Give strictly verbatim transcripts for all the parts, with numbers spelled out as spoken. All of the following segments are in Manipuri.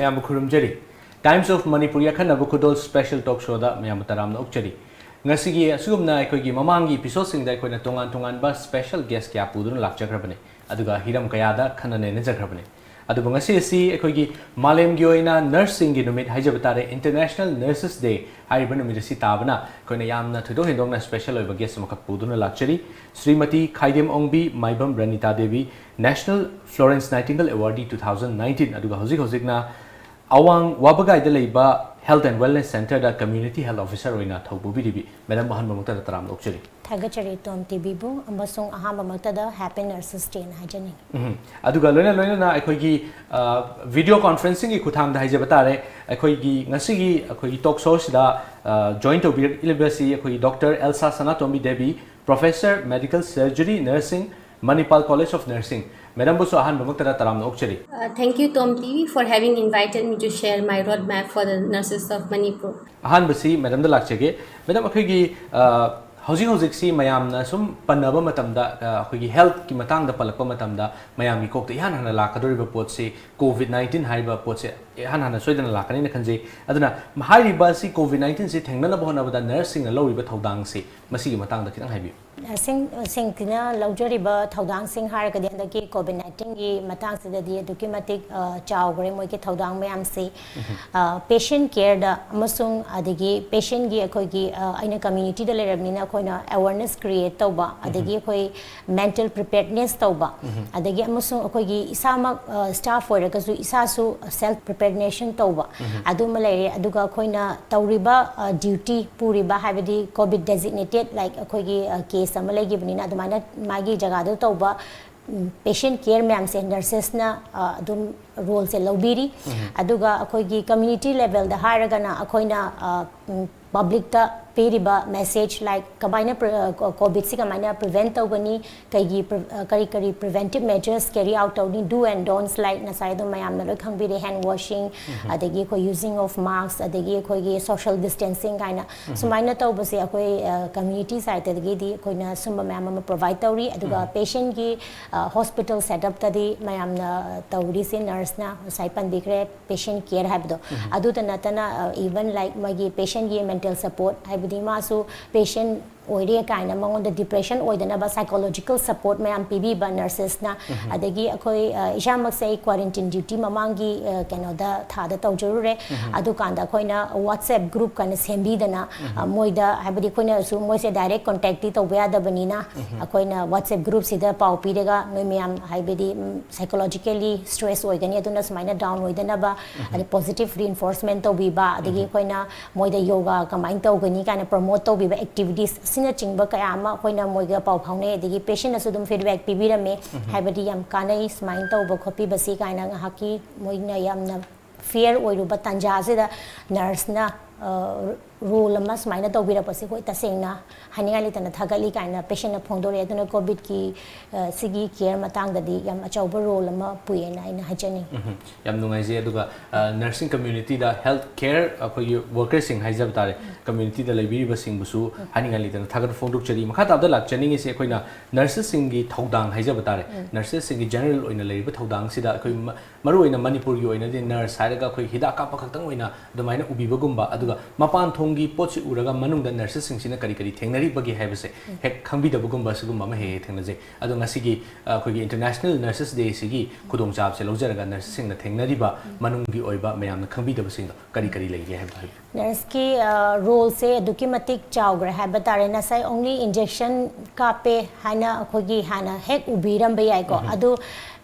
ꯃꯌꯥꯝꯕꯨ ꯈꯨꯔꯨꯝꯖꯔꯤ꯫ Times of Manipur ꯑꯈꯟꯅꯕ ꯈꯨꯗꯣꯜ special talk showꯗ ꯃꯌꯥꯝꯕꯨ ꯇꯔꯥꯝꯅ ꯑꯣꯛꯆꯔꯤ꯫ ꯉꯁꯤꯒꯤ ꯑꯁꯤꯒꯨꯝꯅ ꯑꯩꯈꯣꯏꯒꯤ ꯃꯃꯥꯡꯒꯤ episodeꯁꯤꯡꯗ ꯑꯩꯈꯣꯏꯅ ꯇꯣꯉꯥꯟ ꯇꯣꯉꯥꯟꯕ special guest ꯀꯌꯥ ꯄꯨꯗꯨꯅ ꯂꯥꯛꯆꯈ꯭ꯔꯕꯅꯤ, ꯑꯗꯨꯒ ꯍꯤꯔꯝ ꯀꯌꯥꯗ ꯈꯟꯅ ꯅꯩꯅꯖꯈ꯭ꯔꯕꯅꯤ꯫ ꯑꯗꯨꯕꯨ ꯉꯁꯤ ꯑꯁꯤ ꯑꯩꯈꯣꯏꯒꯤ ꯃꯥꯂꯦꯝꯒꯤ ꯑꯣꯏꯅ ꯅꯔꯁꯁꯤꯡꯒꯤ ꯅꯨꯃꯤꯠ ꯍꯥꯏꯖꯕ ꯇꯥꯔꯦ, International Nurses Day ꯍꯥꯏꯔꯤꯕ ꯅꯨꯃꯤꯠ ꯑꯁꯤ ꯇꯥꯕꯅ ꯑꯩꯈꯣꯏꯅ ꯌꯥꯝꯅ ꯊꯣꯏꯗꯣꯛ ꯍꯦꯟꯗꯣꯛꯅ special ꯑꯣꯏꯕ guest ꯑꯃꯈꯛ ꯄꯨꯗꯨꯅ ꯂꯥꯛꯆꯔꯤ꯫ ꯁ꯭ꯔꯤꯃꯇꯤ ꯈꯥꯏꯗꯦꯝ ꯑꯣꯡꯕꯤ ꯃꯥꯏꯕꯝ ꯔꯅꯤꯇꯥ Devi, National Florence Nightingale Awardee two thousand nineteen, ꯑꯗꯨꯒ ꯍꯧꯖꯤꯛ ꯍꯧꯖꯤꯛꯅ ꯑꯋꯥꯡ ꯋꯥꯕꯒꯥꯏꯗ ꯂꯩꯕ Health and Wellness Centreꯗ Community Health Officer ꯑꯣꯏꯅ ꯊꯧ ꯄꯨꯕꯤꯔꯤꯕꯤ ꯃꯦꯗꯥꯝꯕꯨ ꯑꯍꯥꯟꯕꯃꯛꯇꯗ ꯇꯔꯥꯝꯅ ꯑꯣꯛꯆꯔꯤ꯫ ꯊꯥꯒꯠꯆꯔꯤ ꯇꯣꯝ ꯇꯤꯚꯤꯕꯨ, ꯑꯃꯁꯨꯡ ꯑꯍꯥꯟꯕꯃꯛꯇꯗ Happy Nurses Dayꯅ ꯍꯥꯏꯖꯅꯤꯡꯉꯤ꯫ ꯎꯝ꯫ ꯑꯗꯨꯒ ꯂꯣꯏꯅ ꯂꯣꯏꯅꯅ ꯑꯩꯈꯣꯏꯒꯤ, ꯑ, video conferencingꯒꯤ ꯈꯨꯠꯊꯥꯡꯗ ꯍꯥꯏꯖꯕ ꯇꯥꯔꯦ, ꯑꯩꯈꯣꯏꯒꯤ ꯉꯁꯤꯒꯤ ꯑꯩꯈꯣꯏꯒꯤ talk showꯁꯤꯗ, ꯑ, join ꯇꯧꯕꯤꯔꯛꯂꯤꯕꯁꯤ ꯑꯩꯈꯣꯏꯒꯤ Doctor Elsa Sanatombi Devi, Professor Medical Surgery Nursing, Manipal College of Nursing꯫ ꯃꯦꯗꯥꯝꯕꯨꯁꯨ ꯑꯍꯥꯟꯕꯃꯛꯇꯗ ꯇꯔꯥꯝꯅ ꯑꯣꯛꯆꯔꯤ꯫ Uh, thank you, Tom T V, for having invited me to share my roadmap for the nurses of Manipur. ꯑꯍꯥꯟꯕꯁꯤ ꯃꯦꯗꯥꯝꯗ ꯂꯥꯛꯆꯒꯦ꯫ ꯃꯦꯗꯥꯝ, ꯑꯩꯈꯣꯏꯒꯤ, ꯑ, ꯍꯧꯖꯤꯛ ꯍꯧꯖꯤꯛꯁꯤ ꯃꯌꯥꯝꯅ ꯁꯨꯝ ꯄꯟꯅꯕ ꯃꯇꯝꯗ, ꯑ, ꯑꯩꯈꯣꯏꯒꯤ healthꯀꯤ ꯃꯇꯥꯡꯗ ꯄꯜꯂꯛꯄ ꯃꯇꯝꯗ ꯃꯌꯥꯝꯒꯤ ꯀꯣꯛꯇ ꯏꯍꯥꯟ ꯍꯥꯟꯅ ꯂꯥꯛꯀꯗꯧꯔꯤꯕ ꯄꯣꯠꯁꯤ COVID nineteen ꯍꯥꯏꯔꯤꯕ ꯄꯣꯠꯁꯦ ꯏꯍꯥꯟ ꯍꯥꯟꯅ ꯁꯣꯏꯗꯅ ꯂꯥꯛꯀꯅꯤꯅ ꯈꯟꯖꯩ꯫ ꯑꯗꯨꯅ ꯍꯥꯏꯔꯤꯕ ꯑꯁꯤ COVID nineteenꯁꯤ ꯊꯦꯡꯅꯅꯕ ꯍꯣꯠꯅꯕꯗ ꯅꯔꯁꯁꯤꯡꯅ ꯂꯧꯔꯤꯕ ꯊꯧꯗꯥꯡꯁꯤ, ꯃꯁꯤꯒꯤ ꯃꯇꯥꯡꯗ ꯈꯤꯇꯪ ꯍꯥꯏꯕꯤꯌꯨ꯫ ꯁꯤꯡ ꯁꯤꯡꯁꯤꯅ ꯂꯧꯖꯔꯤꯕ ꯊꯧꯗꯥꯡꯁꯤꯡ ꯍꯥꯏꯔꯒꯗꯤ ꯍꯟꯗꯛꯀꯤ COVID nineteenꯒꯤ ꯃꯇꯥꯡꯁꯤꯗꯗꯤ ꯑꯗꯨꯛꯀꯤ ꯃꯇꯤꯛ, ꯑ, ꯆꯥꯎꯈ꯭ꯔꯦ ꯃꯣꯏꯒꯤ ꯊꯧꯗꯥꯡ ꯃꯌꯥꯝꯁꯤ꯫ ꯑ, patient careꯗ ꯑꯃꯁꯨꯡ ꯑꯗꯒꯤ patientꯒꯤ ꯑꯩꯈꯣꯏꯒꯤ, ꯑ, ꯑꯩꯅ communityꯗ ꯂꯩꯔꯕꯅꯤꯅ ꯑꯩꯈꯣꯏꯅ awareness create ꯇꯧꯕ, ꯑꯗꯒꯤ ꯑꯩꯈꯣꯏ mental preparedness ꯇꯧꯕ, ꯑꯗꯒꯤ ꯑꯃꯁꯨꯡ ꯑꯩꯈꯣꯏꯒꯤ ꯏꯁꯥꯃꯛ, ꯑ, staff ꯑꯣꯏꯔꯒꯁꯨ ꯏꯁꯥꯁꯨ self preparedness ꯇꯧꯕ, ꯑꯗꯨꯃ ꯂꯩꯔꯦ꯫ ꯑꯗꯨꯒ ꯑꯩꯈꯣꯏꯅ ꯇꯧꯔꯤꯕ, ꯑ, duty ꯄꯨꯔꯤꯕ, ꯍꯥꯏꯕꯗꯤ COVID designated, like ꯑꯩꯈꯣꯏꯒꯤ, ꯑ, case ꯑꯃ ꯂꯩꯈꯤꯕꯅꯤꯅ ꯑꯗꯨꯃꯥꯏꯅ ꯃꯥꯒꯤ ꯖꯒꯥꯗꯨ ꯇꯧꯕ, ꯎꯝ, patient care ꯃꯌꯥꯝꯁꯦ nurses ꯅ, ꯑ, ꯑꯗꯨꯝ role ꯁꯦ ꯂꯧꯕꯤꯔꯤ꯫ ꯑꯗꯨꯒ ꯑꯩꯈꯣꯏꯒꯤ community level ꯗ ꯍꯥꯏꯔꯒꯅ ꯑꯩꯈꯣꯏꯅ, ꯑ, ꯎꯝ, public ꯇ ꯄꯤꯔꯤꯕ message, like ꯀꯃꯥꯏꯅ pre-, ꯑ, COVID ꯁꯤ ꯀꯃꯥꯏꯅ prevent ꯇꯧꯒꯅꯤ, ꯀꯩꯒꯤ pre-, ꯑ, ꯀꯔꯤ ꯀꯔꯤ preventive measures carry out ꯇꯧꯅꯤ, do and don'ts, like ꯉꯁꯥꯏ ꯑꯗꯨꯝ ꯃꯌꯥꯝꯅ ꯂꯣꯏ ꯈꯪꯕꯤꯔꯦ, hand washing, ꯑꯗꯒꯤ ꯑꯩꯈꯣꯏ using of mask, ꯑꯗꯒꯤ ꯑꯩꯈꯣꯏꯒꯤ social distancing ꯀꯥꯏꯅ ꯁꯨꯃꯥꯏꯅ ꯇꯧꯕꯁꯦ ꯑꯩꯈꯣꯏ, ꯑ, community side ꯇꯒꯤꯗꯤ ꯑꯩꯈꯣꯏꯅ ꯁꯨꯝꯕ ꯃꯌꯥꯝ ꯑꯃ provide ꯇꯧꯔꯤ꯫ ꯑꯗꯨꯒ patientꯀꯤ, ꯑ, hospital setup ꯇꯗꯤ ꯃꯌꯥꯝꯅ ꯇꯧꯔꯤꯁꯦ, nurse ꯅ ꯉꯁꯥꯏ ꯄꯟꯕꯤꯈ꯭ꯔꯦ, ꯄꯦꯁꯦꯟ ꯀꯦꯌꯔ ꯍꯥꯏꯕꯗꯣ꯫ ꯑꯗꯨꯇ ꯅꯠꯇꯅ, even like ꯃꯣꯏꯒꯤ ꯄꯦꯁꯦꯟꯒꯤ ꯃꯦꯟꯇꯦꯜ ꯁꯄꯣꯔꯠ, ꯍꯥꯏꯕꯗꯤ ꯃꯥꯁꯨ ꯄꯦꯁꯦꯟ ꯑꯣꯏꯔꯦ ꯀꯥꯏꯅ ꯃꯉꯣꯟꯗ ꯗꯤꯄ꯭ꯔꯦꯁꯟ ꯑꯣꯏꯗꯅꯕ ꯁꯥꯏꯀꯣꯂꯣꯖꯤꯀꯦꯜ ꯁꯄꯣꯔꯠ ꯃꯌꯥꯝ ꯄꯤꯕꯤꯕ ꯅꯔꯁꯦꯁꯅ꯫ ꯑꯗꯒꯤ ꯑꯩꯈꯣꯏ, ꯑ, ꯏꯁꯥꯃꯛꯁꯦ ꯑꯩ ꯀ꯭ꯋꯥꯔꯦꯟꯇꯤꯟ ꯗ꯭ꯌꯨꯇꯤ ꯃꯃꯥꯡꯒꯤ, ꯑ, ꯀꯩꯅꯣꯗ, ꯊꯥꯗ ꯇꯧꯖꯔꯨꯔꯦ꯫ ꯑꯗꯨꯀꯥꯟꯗ ꯑꯩꯈꯣꯏꯅ ꯋꯥꯠꯁꯑꯦꯞ ꯒ꯭ꯔꯨꯞ ꯀꯥꯏꯅ ꯁꯦꯝꯕꯤꯗꯅ, ꯑ, ꯃꯣꯏꯗ, ꯍꯥꯏꯕꯗꯤ ꯑꯩꯈꯣꯏꯅꯁꯨ ꯃꯣꯏꯁꯦ ꯗꯥꯏꯔꯦꯛ ꯀꯣꯟꯇꯦꯛꯇꯤ ꯇꯧꯕ ꯌꯥꯗꯕꯅꯤꯅ, ꯑꯩꯈꯣꯏꯅ ꯋꯥꯠꯁꯑꯦꯞ ꯒ꯭ꯔꯨꯞꯁꯤꯗ ꯄꯥꯎ ꯄꯤꯔꯒ, "ꯅꯣꯏ ꯃꯌꯥꯝ, ꯍꯥꯏꯕꯗꯤ, ꯎꯝ, ꯁꯥꯏꯀꯣꯂꯣꯖꯤꯀꯦꯜꯂꯤ ꯁ꯭ꯇ꯭ꯔꯦꯁ ꯑꯣꯏꯒꯅꯤ, ꯑꯗꯨꯅ ꯁꯨꯃꯥꯏꯅ ꯗꯥꯎꯟ ꯑꯣꯏꯗꯅꯕ", ꯑꯗꯩ ꯄꯣꯖꯤꯇꯤꯚ ꯔꯤꯏꯟꯐꯣꯔꯁꯃꯦꯟ ꯇꯧꯕꯤꯕ, ꯑꯗꯒꯤ ꯑꯩꯈꯣꯏꯅ ꯃꯣꯏꯗ ꯌꯣꯒꯥ ꯀꯃꯥꯏꯅ ꯇꯧꯒꯅꯤ ꯀꯥꯏꯅ ꯄ꯭ꯔꯣꯃꯣꯠ ꯇꯧꯕꯤꯕ ꯑꯦꯛꯇꯤꯚꯤꯇꯤꯁ ꯑꯁꯤꯅꯆꯤꯡꯕ ꯀꯌꯥ ꯑꯃ ꯑꯩꯈꯣꯏꯅ ꯃꯣꯏꯒ ꯄꯥꯎ ꯐꯥꯎꯅꯩ꯫ ꯑꯗꯒꯤ ꯄꯦꯁꯦꯟꯅꯁꯨ ꯑꯗꯨꯝ ꯐꯤꯗꯕꯦꯛ ꯄꯤꯕꯤꯔꯝꯃꯤ, ꯍꯥꯏꯕꯗꯤ ꯌꯥꯝ ꯀꯥꯟꯅꯩ ꯁꯨꯃꯥꯏꯅ ꯇꯧꯕ ꯈꯣꯠꯄꯤꯕꯁꯤ ꯀꯥꯏꯅ꯫ ꯉꯥꯏꯍꯥꯛꯀꯤ ꯃꯣꯏꯅ ꯌꯥꯝꯅ ꯐꯤꯌꯔ ꯑꯣꯏꯔꯨꯕ ꯇꯥꯟꯖꯥꯁꯤꯗ ꯅꯔꯁꯅ, ꯑ, ꯔꯣꯜ ꯑꯃ ꯁꯨꯃꯥꯏꯅ ꯇꯧꯕꯤꯔꯛꯄꯁꯦ ꯑꯩꯈꯣꯏ ꯇꯁꯦꯡꯅ ꯍꯥꯏꯅꯤꯡꯉꯥꯏ ꯂꯩꯇꯅ ꯊꯥꯒꯠꯂꯤ ꯀꯥꯏꯅ ꯄꯦꯁꯦꯟꯅ ꯐꯣꯡꯗꯣꯔꯛꯑꯦ꯫ ꯑꯗꯨꯅ ꯀꯣꯚꯤꯗꯀꯤ, ꯑ, ꯁꯤꯒꯤ ꯀꯦꯌꯔ ꯃꯇꯥꯡꯗꯗꯤ ꯌꯥꯝ ꯑꯆꯧꯕ ꯔꯣꯜ ꯑꯃ ꯄꯨꯏꯌꯦꯅ ꯑꯩꯅ ꯍꯥꯏꯖꯅꯤꯡꯉꯤ꯫ ꯎꯝ, ꯌꯥꯝ ꯅꯨꯡꯉꯥꯏꯖꯩ꯫ ꯑꯗꯨꯒ, ꯑ, ꯅꯔꯁꯤꯡ ꯀꯝꯃ꯭ꯌꯨꯅꯤꯇꯤꯗ, ꯍꯦꯜꯊ ꯀꯦꯌꯔ ꯑꯩꯈꯣꯏꯒꯤ ꯋꯥꯔꯀꯔꯁꯤꯡ ꯍꯥꯏꯖꯕ ꯇꯥꯔꯦ, ꯀꯝꯃ꯭ꯌꯨꯅꯤꯇꯤꯗ ꯂꯩꯕꯤꯔꯤꯕꯁꯤꯡꯕꯨꯁꯨ ꯍꯥꯏꯅꯤꯡꯉꯥꯏ ꯂꯩꯇꯅ ꯊꯥꯒꯠꯄ ꯐꯣꯡꯗꯣꯛꯆꯔꯤ꯫ ꯃꯈꯥ ꯇꯥꯕꯗ ꯂꯥꯛꯆꯅꯤꯡꯉꯤꯁꯦ ꯑꯩꯈꯣꯏꯅ ꯅꯔꯁꯦꯁꯁꯤꯡꯒꯤ ꯊꯧꯗꯥꯡ ꯍꯥꯏꯖꯕ ꯇꯥꯔꯦ꯫ ꯅꯔꯁꯦꯁꯁꯤꯡꯒꯤ ꯖꯦꯅꯔꯦꯜ ꯑꯣꯏꯅ ꯂꯩꯔꯤꯕ ꯊꯧꯗꯥꯡꯁꯤꯗ ꯑꯩꯈꯣꯏ ꯃ-, ꯃꯔꯨꯑꯣꯏꯅ ꯃꯅꯤꯄꯨꯔꯒꯤ ꯑꯣꯏꯅꯗꯤ ꯅꯔꯁ ꯍꯥꯏꯔꯒ ꯑꯩꯈꯣꯏ ꯍꯤꯗꯥꯛ ꯀꯥꯞꯄ ꯈꯛꯇꯪ ꯑꯣꯏꯅ ꯑꯗꯨꯃꯥꯏꯅ ꯎꯕꯤꯕꯒꯨꯝꯕ, ꯑꯗꯨꯒ ꯃꯄꯥꯟ ꯊꯣꯡꯒꯤ ꯄꯣꯠꯁꯤ ꯎꯔꯒ ꯃꯅꯨꯡꯗ ꯅꯔꯁꯦꯁꯁꯤꯡꯁꯤꯅ ꯀꯔꯤ ꯀꯔꯤ ꯊꯦꯡꯅꯔꯤꯕꯒꯦ ꯍꯥꯏꯕꯁꯦ ꯍꯦꯛ ꯈꯪꯕꯤꯗꯕꯒꯨꯝꯕ, ꯁꯤꯒꯨꯝꯕ ꯑꯃ ꯍꯦꯛ ꯍꯦꯛ ꯊꯦꯡꯅꯖꯩ꯫ ꯑꯗꯣ ꯉꯁꯤꯒꯤ, ꯑ, ꯑꯩꯈꯣꯏꯒꯤ ꯏꯟꯇꯔꯅꯦꯁꯅꯦꯜ ꯅꯔꯁꯦꯁ ꯗꯦꯁꯤꯒꯤ ꯈꯨꯗꯣꯡꯆꯥꯕꯁꯦ ꯂꯧꯖꯔꯒ ꯅꯔꯁꯦꯁꯁꯤꯡꯅ ꯊꯦꯡꯅꯔꯤꯕ ꯃꯅꯨꯡꯒꯤ ꯑꯣꯏꯕ ꯃꯌꯥꯝꯅ ꯈꯪꯕꯤꯗꯕꯁꯤꯡꯗꯣ ꯀꯔꯤ ꯀꯔꯤ ꯂꯩꯒꯦ ꯍꯥꯏꯕꯗꯣ ꯍꯥꯏꯕꯤꯌꯨ꯫ ꯅꯔꯁꯀꯤ, ꯑ, ꯔꯣꯜꯁꯦ ꯑꯗꯨꯛꯀꯤ ꯃꯇꯤꯛ ꯆꯥꯎꯈ꯭ꯔꯦ ꯍꯥꯏꯕ ꯇꯥꯔꯦ꯫ ꯉꯁꯥꯏ ꯑꯣꯡꯂꯤ ꯏꯟꯖꯦꯛꯁꯟ ꯀꯥꯞꯄꯦ ꯍꯥꯏꯅ ꯑꯩꯈꯣꯏꯒꯤ ꯍꯥꯟꯅ ꯍꯦꯛ ꯎꯕꯤꯔꯝꯕ ꯌꯥꯏꯀꯣ꯫ ꯑꯗꯨ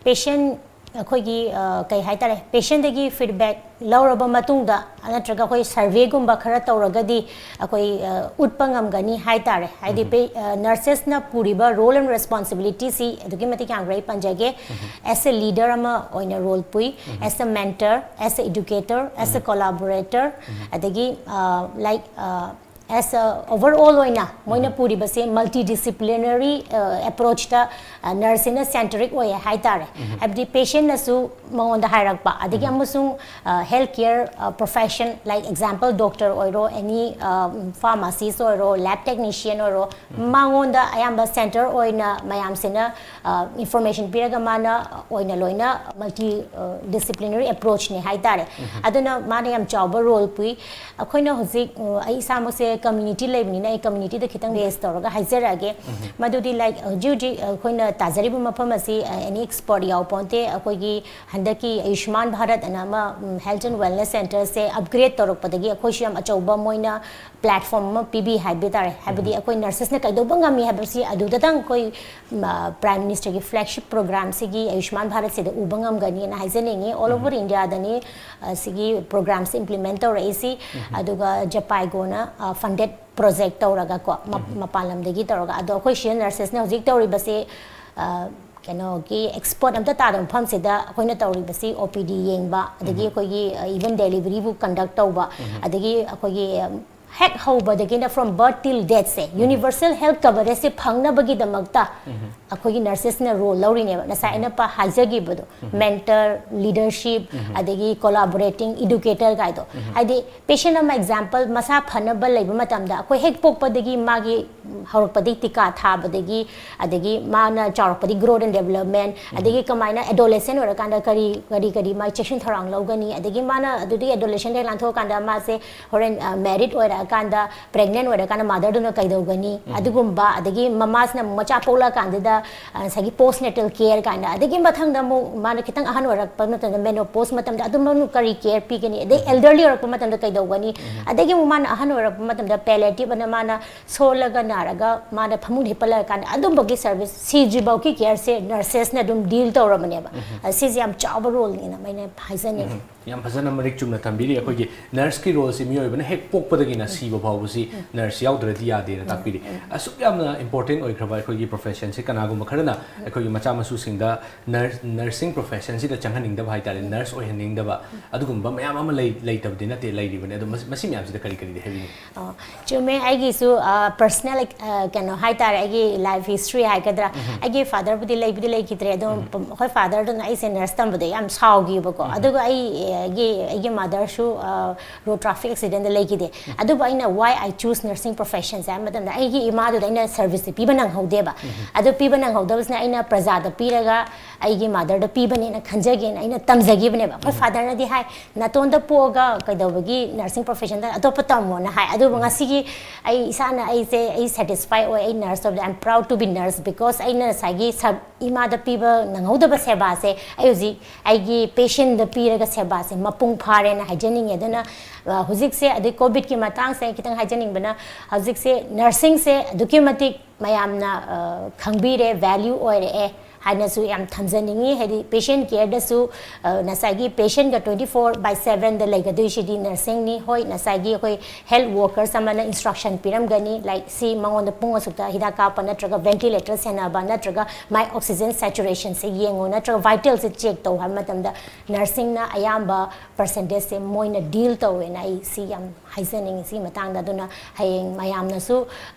ꯄꯦꯁꯦꯟ, ꯑꯩꯈꯣꯏꯒꯤ, ꯑ, ꯀꯩ ꯍꯥꯏꯇꯥꯔꯦ, ꯄꯦꯁꯦꯟꯗꯒꯤ ꯐꯤꯗꯕꯦꯛ ꯂꯧꯔꯕ ꯃꯇꯨꯡꯗ ꯅꯠꯇ꯭ꯔꯒ ꯑꯩꯈꯣꯏ ꯁꯔꯚꯦꯒꯨꯝꯕ ꯈꯔ ꯇꯧꯔꯒꯗꯤ ꯑꯩꯈꯣꯏ, ꯑ, ꯎꯠꯄ ꯉꯝꯒꯅꯤ ꯍꯥꯏꯇꯥꯔꯦ꯫ ꯍꯥꯏꯗꯤ ꯄꯦ-, ꯑ, ꯅꯔꯁꯦꯁꯅ ꯄꯨꯔꯤꯕ ꯔꯣꯜ ꯑꯦꯟ ꯔꯦꯁꯄꯣꯟꯁꯤꯕꯤꯂꯤꯇꯤꯁꯤ ꯑꯗꯨꯛꯀꯤ ꯃꯇꯤꯛ ꯌꯥꯝꯈ꯭ꯔꯦ꯫ ꯑꯩ ꯄꯟꯖꯒꯦ, ꯑꯦꯁ ꯑꯦ ꯂꯤꯗꯔ ꯑꯃ ꯑꯣꯏꯅ ꯔꯣꯜ ꯄꯨꯏ, ꯑꯦꯁ ꯑꯦ ꯃꯦꯟꯇꯔ, ꯑꯦꯁ ꯑꯦ ꯏꯗꯨꯀꯦꯇꯔ, ꯑꯦꯁ ꯑꯦ ꯀꯣꯂꯥꯕꯣꯔꯦꯇꯔ, ꯑꯗꯒꯤ, ꯑ, ꯂꯥꯏꯛ, ꯑ, as a overall ꯑꯣꯏꯅ ꯃꯣꯏꯅ ꯄꯨꯔꯤꯕꯁꯦ multidisciplinary approach ꯇ nurse ꯁꯤꯅ centric ꯑꯣꯏꯌꯦ ꯍꯥꯏꯇꯥꯔꯦ꯫ ꯍꯥꯏꯕꯗꯤ patient ꯅꯁꯨ ꯃꯉꯣꯟꯗ ꯍꯥꯏꯔꯛꯄ, ꯑꯗꯒꯤ ꯑꯃꯁꯨꯡ health care profession, like example doctor ꯑꯣꯏꯔꯣ, any pharmacist ꯑꯣꯏꯔꯣ, lab technician ꯑꯣꯏꯔꯣ, ꯃꯉꯣꯟꯗ ꯑꯌꯥꯝꯕ center ꯑꯣꯏꯅ ꯃꯌꯥꯝꯁꯤꯅ information ꯄꯤꯔꯒ ꯃꯥꯅ ꯑꯣꯏꯅ ꯂꯣꯏꯅ multidisciplinary approach ꯅꯦ ꯍꯥꯏꯇꯥꯔꯦ꯫ ꯑꯗꯨꯅ ꯃꯥꯅ ꯌꯥꯝ ꯆꯥꯎꯕ role ꯄꯨꯏ꯫ ꯑꯩꯈꯣꯏꯅ ꯍꯧꯖꯤꯛ, ꯑ, ꯑꯩ ꯏꯁꯥꯃꯛꯁꯦ community ꯂꯩꯕꯅꯤꯅ ꯑꯩ community ꯗ ꯈꯤꯇꯪ base ꯇꯧꯔꯒ ꯍꯥꯏꯖꯔꯛꯑꯒꯦ꯫ ꯃꯗꯨꯗꯤ, like, ꯍꯧꯖꯤꯛ ꯍꯧꯖꯤꯛ ꯑꯩꯈꯣꯏꯅ ꯇꯥꯖꯔꯤꯕ ꯃꯐꯝ ꯑꯁꯤ, ꯑ, any expert ꯌꯥꯎ ꯄꯣꯟꯇꯦ꯫ ꯑꯩꯈꯣꯏꯒꯤ ꯍꯟꯗꯛꯀꯤ ꯑꯌꯨꯁꯃꯥꯟ ꯚꯥꯔꯠ ꯑꯅ ꯑꯃ, ꯎꯝ, health and wellness center say upgrade ꯇꯧꯔꯛꯄꯗꯒꯤ ꯑꯩꯈꯣꯏꯁꯨ ꯌꯥꯝ ꯑꯆꯧꯕ ꯃꯣꯏꯅ platform ꯑꯃ ꯄꯤꯕꯤ ꯍꯥꯏꯕ ꯇꯥꯔꯦ꯫ ꯍꯥꯏꯕꯗꯤ ꯑꯩꯈꯣꯏ nurses ꯅ ꯀꯩꯗꯧꯕ ꯉꯝꯃꯤ ꯍꯥꯏꯕꯁꯤ ꯑꯗꯨꯗꯇꯪ ꯑꯩꯈꯣꯏ ꯃ, Prime Minister ꯒꯤ flagship program ꯁꯤꯒꯤ ꯑꯌꯨꯁꯃꯥꯟ ꯚꯥꯔꯠ ꯁꯤꯗ ꯎꯕ ꯉꯝꯒꯅꯤꯅ ꯍꯥꯏꯖꯅꯤꯡꯉꯤ꯫ All over India ꯗꯅꯤ, ꯑ, ꯁꯤꯒꯤ program ꯁꯤ implement ꯇꯧꯔꯛꯏꯁꯤ꯫ ꯑꯗꯨꯒ JPAICO ꯅ, ꯑ, funded project ꯇꯧꯔꯒꯀꯣ, ꯃ-, ꯃꯄꯥꯟ ꯂꯝꯗꯒꯤ ꯇꯧꯔꯒ꯫ ꯑꯗꯣ ꯑꯩꯈꯣꯏ ꯁꯤꯗ nurses ꯅ ꯍꯧꯖꯤꯛ ꯇꯧꯔꯤꯕꯁꯤ, ꯑ, ꯀꯩꯅꯣꯒꯤ expert ꯑꯝꯇ ꯇꯥꯗꯕ ꯃꯐꯝꯁꯤꯗ ꯑꯩꯈꯣꯏꯅ ꯇꯧꯔꯤꯕꯁꯤ O P D ꯌꯦꯡꯕ, ꯑꯗꯒꯤ ꯑꯩꯈꯣꯏꯒꯤ, ꯑ, even delivery ꯕꯨ conduct ꯇꯧꯕ, ꯑꯗꯒꯤ ꯑꯩꯈꯣꯏꯒꯤ, ꯑ, ꯍꯦꯛ ꯍꯧꯕꯗꯒꯤꯅ from birth till death say universal health coverage ꯁꯦ ꯐꯪꯅꯕꯒꯤꯗꯃꯛꯇ ꯑꯩꯈꯣꯏꯒꯤ nurses ꯅ role ꯂꯧꯔꯤꯅꯦꯕ꯫ ꯉꯁꯥꯏ ꯑꯩꯅ ꯄ-, ꯍꯥꯏꯖꯈꯤꯕꯗꯣ, mentor, leadership, ꯑꯗꯒꯤ collaborating, educator ꯀꯥꯏꯗꯣ꯫ ꯍꯥꯏꯗꯤ patient ꯑꯃ example ꯃꯁꯥ ꯐꯅꯕ ꯂꯩꯕ ꯃꯇꯝꯗ ꯑꯩꯈꯣꯏ ꯍꯦꯛ ꯄꯣꯛꯄꯗꯒꯤ ꯃꯥꯒꯤ ꯍꯧꯔꯛꯄꯗꯒꯤ ꯇꯤꯀꯥ ꯊꯥꯕꯗꯒꯤ, ꯑꯗꯒꯤ ꯃꯥꯅ ꯆꯥꯎꯔꯛꯄꯗꯒꯤ growth and development, ꯑꯗꯒꯤ ꯀꯃꯥꯏꯅ adolescent ꯑꯣꯏꯔꯀꯥꯟꯗ ꯀꯔꯤ, ꯀꯔꯤ, ꯀꯔꯤ ꯃꯥꯒꯤ ꯆꯦꯛꯁꯤꯟ ꯊꯧꯔꯥꯡ ꯂꯧꯒꯅꯤ, ꯑꯗꯒꯤ ꯃꯥꯅ ꯑꯗꯨꯗꯒꯤ adolescent ꯗꯒꯤ ꯂꯥꯟꯊꯣꯛꯑꯀꯥꯟꯗ ꯃꯥꯁꯦ ꯍꯣꯔꯦꯟ, ꯑ, married ꯑꯣꯏꯔꯛꯑꯀꯥꯟꯗ, pregnant ꯑꯣꯏꯔꯀꯥꯟꯗ mother ꯗꯨꯅ ꯀꯩꯗꯧꯒꯅꯤ? ꯑꯗꯨꯒꯨꯝꯕ, ꯑꯗꯒꯤ ꯃꯃꯥꯁꯤꯅ ꯑꯃꯨꯛ ꯃꯆꯥ ꯄꯣꯛꯂꯛꯑꯀꯥꯟꯗꯨꯗ, ꯑ, ꯉꯁꯥꯏꯒꯤ post natal care ꯀꯥꯏꯅ, ꯑꯗꯒꯤ ꯃꯊꯪꯗ ꯑꯃꯨꯛ ꯃꯥꯅ ꯈꯤꯇꯪ ꯑꯍꯟ ꯑꯣꯏꯔꯛꯄ ꯃꯇꯝꯗ menopause ꯃꯇꯝꯗ ꯑꯗꯨꯝ ꯑꯃꯨꯛ ꯀꯔꯤ care ꯄꯤꯒꯅꯤ? ꯑꯗꯩ elderly ꯑꯣꯏꯔꯛꯄ ꯃꯇꯝꯗ ꯀꯩꯗꯧꯒꯅꯤ? ꯑꯗꯒꯤ ꯑꯃꯨꯛ ꯃꯥꯅ ꯑꯍꯟ ꯑꯣꯏꯔꯛꯄ ꯃꯇꯝꯗ palliative ꯑꯅ ꯃꯥꯅ ꯁꯣꯜꯂꯒ ꯅꯥꯔꯒ ꯃꯥꯅ ꯐꯃꯨꯡꯗ ꯍꯤꯞꯄ ꯂꯩꯔꯀꯥꯟꯗ ꯑꯗꯨꯝꯕꯒꯤ service, ꯁꯤꯗ꯭ꯔꯤꯐꯥꯎꯒꯤ care ꯁꯦ nurses ꯅ ꯑꯗꯨꯝ deal ꯇꯧꯔꯕꯅꯦꯕ꯫ ꯑ, ꯁꯤꯁꯦ ꯌꯥꯝ ꯆꯥꯎꯕ role ꯅꯦꯅ ꯑꯩꯅ ꯍꯥꯏꯖꯅꯤꯡꯉꯤ꯫ ꯌꯥꯝ ꯐꯖꯅ ꯃꯔꯤꯛ ꯆꯨꯝꯅ ꯊꯝꯕꯤꯔꯤ꯫ ꯑꯩꯈꯣꯏꯒꯤ ꯅꯔꯁꯀꯤ ꯔꯣꯜꯁꯤ ꯃꯤꯑꯣꯏꯕꯅ ꯍꯦꯛ ꯄꯣꯛꯄꯗꯒꯤꯅ ꯁꯤꯕ ꯐꯥꯎꯕꯁꯤ ꯅꯔꯁ ꯌꯥꯎꯗ꯭ꯔꯗꯤ ꯌꯥꯗꯦꯅ ꯇꯥꯛꯄꯤꯔꯤ꯫ ꯑꯁꯨꯛ ꯌꯥꯝꯅ ꯏꯝꯄꯣꯔꯇꯦꯟ ꯑꯣꯏꯈ꯭ꯔꯕ ꯑꯩꯈꯣꯏꯒꯤ ꯄ꯭ꯔꯣꯐꯦꯁꯟꯁꯤ ꯀꯅꯥꯒꯨꯝꯕ ꯈꯔꯅ ꯑꯩꯈꯣꯏꯒꯤ ꯃꯆꯥ ꯃꯁꯨꯁꯤꯡꯗ ꯅꯔꯁ ꯅꯔꯁꯤꯡ ꯄ꯭ꯔꯣꯐꯦꯁꯟꯁꯤꯗ ꯆꯪꯍꯟꯅꯤꯡꯗꯕ ꯍꯥꯏꯇꯥꯔꯦ, ꯅꯔꯁ ꯑꯣꯏꯍꯟꯅꯤꯡꯗꯕ ꯑꯗꯨꯒꯨꯝꯕ ꯃꯌꯥꯝ ꯑꯃ ꯂꯩ ꯂꯩꯇꯕꯗꯤ ꯅꯠꯇꯦ, ꯂꯩꯔꯤꯕꯅꯤ꯫ ꯑꯗꯣ ꯃꯁꯤ ꯃꯁꯤ ꯃꯌꯥꯝꯁꯤꯗ ꯀꯔꯤ ꯀꯔꯤꯗꯤ ꯍꯥꯏꯕꯤꯅꯤꯡꯉꯤ? ꯑꯣ, ꯆꯨꯝꯃꯦ꯫ ꯑꯩꯒꯤꯁꯨ ꯄꯔꯁꯅꯦꯜ ꯀꯩꯅꯣ ꯍꯥꯏꯇꯥꯔꯦ, ꯑꯩꯒꯤ ꯂꯥꯏꯐ ꯍꯤꯁꯇ꯭ꯔꯤ ꯍꯥꯏꯒꯗ꯭ꯔꯥ, ꯑꯩꯒꯤ ꯐꯥꯗꯔꯕꯨꯗꯤ ꯂꯩꯕꯨꯗꯤ ꯂꯩꯈꯤꯗ꯭ꯔꯦ, ꯑꯗꯣ ꯑꯩꯈꯣꯏ ꯐꯥꯗꯔꯗꯨꯅ ꯑꯩꯁꯦ ꯅꯔꯁ ꯇꯝꯕꯗ ꯌꯥꯝ ꯁꯥꯎꯈꯤꯕꯀꯣ꯫ ꯑꯗꯨꯒ ꯑꯩ ꯑꯩꯒꯤ ꯑꯩꯒꯤ ꯃꯥꯗꯔꯁꯨ ꯔꯣꯗ ꯇ꯭ꯔꯥꯐꯤꯛ ꯑꯦꯛꯁꯤꯗꯦꯟꯗ ꯂꯩꯈꯤꯗꯦ꯫ ꯑꯗꯨꯕꯨ ꯑꯩꯅ why I choose nursing professionꯁꯦ ꯍꯥꯏꯕ ꯃꯇꯝꯗ, ꯑꯩꯒꯤ ꯏꯃꯥꯗꯨꯗ ꯑꯩꯅ ꯁꯔꯚꯤꯁꯁꯦ ꯄꯤꯕ ꯅꯪꯍꯧꯗꯦꯕ꯫ ꯑꯗꯨ ꯄꯤꯕ ꯅꯪꯍꯧꯗꯕꯁꯤꯅ ꯑꯩꯅ ꯄ꯭ꯔꯖꯥꯗ ꯄꯤꯔꯒ ꯑꯩꯒꯤ ꯃꯥꯗꯔꯗ ꯄꯤꯕꯅꯦꯅ ꯈꯟꯖꯒꯦꯅ ꯑꯩꯅ ꯇꯝꯖꯈꯤꯕꯅꯦꯕ꯫ ꯑꯩꯈꯣꯏ ꯐꯥꯗꯔꯅꯗꯤ ꯍꯥꯏ, "ꯅꯇꯣꯟꯗ ꯄꯣꯛꯑꯒ ꯀꯩꯗꯧꯕꯒꯤ ꯅꯔꯁꯤꯡ ꯄ꯭ꯔꯣꯐꯦꯁꯟꯗ ꯑꯇꯣꯞꯄ ꯇꯝꯃꯣꯅ?" ꯍꯥꯏ꯫ ꯑꯗꯨꯕꯨ ꯉꯁꯤꯒꯤ ꯑꯩ ꯏꯁꯥꯅ ꯑꯩꯁꯦ ꯑꯩ ꯁꯦꯇꯤꯁꯐꯥꯏ ꯑꯣꯏ, ꯑꯩ ꯅꯔꯁ ꯑꯣꯏꯕꯗ I am proud to be nurse because ꯑꯩꯅ ꯉꯁꯥꯏꯒꯤ ꯁꯔ ꯏꯃꯥꯗ ꯄꯤꯕ ꯅꯪꯍꯧꯗꯕ ꯁꯦꯕꯥꯁꯦ ꯑꯩ ꯍꯧꯖꯤꯛ ꯑꯩꯒꯤ ꯄꯦꯁꯦꯟꯗ ꯄꯤꯔꯒ ꯁꯦꯕꯥꯁꯦ ꯃꯄꯨꯡ ꯐꯥꯔꯦꯅ ꯍꯥꯏꯖꯅꯤꯡꯉꯦ꯫ ꯑꯗꯨꯅ ꯍꯧꯖꯤꯛꯁꯦ, ꯑꯗꯩ ꯀꯣꯚꯤꯗꯀꯤ ꯃꯇꯥꯡꯁꯦ ꯑꯩ ꯈꯤꯇꯪ ꯍꯥꯏꯖꯅꯤꯡꯕꯅ, ꯍꯧꯖꯤꯛꯁꯦ ꯅꯔꯁꯤꯡꯁꯦ ꯑꯗꯨꯛꯀꯤ ꯃꯇꯤꯛ ꯃꯌꯥꯝꯅ ꯈꯪꯕꯤꯔꯦ, ꯚꯦꯂ꯭ꯌꯨ ꯑꯣꯏꯔꯛꯑꯦ ꯍꯥꯏꯅꯁꯨ ꯌꯥꯝ ꯊꯝꯖꯅꯤꯡꯉꯤ꯫ ꯍꯥꯏꯗꯤ ꯄꯦꯁꯦꯟ ꯀꯦꯌꯔꯗꯁꯨ ꯉꯁꯥꯏꯒꯤ ꯄꯦꯁꯦꯟꯒ twenty four by sevenꯗ ꯂꯩꯒꯗꯣꯏꯁꯤꯗꯤ ꯅꯔꯁꯤꯡꯅꯤ꯫ ꯍꯣꯏ, ꯉꯁꯥꯏꯒꯤ ꯑꯩꯈꯣꯏ ꯍꯦꯜꯊ ꯋꯥꯔꯀꯔꯁ ꯑꯃꯅ ꯏꯟꯁꯇ꯭ꯔꯛꯁꯟ ꯄꯤꯔꯝꯒꯅꯤ, ꯂꯥꯏꯛ ꯁꯤ ꯃꯉꯣꯟꯗ ꯄꯨꯡ ꯑꯁꯨꯛꯇ ꯍꯤꯗꯥꯛ ꯀꯥꯞꯄ ꯅꯠꯇ꯭ꯔꯒ ꯚꯦꯟꯇꯤꯂꯦꯇꯔ ꯁꯦꯟꯅꯕ ꯅꯠꯇ꯭ꯔꯒ ꯃꯥꯏ ꯑꯣꯛꯁꯤꯖꯦꯟ ꯁꯦꯆꯨꯔꯦꯁꯟꯁꯦ ꯌꯦꯡꯉꯨ ꯅꯠꯇ꯭ꯔꯒ ꯚꯥꯏꯇꯦꯜꯁꯦ ꯆꯦꯛ ꯇꯧ ꯍꯥꯏꯕ ꯃꯇꯝꯗ ꯅꯔꯁꯤꯡꯅ ꯑꯌꯥꯝꯕ ꯄꯔꯁꯦꯟꯇꯦꯖꯁꯦ ꯃꯣꯏꯅ ꯗꯤꯜ ꯇꯧꯋꯦꯅ ꯑꯩ ꯁꯤ ꯌꯥꯝ ꯍꯥꯏꯖꯅꯤꯡꯉꯤ ꯁꯤꯒꯤ ꯃꯇꯥꯡꯗ꯫ ꯑꯗꯨꯅ ꯍꯌꯦꯡ ꯃꯌꯥꯝꯅꯁꯨ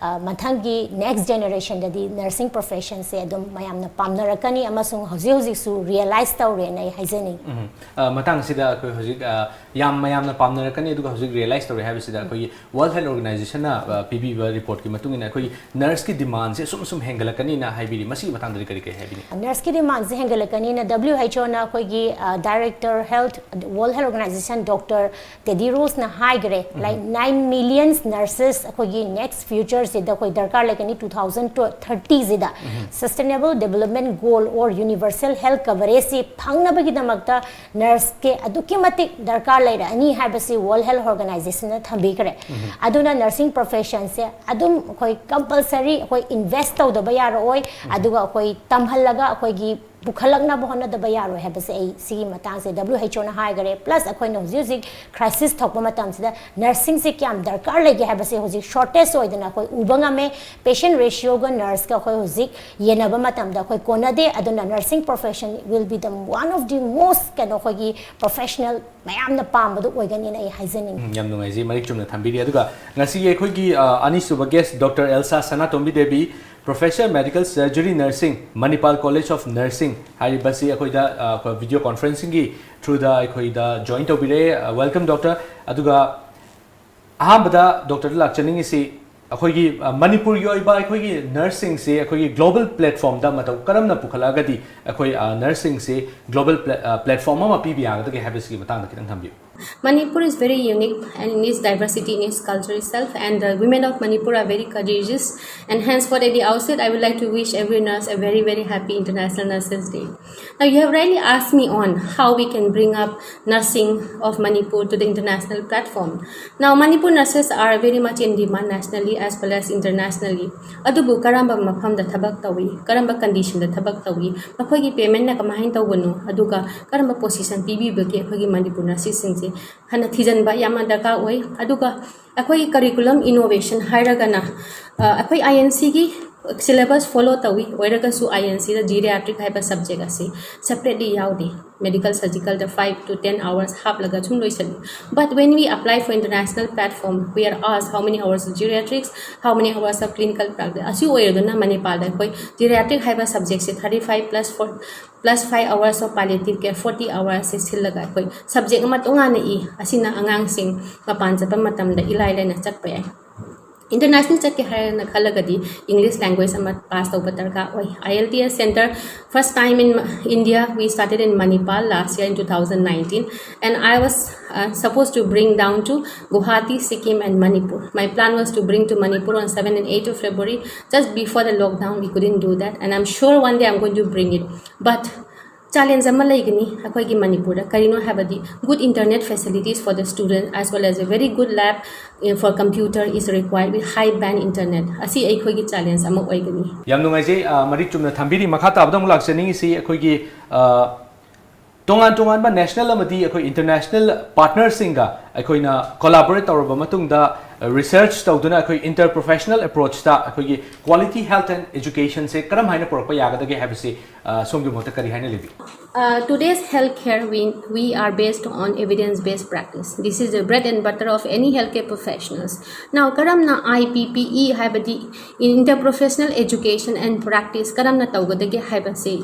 ꯃꯊꯪꯒꯤ ꯅꯦꯛꯁ ꯖꯦꯅꯦꯔꯦꯁꯟꯗꯗꯤ ꯅꯔꯁꯤꯡ ꯄ꯭ꯔꯣꯐꯦꯁꯟꯁꯦ ꯑꯗꯨꯝ ꯃꯌꯥꯝꯅ ꯄꯥꯝꯅꯔꯛꯀꯅꯤ ꯑꯃꯁꯨꯡ ꯍꯧꯖꯤꯛ ꯍꯧꯖꯤꯛꯁꯨ ꯔꯤꯌꯦꯂꯥꯏꯁ ꯇꯧꯔꯦꯅ ꯑꯩ ꯍꯥꯏꯖꯅꯤꯡꯉꯤ꯫ ꯎꯝ꯫ ꯃꯇꯥꯡ ꯑꯁꯤꯗ ꯑꯩꯈꯣꯏ ꯍꯧꯖꯤꯛ ꯌꯥꯝ ꯃꯌꯥꯝꯅ ꯄꯥꯝꯅꯔꯛꯀꯅꯤ, ꯑꯗꯨꯒ ꯍꯧꯖꯤꯛ ꯔꯤꯌꯦꯂꯥꯏꯁ ꯇꯧꯔꯦ ꯍꯥꯏꯕꯁꯤꯗ ꯑꯩꯈꯣꯏꯒꯤ ꯋꯥꯔꯜꯗ ꯍꯦꯜꯊ ꯑꯣꯔꯒꯅꯥꯏꯖꯦꯁꯟꯅ ꯄꯤꯕꯤꯕ ꯔꯤꯄꯣꯔꯠꯀꯤ ꯃꯇꯨꯡ ꯏꯟꯅ ꯑꯩꯈꯣꯏꯒꯤ ꯅꯔꯁꯀꯤ ꯗꯤꯃꯥꯟꯁꯦ ꯑꯁꯨꯝ ꯑꯁꯨꯝ ꯍꯦꯟꯒꯠꯂꯛꯀꯅꯤꯅ ꯍꯥꯏꯕꯤꯔꯤ꯫ ꯃꯁꯤꯒꯤ ꯃꯇꯥꯡꯗꯗꯤ ꯀꯔꯤ ꯀꯔꯤ ꯍꯥꯏꯕꯤꯅꯤ? ꯅꯔꯁꯀꯤ ꯗꯤꯃꯥꯟꯁꯦ ꯍꯦꯟꯒꯠꯂꯛꯀꯅꯤꯅ W H Oꯅ ꯑꯩꯈꯣꯏꯒꯤ director health, world health organization doctor ꯇꯦꯗꯤ ꯔꯣꯁꯅ ꯍꯥꯏꯈ꯭ꯔꯦ, ꯂꯥꯏꯛ ꯅꯥꯏꯟ ꯃꯤꯂꯤꯌꯟꯁ ꯅꯔꯁꯦꯁ ꯑꯩꯈꯣꯏꯒꯤ ꯅꯦꯛꯁ ꯐ꯭ꯌꯨꯆꯔꯁꯤꯗ ꯑꯩꯈꯣꯏ ꯗꯔꯀꯥꯔ ꯂꯩꯒꯅꯤ꯫ Two thousand thirtyꯁꯤꯗ sustainable development goal or universal health ꯀꯚꯔꯦꯖꯁꯤ ꯐꯪꯅꯕꯒꯤꯗꯃꯛꯇ ꯅꯔꯁꯀꯤ ꯑꯗꯨꯛꯀꯤ ꯃꯇꯤꯛ ꯗꯔꯀꯥꯔ ꯂꯩꯔꯛꯑꯅꯤ ꯍꯥꯏꯕꯁꯤ ꯋꯥꯔꯜꯗ ꯍꯦꯜꯊ ꯑꯣꯔꯒꯅꯥꯏꯖꯦꯁꯟꯅ ꯊꯝꯕꯤꯈ꯭ꯔꯦ꯫ ꯑꯗꯨꯅ ꯅꯔꯁꯤꯡ ꯄ꯭ꯔꯣꯐꯦꯁꯟꯁꯦ ꯑꯗꯨꯝ ꯑꯩꯈꯣꯏ ꯀꯝꯄꯜꯁꯔꯤ ꯑꯩꯈꯣꯏ ꯏꯟꯚꯦꯁ ꯇꯧꯗꯕ ꯌꯥꯔꯛꯑꯣꯏ꯫ ꯑꯗꯨꯒ ꯑꯩꯈꯣꯏ ꯇꯝꯍꯜꯂꯒ ꯑꯩꯈꯣꯏꯒꯤ ꯄꯨꯈꯠꯂꯛꯅꯕ ꯍꯣꯠꯅꯗꯕ ꯌꯥꯔꯣꯏ ꯍꯥꯏꯕꯁꯦ ꯑꯩ ꯁꯤꯒꯤ ꯃꯇꯥꯡꯁꯦ W H O ꯅ ꯍꯥꯏꯈꯔꯦ꯫ Plus ꯑꯩꯈꯣꯏꯅ ꯍꯧꯖꯤꯛ ꯍꯧꯖꯤꯛ crisis ꯊꯣꯛꯄ ꯃꯇꯝꯁꯤꯗ nursing ꯁꯦ ꯀꯌꯥꯝ ꯗꯔꯀꯥꯔ ꯂꯩꯒꯦ ꯍꯥꯏꯕꯁꯦ ꯍꯧꯖꯤꯛ shortage ꯑꯣꯏꯗꯅ ꯑꯩꯈꯣꯏ ꯎꯕ ꯉꯝꯃꯦ꯫ Patient ratio ꯒ nurse ꯀ ꯑꯩꯈꯣꯏ ꯍꯧꯖꯤꯛ ꯌꯦꯟꯅꯕ ꯃꯇꯝꯗ ꯑꯩꯈꯣꯏ ꯀꯣꯟꯅꯗꯦ꯫ ꯑꯗꯨꯅ nursing profession will be the one of the most ꯀꯩꯅꯣ ꯑꯩꯈꯣꯏꯒꯤ professional ꯃꯌꯥꯝꯅ ꯄꯥꯝꯕꯗꯨ ꯑꯣꯏꯒꯅꯤꯅ ꯑꯩ ꯍꯥꯏꯖꯅꯤꯡꯉꯤ꯫ ꯎꯝ, ꯌꯥꯝ ꯅꯨꯡꯉꯥꯏꯖꯩ, ꯃꯔꯤꯛ ꯆꯨꯝꯅ ꯊꯝꯕꯤꯔꯤ꯫ ꯑꯗꯨꯒ ꯉꯁꯤꯒꯤ ꯑꯩꯈꯣꯏꯒꯤ ꯑ, ꯑꯅꯤꯁꯨꯕ guest Doctor Elsa Sanatombi Devi, Professor Medical Surgery Nursing, Manipal College of Nursing ꯍꯥꯏꯔꯤꯕꯁꯤ ꯑꯩꯈꯣꯏꯗ ꯑ, ꯑꯩꯈꯣꯏ video conferencing ꯒꯤ through ꯗ ꯑꯩꯈꯣꯏꯗ join ꯇꯧꯕꯤꯔꯦ꯫ ꯑ, welcome doctor꯫ ꯑꯗꯨꯒ ꯑꯍꯥꯟꯕꯗ doctor ꯗ ꯂꯥꯛꯆꯅꯤꯡꯉꯤꯁꯤ ꯑꯩꯈꯣꯏꯒꯤ ꯑ, ꯃꯅꯤꯄꯨꯔꯒꯤ ꯑꯣꯏꯕ ꯑꯩꯈꯣꯏꯒꯤ nurse ꯁꯤꯡꯁꯤ ꯑꯩꯈꯣꯏꯒꯤ global platform ꯗ ꯃꯇꯧ ꯀꯔꯝꯅ ꯄꯨꯈꯠꯂꯛꯑꯒꯗꯤ ꯑꯩꯈꯣꯏ ꯑ, nurse ꯁꯤꯡꯁꯤ global pla- ꯑ, platform ꯑꯃ ꯄꯤꯕ ꯌꯥꯒꯗꯒꯦ ꯍꯥꯏꯕꯁꯤꯒꯤ ꯃꯇꯥꯡꯗ ꯈꯤꯇꯪ ꯊꯝꯕꯤꯌꯨ꯫ Manipur is very unique and in its diversity, in its culture itself, and the women of Manipur are very courageous. And henceforth, at the outset, I would like to wish every nurse a very, very happy International Nurses Day. Now, you have rightly asked me on how we can bring up nursing of Manipur to the international platform. Now, Manipur nurses are very much in demand nationally as well as internationally. ꯑꯗꯨꯕꯨ ꯀꯔꯝꯕ ꯃꯐꯝꯗ ꯊꯕꯛ ꯇꯧꯏ, ꯀꯔꯝꯕ condition ꯗ ꯊꯕꯛ ꯇꯧꯏ, ꯃꯈꯣꯏꯒꯤ payment ꯅ ꯀꯃꯥꯏꯅ ꯇꯧꯕꯅꯣ, ꯑꯗꯨꯒ ꯀꯔꯝꯕ position ꯄꯤꯕꯤꯕꯒꯦ ꯑꯩꯈꯣꯏꯒꯤ ꯃꯅꯤꯄꯨꯔ nurses ꯁꯤꯡꯁꯦ ꯍꯥꯟꯅ ꯊꯤꯖꯤꯟꯕ ꯌꯥꯝꯅ ꯗꯔꯀꯥꯔ ꯑꯣꯏ꯫ ꯑꯗꯨꯒ ꯑꯩꯈꯣꯏꯒꯤ curriculum innovation ꯍꯥꯏꯔꯒꯅ, ꯑ, ꯑꯩꯈꯣꯏ I N C ꯒꯤ syllabus follow ꯇꯧꯏ, ꯑꯣꯏꯔꯒꯁꯨ I N C the geriatric ꯍꯥꯏꯕ subject ꯑꯁꯤ separately ꯌꯥꯎꯗꯦ꯫ Medical surgical the five to ten hours ꯍꯥꯞꯂꯒ ꯁꯨꯝ ꯂꯣꯏꯁꯤꯜꯂꯤ꯫ But when we apply for international platform, we are asked how many hours of geriatrics, how many hours of clinical practice꯫ ꯑꯁꯤ ꯑꯣꯏꯔꯗꯨꯅ ꯃꯅꯤꯄꯥꯜꯗ ꯑꯩꯈꯣꯏ geriatric ꯍꯥꯏꯕ subject say thirty five plus four plus five hours of palliative care, forty hours ꯁꯦ ꯁꯤꯜꯂꯒ ꯑꯩꯈꯣꯏ subject ꯑꯃ ꯇꯣꯉꯥꯟꯅ ꯏ꯫ ꯑꯁꯤꯅ ꯑꯉꯥꯡꯁꯤꯡ ꯃꯄꯥꯟ ꯆꯠꯄ ꯃꯇꯝꯗ ꯏꯂꯥꯏ ꯂꯥꯏꯅ ꯆꯠꯄ ꯌꯥꯏ꯫ International ꯆꯠꯀꯦ ꯍꯥꯏꯔꯅ ꯈꯜꯂꯒꯗꯤ English language ꯑꯃ pass ꯇꯧꯕ ꯗꯔꯀꯥꯔ ꯑꯣꯏ꯫ I E L T S center first time in India, we started in Manipal last year in two thousand nineteen, and I was uh, supposed to bring down to Guwahati, Sikkim and Manipur. My plan was to bring to Manipur on seven and eight of February, just before the lockdown. We couldn't do that, and I'm sure one day I'm going to bring it. But challenge ꯑꯃ ꯂꯩꯒꯅꯤ ꯑꯩꯈꯣꯏꯒꯤ ꯃꯅꯤꯄꯨꯔꯗ꯫ ꯀꯔꯤꯅꯣ ꯍꯥꯏꯕꯗꯤ, good internet facilities for the student as well as a very good lab for computer is required with high band internet. ꯑꯁꯤ ꯑꯩꯈꯣꯏꯒꯤ ꯆꯦꯂꯦꯟꯖ ꯑꯃ ꯑꯣꯏꯒꯅꯤ꯫ ꯌꯥꯝ ꯅꯨꯡꯉꯥꯏꯖꯩ꯫ ꯑ, ꯃꯔꯤꯛ ꯆꯨꯝꯅ ꯊꯝꯕꯤꯔꯤ꯫ ꯃꯈꯥ ꯇꯥꯕꯗ ꯑꯃꯨꯛ ꯂꯥꯛꯆꯅꯤꯡꯉꯤꯁꯤ ꯑꯩꯈꯣꯏꯒꯤ, ꯑ, ꯇꯣꯉꯥꯟ ꯇꯣꯉꯥꯟꯕ ꯅꯦꯁꯅꯦꯜ ꯑꯃꯗꯤ ꯑꯩꯈꯣꯏ ꯏꯟꯇꯔꯅꯦꯁꯅꯦꯜ ꯄꯥꯔꯠꯅꯔꯁꯤꯡꯒ ꯑꯩꯈꯣꯏꯅ ꯀꯣꯂꯥꯕꯣꯔꯦꯠ ꯇꯧꯔꯕ ꯃꯇꯨꯡꯗ, ꯔꯤꯁꯔꯆ ꯇꯧꯗꯨꯅ ꯑꯩꯈꯣꯏ ꯏꯟꯇꯔ ꯄ꯭ꯔꯣꯐꯦꯁꯅꯦꯜ ꯑꯦꯄ꯭ꯔꯣꯆꯇ ꯑꯩꯈꯣꯏꯒꯤ ꯀ꯭ꯋꯥꯂꯤꯇꯤ ꯍꯦꯜꯊ ꯑꯦꯟ ꯑꯦꯖꯨꯀꯦꯁꯟꯁꯦ ꯀꯔꯝ ꯍꯥꯏꯅ ꯄꯨꯔꯛꯄ ꯌꯥꯒꯗꯒꯦ ꯍꯥꯏꯕꯁꯤ, ꯑ, ꯁꯣꯝꯒꯤ ꯃꯣꯠꯇ ꯀꯔꯤ ꯍꯥꯏꯅ ꯂꯩꯕꯤ? Uh, today's healthcare, we, we are based on evidence-based practice. This is the bread and butter of any healthcare professionals. Now, ꯀꯔꯝꯅ I P P E ꯍꯥꯏꯕꯗꯤ interprofessional education and practice ꯀꯔꯝꯅ ꯇꯧꯒꯗꯒꯦ ꯍꯥꯏꯕꯁꯤ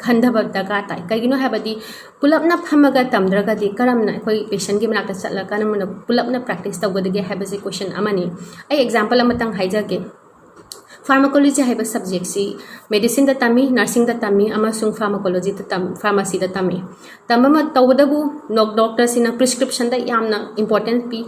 ꯈꯟꯊꯕ ꯗꯔꯀꯥꯔ ꯇꯥꯏ꯫ ꯀꯩꯒꯤꯅꯣ ꯍꯥꯏꯕꯗꯤ, ꯄꯨꯂꯞꯅ ꯐꯝꯃꯒ ꯇꯝꯗ꯭ꯔꯒꯗꯤ ꯀꯔꯝꯅ ꯑꯩꯈꯣꯏ ꯄꯦꯁꯦꯟꯒꯤ ꯃꯅꯥꯛꯇ ꯆꯠꯂꯒ ꯀꯔꯝꯅ ꯄꯨꯂꯞꯅ ꯄ꯭ꯔꯦꯛꯇꯤꯁ ꯇꯧꯒꯗꯒꯦ ꯍꯥꯏꯕꯁꯤ ꯀꯣꯏꯁꯟ ꯑꯃꯅꯤ꯫ ꯑꯩ ꯑꯦꯛꯖꯥꯝꯄꯜ ꯑꯃꯇꯪ ꯍꯥꯏꯖꯒꯦ꯫ ꯐꯥꯔꯃꯥꯀꯣꯂꯣꯖꯤ ꯍꯥꯏꯕ ꯁꯕꯖꯦꯛꯁꯤ ꯃꯦꯗꯤꯁꯤꯟꯗ ꯇꯝꯃꯤ, ꯅꯔꯁꯤꯡꯗ ꯇꯝꯃꯤ, ꯑꯃꯁꯨꯡ ꯐꯥꯔꯃꯥꯀꯣꯂꯣꯖꯤꯗ ꯇꯝ ꯐꯥꯔꯃꯥꯁꯤꯗ ꯇꯝꯃꯤ꯫ ꯇꯝꯕ ꯃ- ꯇꯧꯕꯇꯕꯨ ꯅꯣꯛ- ꯗꯣꯛꯇꯔꯁꯤꯅ ꯄ꯭ꯔꯤꯁꯀ꯭ꯔꯤꯞꯁꯟꯗ ꯌꯥꯝꯅ ꯏꯝꯄꯣꯔꯇꯦꯟꯁ ꯄꯤ,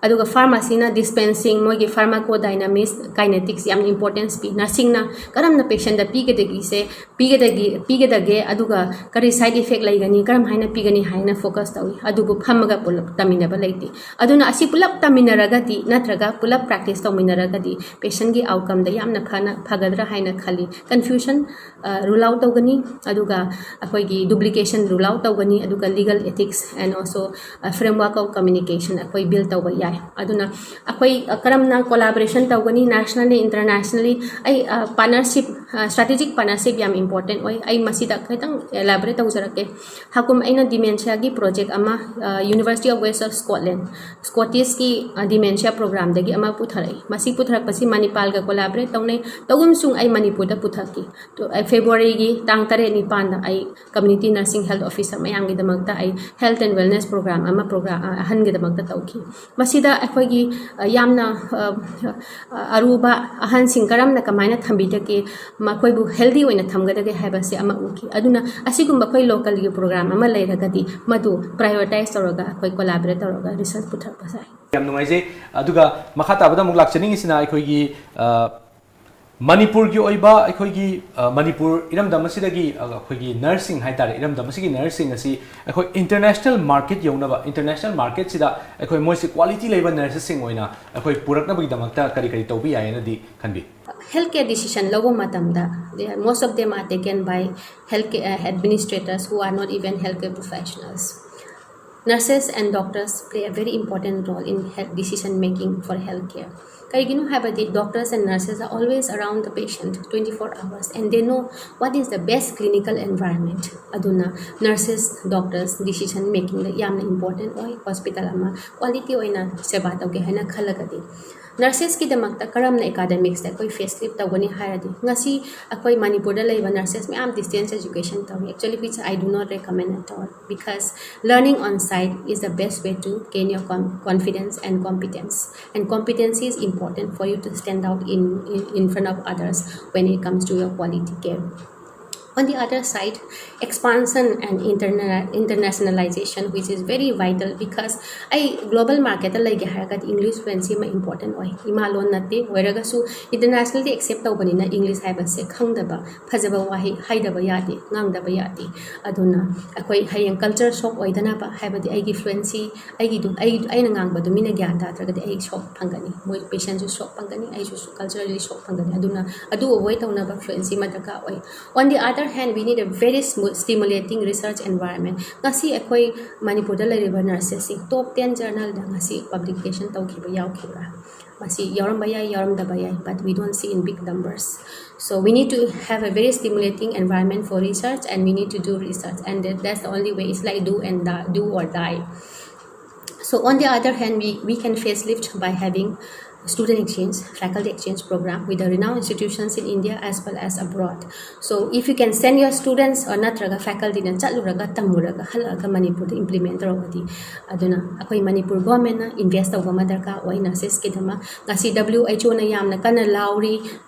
ꯑꯗꯨꯒ ꯐꯥꯔꯃꯥꯁꯤꯅ ꯗꯤꯁꯄꯦꯟꯁꯤꯡ, ꯃꯣꯏꯒꯤ ꯐꯥꯔꯃꯥꯀꯣ ꯗꯥꯏꯅꯥꯃꯤꯛꯁ, ꯀꯥꯏꯅꯦꯇꯤꯛꯁ ꯌꯥꯝꯅ ꯏꯝꯄꯣꯔꯇꯦꯟꯁ ꯄꯤ꯫ ꯅꯔꯁꯤꯡꯅ ꯀꯔꯝꯅ ꯄꯦꯁꯦꯟꯗ ꯄꯤꯒꯗꯒꯤꯁꯦ ꯄꯤꯒꯗꯒꯤ ꯄꯤꯒꯗꯒꯦ, ꯑꯗꯨꯒ ꯀꯔꯤ ꯁꯥꯏꯠ ꯏꯐꯦꯛ ꯂꯩꯒꯅꯤ, ꯀꯔꯝ ꯍꯥꯏꯅ ꯄꯤꯒꯅꯤ ꯍꯥꯏꯅ ꯐꯣꯀꯁ ꯇꯧꯏ꯫ ꯑꯗꯨꯕꯨ ꯐꯝꯃꯒ ꯄꯨꯂꯞ ꯇꯝꯃꯤꯟꯅꯕ ꯂꯩꯇꯦ꯫ ꯑꯗꯨꯅ ꯑꯁꯤ ꯄꯨꯂꯞ ꯇꯝꯃꯤꯟꯅꯔꯒꯗꯤ ꯅꯠꯇ꯭ꯔꯒ ꯄꯨꯂꯞ ꯄ꯭ꯔꯦꯛꯇꯤꯁ ꯇꯧꯃꯤꯟꯅꯔꯒꯗꯤ ꯄꯦꯁꯦꯟꯒꯤ ꯑꯥꯎꯠꯀꯝꯗ ꯌꯥꯝꯅ ꯐꯅ ꯐꯒꯗ꯭ꯔꯥ ꯍꯥꯏꯅ ꯈꯜꯂꯤ꯫ ꯀꯟꯐ꯭ꯌꯨꯖꯟ ꯔꯨꯜ ꯑꯥꯎꯠ ꯇꯧꯒꯅꯤ, ꯑꯗꯨꯒ ꯑꯩꯈꯣꯏꯒꯤ ꯗꯨꯄ꯭ꯂꯤꯀꯦꯁꯟ ꯔꯨꯜ ꯑꯥꯎꯠ ꯇꯧꯒꯅꯤ, ꯑꯗꯨꯒ legal ethics and also framework of communication ꯑꯩꯈꯣꯏ ꯕꯤꯜ ꯇꯧꯕ ꯌꯥꯏ꯫ ꯑꯗꯨꯅ ꯑꯩꯈꯣꯏ, ꯑ, ꯀꯔꯝꯅ ꯀꯣꯂꯥꯕꯣꯔꯦꯁꯟ ꯇꯧꯒꯅꯤ, ꯅꯦꯁꯅꯦꯜꯂꯤ, ꯏꯟꯇꯔꯅꯦꯁꯅꯦꯜꯂꯤ, ꯑꯩ, ꯑ, ꯄꯥꯔꯠꯅꯔꯁꯤꯞ, ꯑ, ꯁ꯭ꯇ꯭ꯔꯦꯇꯦꯖꯤꯛ ꯄꯥꯔꯠꯅꯔꯁꯤꯞ ꯌꯥꯝ ꯏꯝꯄꯣꯔꯇꯦꯟ ꯑꯣꯏ꯫ ꯑꯩ ꯃꯁꯤꯗ ꯈꯤꯇꯪ ꯏꯂꯥꯕꯣꯔꯦꯠ ꯇꯧꯖꯔꯛꯀꯦ꯫ ꯍꯥꯀꯨꯝ ꯑꯩꯅ ꯗꯤꯃꯦꯟꯁꯤꯌꯥꯒꯤ ꯄ꯭ꯔꯣꯖꯦꯛ ꯑꯃ, ꯑ, University of West of Scotland, ꯁ꯭ꯀꯣꯇꯤꯁꯀꯤ, ꯑ, ꯗꯤꯃꯦꯟꯁꯤꯌꯥ ꯄ꯭ꯔꯣꯒ꯭ꯔꯥꯝꯗꯒꯤ ꯑꯃ ꯄꯨꯊꯔꯛꯏ꯫ ꯃꯁꯤ ꯄꯨꯊꯔꯛꯄꯁꯤ ꯃꯅꯤꯄꯥꯜꯒ ꯀꯣꯂꯥꯕꯣꯔꯦꯠ ꯇꯧꯅꯩ꯫ ꯇꯧꯒꯨꯝꯁꯨꯡ ꯑꯩ ꯃꯅꯤꯄꯨꯔꯗ ꯄꯨꯊꯛꯈꯤ꯫ ꯇꯣ-, ꯑ, ꯐꯦꯕ꯭ꯔꯨꯋꯥꯔꯤꯒꯤ ꯇꯥꯡ ꯇꯔꯦꯠ ꯅꯤꯄꯥꯟꯗ ꯑꯩ ꯀꯝꯃ꯭ꯌꯨꯅꯤꯇꯤ ꯅꯔꯁꯤꯡ ꯍꯦꯜꯊ ꯑꯣꯐꯤꯁꯔ ꯃꯌꯥꯝꯒꯤꯗꯃꯛꯇ ꯑꯩ ꯍꯦꯜꯊ ꯑꯦꯟ ꯋꯦꯜꯅꯦꯁ ꯄ꯭ꯔꯣꯒ꯭ꯔꯥꯝ ꯑꯃ ꯄ꯭ꯔꯣꯒ꯭ꯔꯥꯝ, ꯑ, ꯑꯍꯟꯒꯤꯗꯃꯛꯇ ꯇꯧꯈꯤ꯫ ꯃꯁꯤꯗ ꯑꯩꯈꯣꯏꯒꯤ, ꯑ, ꯌꯥꯝꯅ, ꯑ, ꯑ, ꯑꯔꯨꯕ ꯑꯍꯟꯁꯤꯡ ꯀꯔꯝꯅ ꯀꯃꯥꯏꯅ ꯊꯝꯕꯤꯗꯒꯦ, ꯃꯈꯣꯏꯕꯨ ꯍꯦꯜꯗꯤ ꯑꯣꯏꯅ ꯊꯝꯒꯗꯒꯦ ꯍꯥꯏꯕꯁꯤ ꯑꯃ ꯎꯈꯤ꯫ ꯑꯗꯨꯅ ꯑꯁꯤꯒꯨꯝꯕ ꯑꯩꯈꯣꯏ ꯂꯣꯀꯦꯜꯒꯤ ꯄ꯭ꯔꯣꯒ꯭ꯔꯥꯝ ꯑꯃ ꯂꯩꯔꯒꯗꯤ ꯃꯗꯨ ꯄ꯭ꯔꯥꯏꯑꯣꯔꯤꯇꯥꯏꯁ ꯇꯧꯔꯒ ꯑꯩꯈꯣꯏ ꯀꯣꯂꯥꯕꯣꯔꯦꯠ ꯇꯧꯔꯒ ꯔꯤꯁꯔꯆ ꯄꯨꯊꯔꯛꯄ ꯌꯥꯏ꯫ ꯌꯥꯝ ꯅꯨꯡꯉꯥꯏꯖꯩ꯫ ꯑꯗꯨꯒ ꯃꯈꯥ ꯇꯥꯕꯗ ꯑꯃꯨꯛ ꯂꯥꯛꯆꯅꯤꯡꯉꯤꯁꯤꯅ ꯑꯩꯈꯣꯏꯒꯤ, ꯑ, ꯃꯅꯤꯄꯨꯔꯒꯤ ꯑꯣꯏꯕ ꯑꯩꯈꯣꯏꯒꯤ ꯃꯅꯤꯄꯨꯔ ꯏꯔꯝꯗꯝ ꯑꯁꯤꯗꯒꯤ ꯑꯩꯈꯣꯏꯒꯤ ꯅꯔꯁꯁꯤꯡ ꯍꯥꯏꯇꯥꯔꯦ, ꯏꯔꯝꯗꯝ ꯑꯁꯤꯒꯤ ꯅꯔꯁꯁꯤꯡ ꯑꯁꯤ ꯑꯩꯈꯣꯏ ꯏꯟꯇꯔꯅꯦꯁꯅꯦꯜ ꯃꯥꯔꯀꯦꯠ ꯌꯧꯅꯕ, ꯏꯟꯇꯔꯅꯦꯁꯅꯦꯜ ꯃꯥꯔꯀꯦꯠꯁꯤꯗ ꯑꯩꯈꯣꯏ ꯃꯣꯏꯁꯤ ꯀ꯭ꯋꯥꯂꯤꯇꯤ ꯂꯩꯕ ꯅꯔꯁꯦꯁꯁꯤꯡ ꯑꯣꯏꯅ ꯑꯩꯈꯣꯏ ꯄꯨꯔꯛꯅꯕꯒꯤꯗꯃꯛꯇ ꯀꯔꯤ ꯀꯔꯤ ꯇꯧꯕ ꯌꯥꯏꯅꯗꯤ ꯈꯟꯕꯤ? Healthcare decision ꯂꯧꯕ ꯃꯇꯝꯗ most of them are taken by healthcare administrators who are not even healthcare professionals. Nurses and doctors play a very important role in health decision making for healthcare. ꯀꯩꯒꯤꯅꯣ ꯍꯥꯏꯕꯗꯤ doctors and nurses are always around the patient twenty four hours and they know what is the best clinical environment. ꯑꯗꯨꯅ nurses, doctors decision makingꯗ ꯌꯥꯝꯅ important ꯑꯣꯏ꯫ ꯍꯣꯁꯄꯤꯇꯥꯜ ꯑꯃ ꯀ꯭ꯋꯥꯂꯤꯇꯤ ꯑꯣꯏꯅ ꯁꯦꯕꯥ ꯇꯧꯒꯦ ꯍꯥꯏꯅ ꯈꯜꯂꯒꯗꯤ ꯅꯔꯁꯦꯁꯀꯤꯗꯃꯛꯇ ꯀꯔꯝꯅ ꯑꯦꯀꯥꯗꯃꯤꯛꯁꯇ ꯑꯩꯈꯣꯏ ꯐꯦꯁ ꯂꯤꯐ ꯇꯧꯒꯅꯤ ꯍꯥꯏꯔꯗꯤ, ꯉꯁꯤ ꯑꯩꯈꯣꯏ ꯃꯅꯤꯄꯨꯔꯗ ꯂꯩꯕ ꯅꯔꯁꯦꯁ ꯃꯌꯥꯝ distance education ꯇꯧꯔꯤ, actually which I do not recommend at all, because learning on site is the best way to gain your confidence and competence, and competency is important for you to stand out in, in, in front of others when it comes to your quality care. On the other side, expansion and internationalization, which is very vital because ꯑꯩ global marketꯇ ꯂꯩꯒꯦ ꯍꯥꯏꯔꯒꯗꯤ English fluency ꯑꯃ important ꯑꯣꯏ꯫ ꯏꯃꯥ ꯂꯣꯟ ꯅꯠꯇꯦ, ꯑꯣꯏꯔꯒꯁꯨ internationally accept ꯇꯧꯕꯅꯤꯅ English ꯍꯥꯏꯕꯁꯦ ꯈꯪꯗꯕ, ꯐꯖꯕ ꯋꯥꯍꯩ ꯍꯥꯏꯗꯕ ꯌꯥꯗꯦ, ꯉꯥꯡꯗꯕ ꯌꯥꯗꯦ꯫ ꯑꯗꯨꯅ ꯑꯩꯈꯣꯏ ꯍꯌꯦꯡ culture shock ꯑꯣꯏꯗꯅꯕ, ꯍꯥꯏꯕꯗꯤ ꯑꯩꯒꯤ fluency, ꯑꯩꯒꯤꯗꯨ ꯑꯩ ꯑꯩꯅ ꯉꯥꯡꯕꯗꯨ ꯃꯤꯅ ꯒ꯭ꯌꯥꯟ ꯇꯥꯗ꯭ꯔꯒꯗꯤ ꯑꯩ shock ꯐꯪꯒꯅꯤ, ꯃꯣꯏ patientꯁꯨ shock ꯐꯪꯒꯅꯤ, ꯑꯩꯁꯨ culturally shock ꯐꯪꯒꯅꯤ꯫ ꯑꯗꯨꯅ ꯑꯗꯨ avoid ꯇꯧꯅꯕ fluency ꯑꯃ ꯗꯔꯀꯥꯔ ꯑꯣꯏ꯫ On the other hand, we need a very stimulating research environment. ꯉꯁꯤ ꯑꯩꯈꯣꯏ ꯃꯅꯤꯄꯨꯔꯗ ꯂꯩꯔꯤꯕ ꯅꯔꯁꯦꯁꯁꯤꯡ top ten journalꯗ ꯉꯁꯤ publication ꯇꯧꯈꯤꯕ ꯌꯥꯎꯈꯤꯕ꯭ꯔꯥ? ꯃꯁꯤ ꯌꯥꯎꯔꯝꯕ ꯌꯥꯏ, ꯌꯥꯎꯔꯝꯗꯕ ꯌꯥꯏ, but we don't see in big numbers. So we need to have a very stimulating environment for research and we need to do research and that, that's the only way. It's like do and die, do or die. So on the other hand, we, we can facelift by having student exchange, faculty exchange program with the renowned institutions in India as well as abroad. So if you can send your students or ꯅꯠꯇ꯭ꯔꯒ facultyꯅ ꯆꯠꯂꯨꯔꯒ ꯇꯝꯃꯨꯔꯒ ꯍꯜꯂꯛꯑꯒ ꯃꯅꯤꯄꯨꯔꯗ implement ꯇꯧꯔꯒꯗꯤ, ꯑꯗꯨꯅ ꯑꯩꯈꯣꯏ ꯃꯅꯤꯄꯨꯔ governmentꯅ invest ꯇꯧꯕ ꯑꯃ ꯗꯔꯀꯥꯔ ꯑꯣꯏ nursesꯀꯤꯗꯃꯛ꯫ ꯉꯁꯤ WHOꯅ ꯌꯥꯝꯅ ꯀꯟꯅ ꯂꯥꯎꯔꯤ,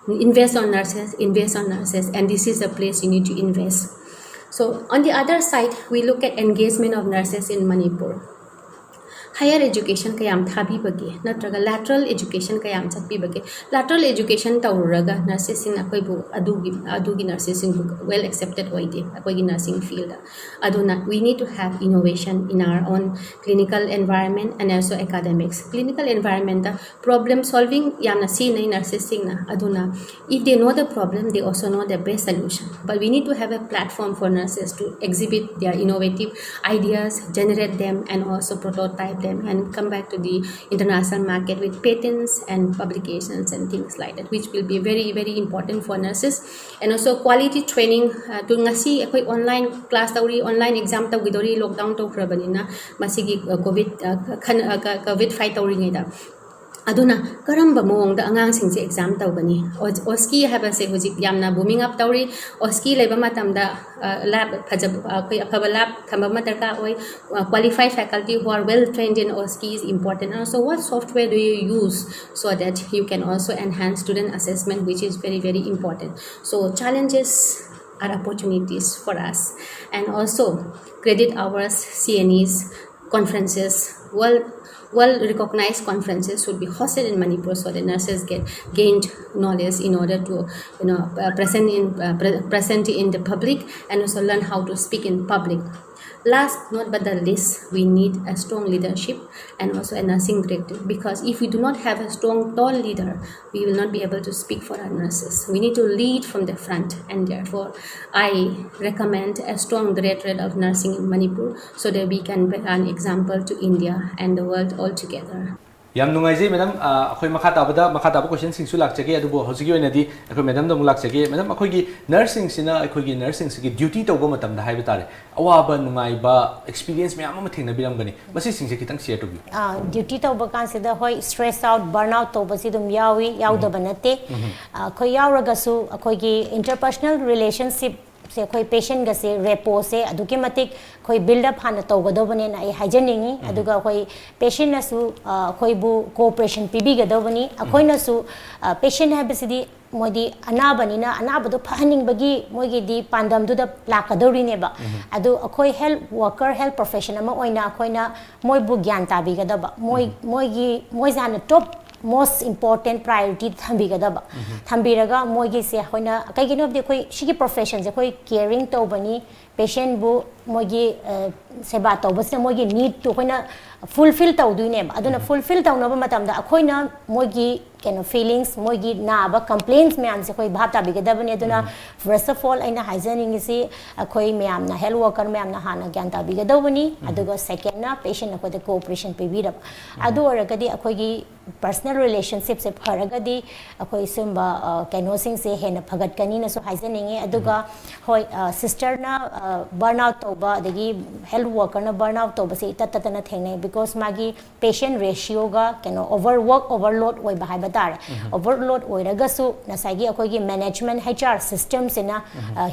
invest on nurses, invest on nurses, and this is the place you need to invest. So on the other side, we look at engagement of nurses in Manipur. Higher education ꯀꯌꯥꯝ ꯊꯥꯕꯤꯕꯒꯦ, ꯅꯠꯇ꯭ꯔꯒ lateral education ꯀꯌꯥꯝ ꯆꯠꯄꯤꯕꯒꯦ? Lateral education ꯇꯧꯔꯨꯔꯒ nurses ꯁꯤꯡꯅ ꯑꯩꯈꯣꯏꯕꯨ ꯑꯗꯨꯒꯤ ꯑꯗꯨꯒꯤ nurses ꯁꯤꯡꯕꯨ well accepted ꯑꯣꯏꯗꯦ ꯑꯩꯈꯣꯏꯒꯤ nursing field ꯗ꯫ ꯑꯗꯨꯅ we need to have innovation in our own clinical environment and also academics. Clinical environment ꯇ problem solving ꯌꯥꯝꯅ ꯁꯤꯖꯤꯟꯅꯩ nurses ꯁꯤꯡꯅ꯫ ꯑꯗꯨꯅ if they know the problem, they also know the best solution. But we need to have a platform for nurses to exhibit their innovative ideas, generate them, and also prototype them and come back to the international market with patents and publications and things like that, which will be very, very important for nurses. And also quality training, uh, to ꯉꯁꯤ ꯑꯩꯈꯣꯏ online class ꯇꯧꯔꯤ, online exam ꯇꯧꯈꯤꯗꯧꯔꯤ, lockdown ꯇꯧꯈ꯭ꯔꯕꯅꯤꯅ ꯃꯁꯤꯒꯤ, uh, COVID, uh, ꯈꯟ-, uh, ꯀ-, COVID fight ꯇꯧꯔꯤꯉꯩꯗ꯫ ꯑꯗꯨꯅ ꯀꯔꯝꯕ ꯃꯑꯣꯡꯗ ꯑꯉꯥꯡꯁꯤꯡꯁꯦ exam ꯇꯧꯒꯅꯤ? ꯑꯣ-, OSCE ꯍꯥꯏꯕꯁꯦ ꯍꯧꯖꯤꯛ ꯌꯥꯝꯅ booming up ꯇꯧꯔꯤ꯫ OSCE ꯂꯩꯕ ꯃꯇꯝꯗ, ꯑ, lab ꯐꯖꯕ, ꯑꯩꯈꯣꯏ ꯑꯐꯕ lab ꯊꯝꯕ ꯑꯃ ꯗꯔꯀꯥꯔ ꯑꯣꯏ꯫ ꯑ, qualified faculty who are well trained in OSCE is important. And also, what software do you use so that you can also enhance student assessment, which is very, very important. So challenges are opportunities for us. And also, credit hours, CNEs, conferences, well, well recognized conferences should be hosted in Manipur so the nurses get gained knowledge in order to, you know, uh, present in, uh, pre- present in the public and also learn how to speak in public. Last not but the least, we need a strong leadership and also a nursing director, because if we do not have a strong tall leader, we will not be able to speak for our nurses. We need to lead from the front, and therefore I recommend a strong directorate of nursing in Manipur so that we can be an example to India and the world altogether. ꯌꯥꯝ ꯅꯨꯡꯉꯥꯏꯖꯩ ꯃꯦꯗꯥꯝ꯫ ꯑꯩꯈꯣꯏ ꯃꯈꯥ ꯇꯥꯕꯗ ꯃꯈꯥ ꯇꯥꯕ ꯀꯣꯏꯁꯟꯁꯤꯡꯁꯨ ꯂꯥꯛꯆꯒꯦ, ꯑꯗꯨꯕꯨ ꯍꯧꯖꯤꯛꯀꯤ ꯑꯣꯏꯅꯗꯤ ꯑꯩꯈꯣꯏ ꯃꯦꯗꯥꯝꯗ ꯑꯃꯨꯛ ꯂꯥꯛꯆꯒꯦ꯫ ꯃꯦꯗꯥꯝ, ꯑꯩꯈꯣꯏꯒꯤ ꯅꯔꯁꯁꯤꯡꯁꯤꯅ ꯑꯩꯈꯣꯏꯒꯤ ꯅꯔꯁꯁꯤꯡꯁꯤꯒꯤ ꯗ꯭ꯌꯨꯇꯤ ꯇꯧꯕ ꯃꯇꯝꯗ ꯍꯥꯏꯕ ꯇꯥꯔꯦ, ꯑꯋꯥꯕ ꯅꯨꯡꯉꯥꯏꯕ ꯑꯦꯛꯁꯄꯤꯔꯤꯌꯦꯟꯁ ꯃꯌꯥꯝ ꯑꯃ ꯊꯦꯡꯅꯕꯤꯔꯝꯒꯅꯤ꯫ ꯃꯁꯤꯁꯤꯡꯁꯦ ꯈꯤꯇꯪ ꯁꯤꯌꯔ ꯇꯧꯕꯤꯌꯨ꯫ ꯗ꯭ꯌꯨꯇꯤ ꯇꯧꯕ ꯀꯥꯟꯁꯤꯗ ꯍꯣꯏ, stress out, burn out ꯇꯧꯕꯁꯤ ꯑꯗꯨꯝ ꯌꯥꯎꯏ, ꯌꯥꯎꯗꯕ ꯅꯠꯇꯦ꯫ ꯑꯩꯈꯣꯏ ꯌꯥꯎꯔꯒꯁꯨ ꯑꯩꯈꯣꯏꯒꯤ interpersonal relationship ꯁꯦ ꯑꯩꯈꯣꯏ ꯄꯦꯁꯦꯟꯒꯁꯦ ꯔꯦꯄꯣꯁꯦ ꯑꯗꯨꯛꯀꯤ ꯃꯇꯤꯛ ꯑꯩꯈꯣꯏ ꯕꯤꯜꯗ ꯑꯞ ꯍꯥꯟꯅ ꯇꯧꯒꯗꯧꯕꯅꯦꯅ ꯑꯩ ꯍꯥꯏꯖꯅꯤꯡꯉꯤ꯫ ꯑꯗꯨꯒ ꯑꯩꯈꯣꯏ ꯄꯦꯁꯦꯟꯅꯁꯨ ꯑꯩꯈꯣꯏꯕꯨ ꯀꯣꯑꯣꯄꯔꯦꯁꯟ ꯄꯤꯕꯤꯒꯗꯧꯕꯅꯤ꯫ ꯑꯩꯈꯣꯏꯅꯁꯨ ꯄꯦꯁꯦꯟ ꯍꯥꯏꯕꯁꯤꯗꯤ ꯃꯣꯏꯗꯤ ꯑꯅꯥꯕꯅꯤꯅ ꯑꯅꯥꯕꯗꯣ ꯐꯍꯟꯅꯤꯡꯕꯒꯤ ꯃꯣꯏꯒꯤꯗꯤ ꯄꯥꯟꯗꯝꯗꯨꯗ ꯂꯥꯛꯀꯗꯧꯔꯤꯅꯦꯕ꯫ ꯑꯗꯨ ꯑꯩꯈꯣꯏ ꯍꯦꯜꯊ ꯋꯥꯔꯀꯔ, ꯍꯦꯜꯊ ꯄ꯭ꯔꯣꯐꯦꯁꯟ ꯑꯃ ꯑꯣꯏꯅ ꯑꯩꯈꯣꯏꯅ ꯃꯣꯏꯕꯨ ꯒ꯭ꯌꯥꯟ ꯇꯥꯕꯤꯒꯗꯕ, ꯃꯣꯏ ꯃꯣꯏꯒꯤ ꯃꯣꯏꯁꯦ ꯍꯥꯟꯅ ꯇꯣꯞ ꯃꯣꯁ ꯏꯝꯄꯣꯔꯇꯦꯟ ꯄ꯭ꯔꯥꯏꯌꯣꯔꯤꯇꯤ ꯊꯝꯕꯤꯒꯗꯕ꯫ ꯊꯝꯕꯤꯔꯒ ꯃꯣꯏꯒꯤꯁꯦ ꯑꯩꯈꯣꯏꯅ, ꯀꯩꯒꯤꯅꯣ ꯍꯥꯏꯕꯗꯤ ꯑꯩꯈꯣꯏ ꯁꯤꯒꯤ ꯄ꯭ꯔꯣꯐꯦꯁꯟꯁꯦ ꯑꯩꯈꯣꯏ ꯀꯦꯌꯔꯤꯡ ꯇꯧꯕꯅꯤ꯫ ꯄꯦꯁꯦꯟꯕꯨ ꯃꯣꯏꯒꯤ ꯁꯦꯕꯥ ꯇꯧꯕꯁꯤꯅ ꯃꯣꯏꯒꯤ ꯅꯤꯗꯇꯨ ꯑꯩꯈꯣꯏꯅ ꯐꯨꯜꯐꯤꯜ ꯇꯧꯗꯣꯏꯅꯦꯕ꯫ ꯑꯗꯨꯅ ꯐꯨꯜꯐꯤꯜ ꯇꯧꯅꯕ ꯃꯇꯝꯗ ꯑꯩꯈꯣꯏꯅ ꯃꯣꯏꯒꯤ ꯀꯩꯅꯣ ꯐꯤꯂꯤꯡꯁ, ꯃꯣꯏꯒꯤ ꯅꯥꯕ ꯀꯝꯄ꯭ꯂꯦꯟꯁ ꯃꯌꯥꯝꯁꯦ ꯑꯩꯈꯣꯏ ꯚꯥꯞ ꯇꯥꯕꯤꯒꯗꯕꯅꯤ꯫ ꯑꯗꯨꯅ ꯐꯥꯔꯁ ꯑꯣꯐ ꯑꯣꯜ ꯑꯩꯅ ꯍꯥꯏꯖꯅꯤꯡꯉꯤꯁꯤ, ꯑꯩꯈꯣꯏ ꯃꯌꯥꯝꯅ, ꯍꯦꯜꯊ ꯋꯥꯔꯀꯔ ꯃꯌꯥꯝꯅ ꯍꯥꯟꯅ ꯒ꯭ꯌꯥꯟ ꯇꯥꯕꯤꯒꯗꯧꯕꯅꯤ꯫ ꯑꯗꯨꯒ ꯁꯦꯀꯦꯟꯅ ꯄꯦꯁꯦꯟ ꯑꯩꯈꯣꯏꯗ ꯀꯣꯑꯣꯄꯔꯦꯁꯟ ꯄꯤꯕꯤꯔꯕ꯫ ꯑꯗꯨ ꯑꯣꯏꯔꯒꯗꯤ ꯑꯩꯈꯣꯏꯒꯤ ꯄꯔꯁꯅꯦꯜ ꯔꯤꯂꯦꯁꯟꯁꯤꯞꯁꯦ ꯐꯔꯒꯗꯤ ꯑꯩꯈꯣꯏ ꯁꯨꯝꯕ ꯀꯩꯅꯣꯁꯤꯡꯁꯦ ꯍꯦꯟꯅ ꯐꯒꯠꯀꯅꯤꯅꯁꯨ ꯍꯥꯏꯖꯅꯤꯡꯉꯤ꯫ ꯑꯗꯨꯒ ꯍꯣꯏ, ꯁꯤꯁꯇꯔꯅ ꯕꯔꯟ ꯑꯥꯎꯠ ꯇꯧꯕ ꯑꯗꯒꯤ ꯍꯦꯜꯊ ꯋꯥꯔꯀꯔꯅ ꯕꯔꯟ ꯑꯥꯎꯠ ꯇꯧꯕꯁꯦ ꯏꯇꯠ ꯇꯠꯇꯅ ꯊꯦꯡꯅꯩ꯫ ꯕꯤꯀꯣꯁ ꯃꯥꯒꯤ ꯄꯦꯁꯦꯟ ꯔꯦꯁꯤꯌꯣꯒ ꯀꯩꯅꯣ ꯑꯣꯚꯔ ꯋꯥꯔꯛ ꯑꯣꯚꯔꯂꯣꯗ ꯑꯣꯏꯕ ꯍꯥꯏꯕ ꯇꯥꯔꯦ꯫ ꯑꯣꯚꯔꯂꯣꯗ ꯑꯣꯏꯔꯒꯁꯨ ꯉꯁꯥꯏꯒꯤ ꯑꯩꯈꯣꯏꯒꯤ ꯃꯦꯅꯦꯖꯃꯦꯟ, ꯍꯩꯆ ꯑꯥꯔ ꯁꯤꯁꯇꯦꯝꯁꯤꯅ,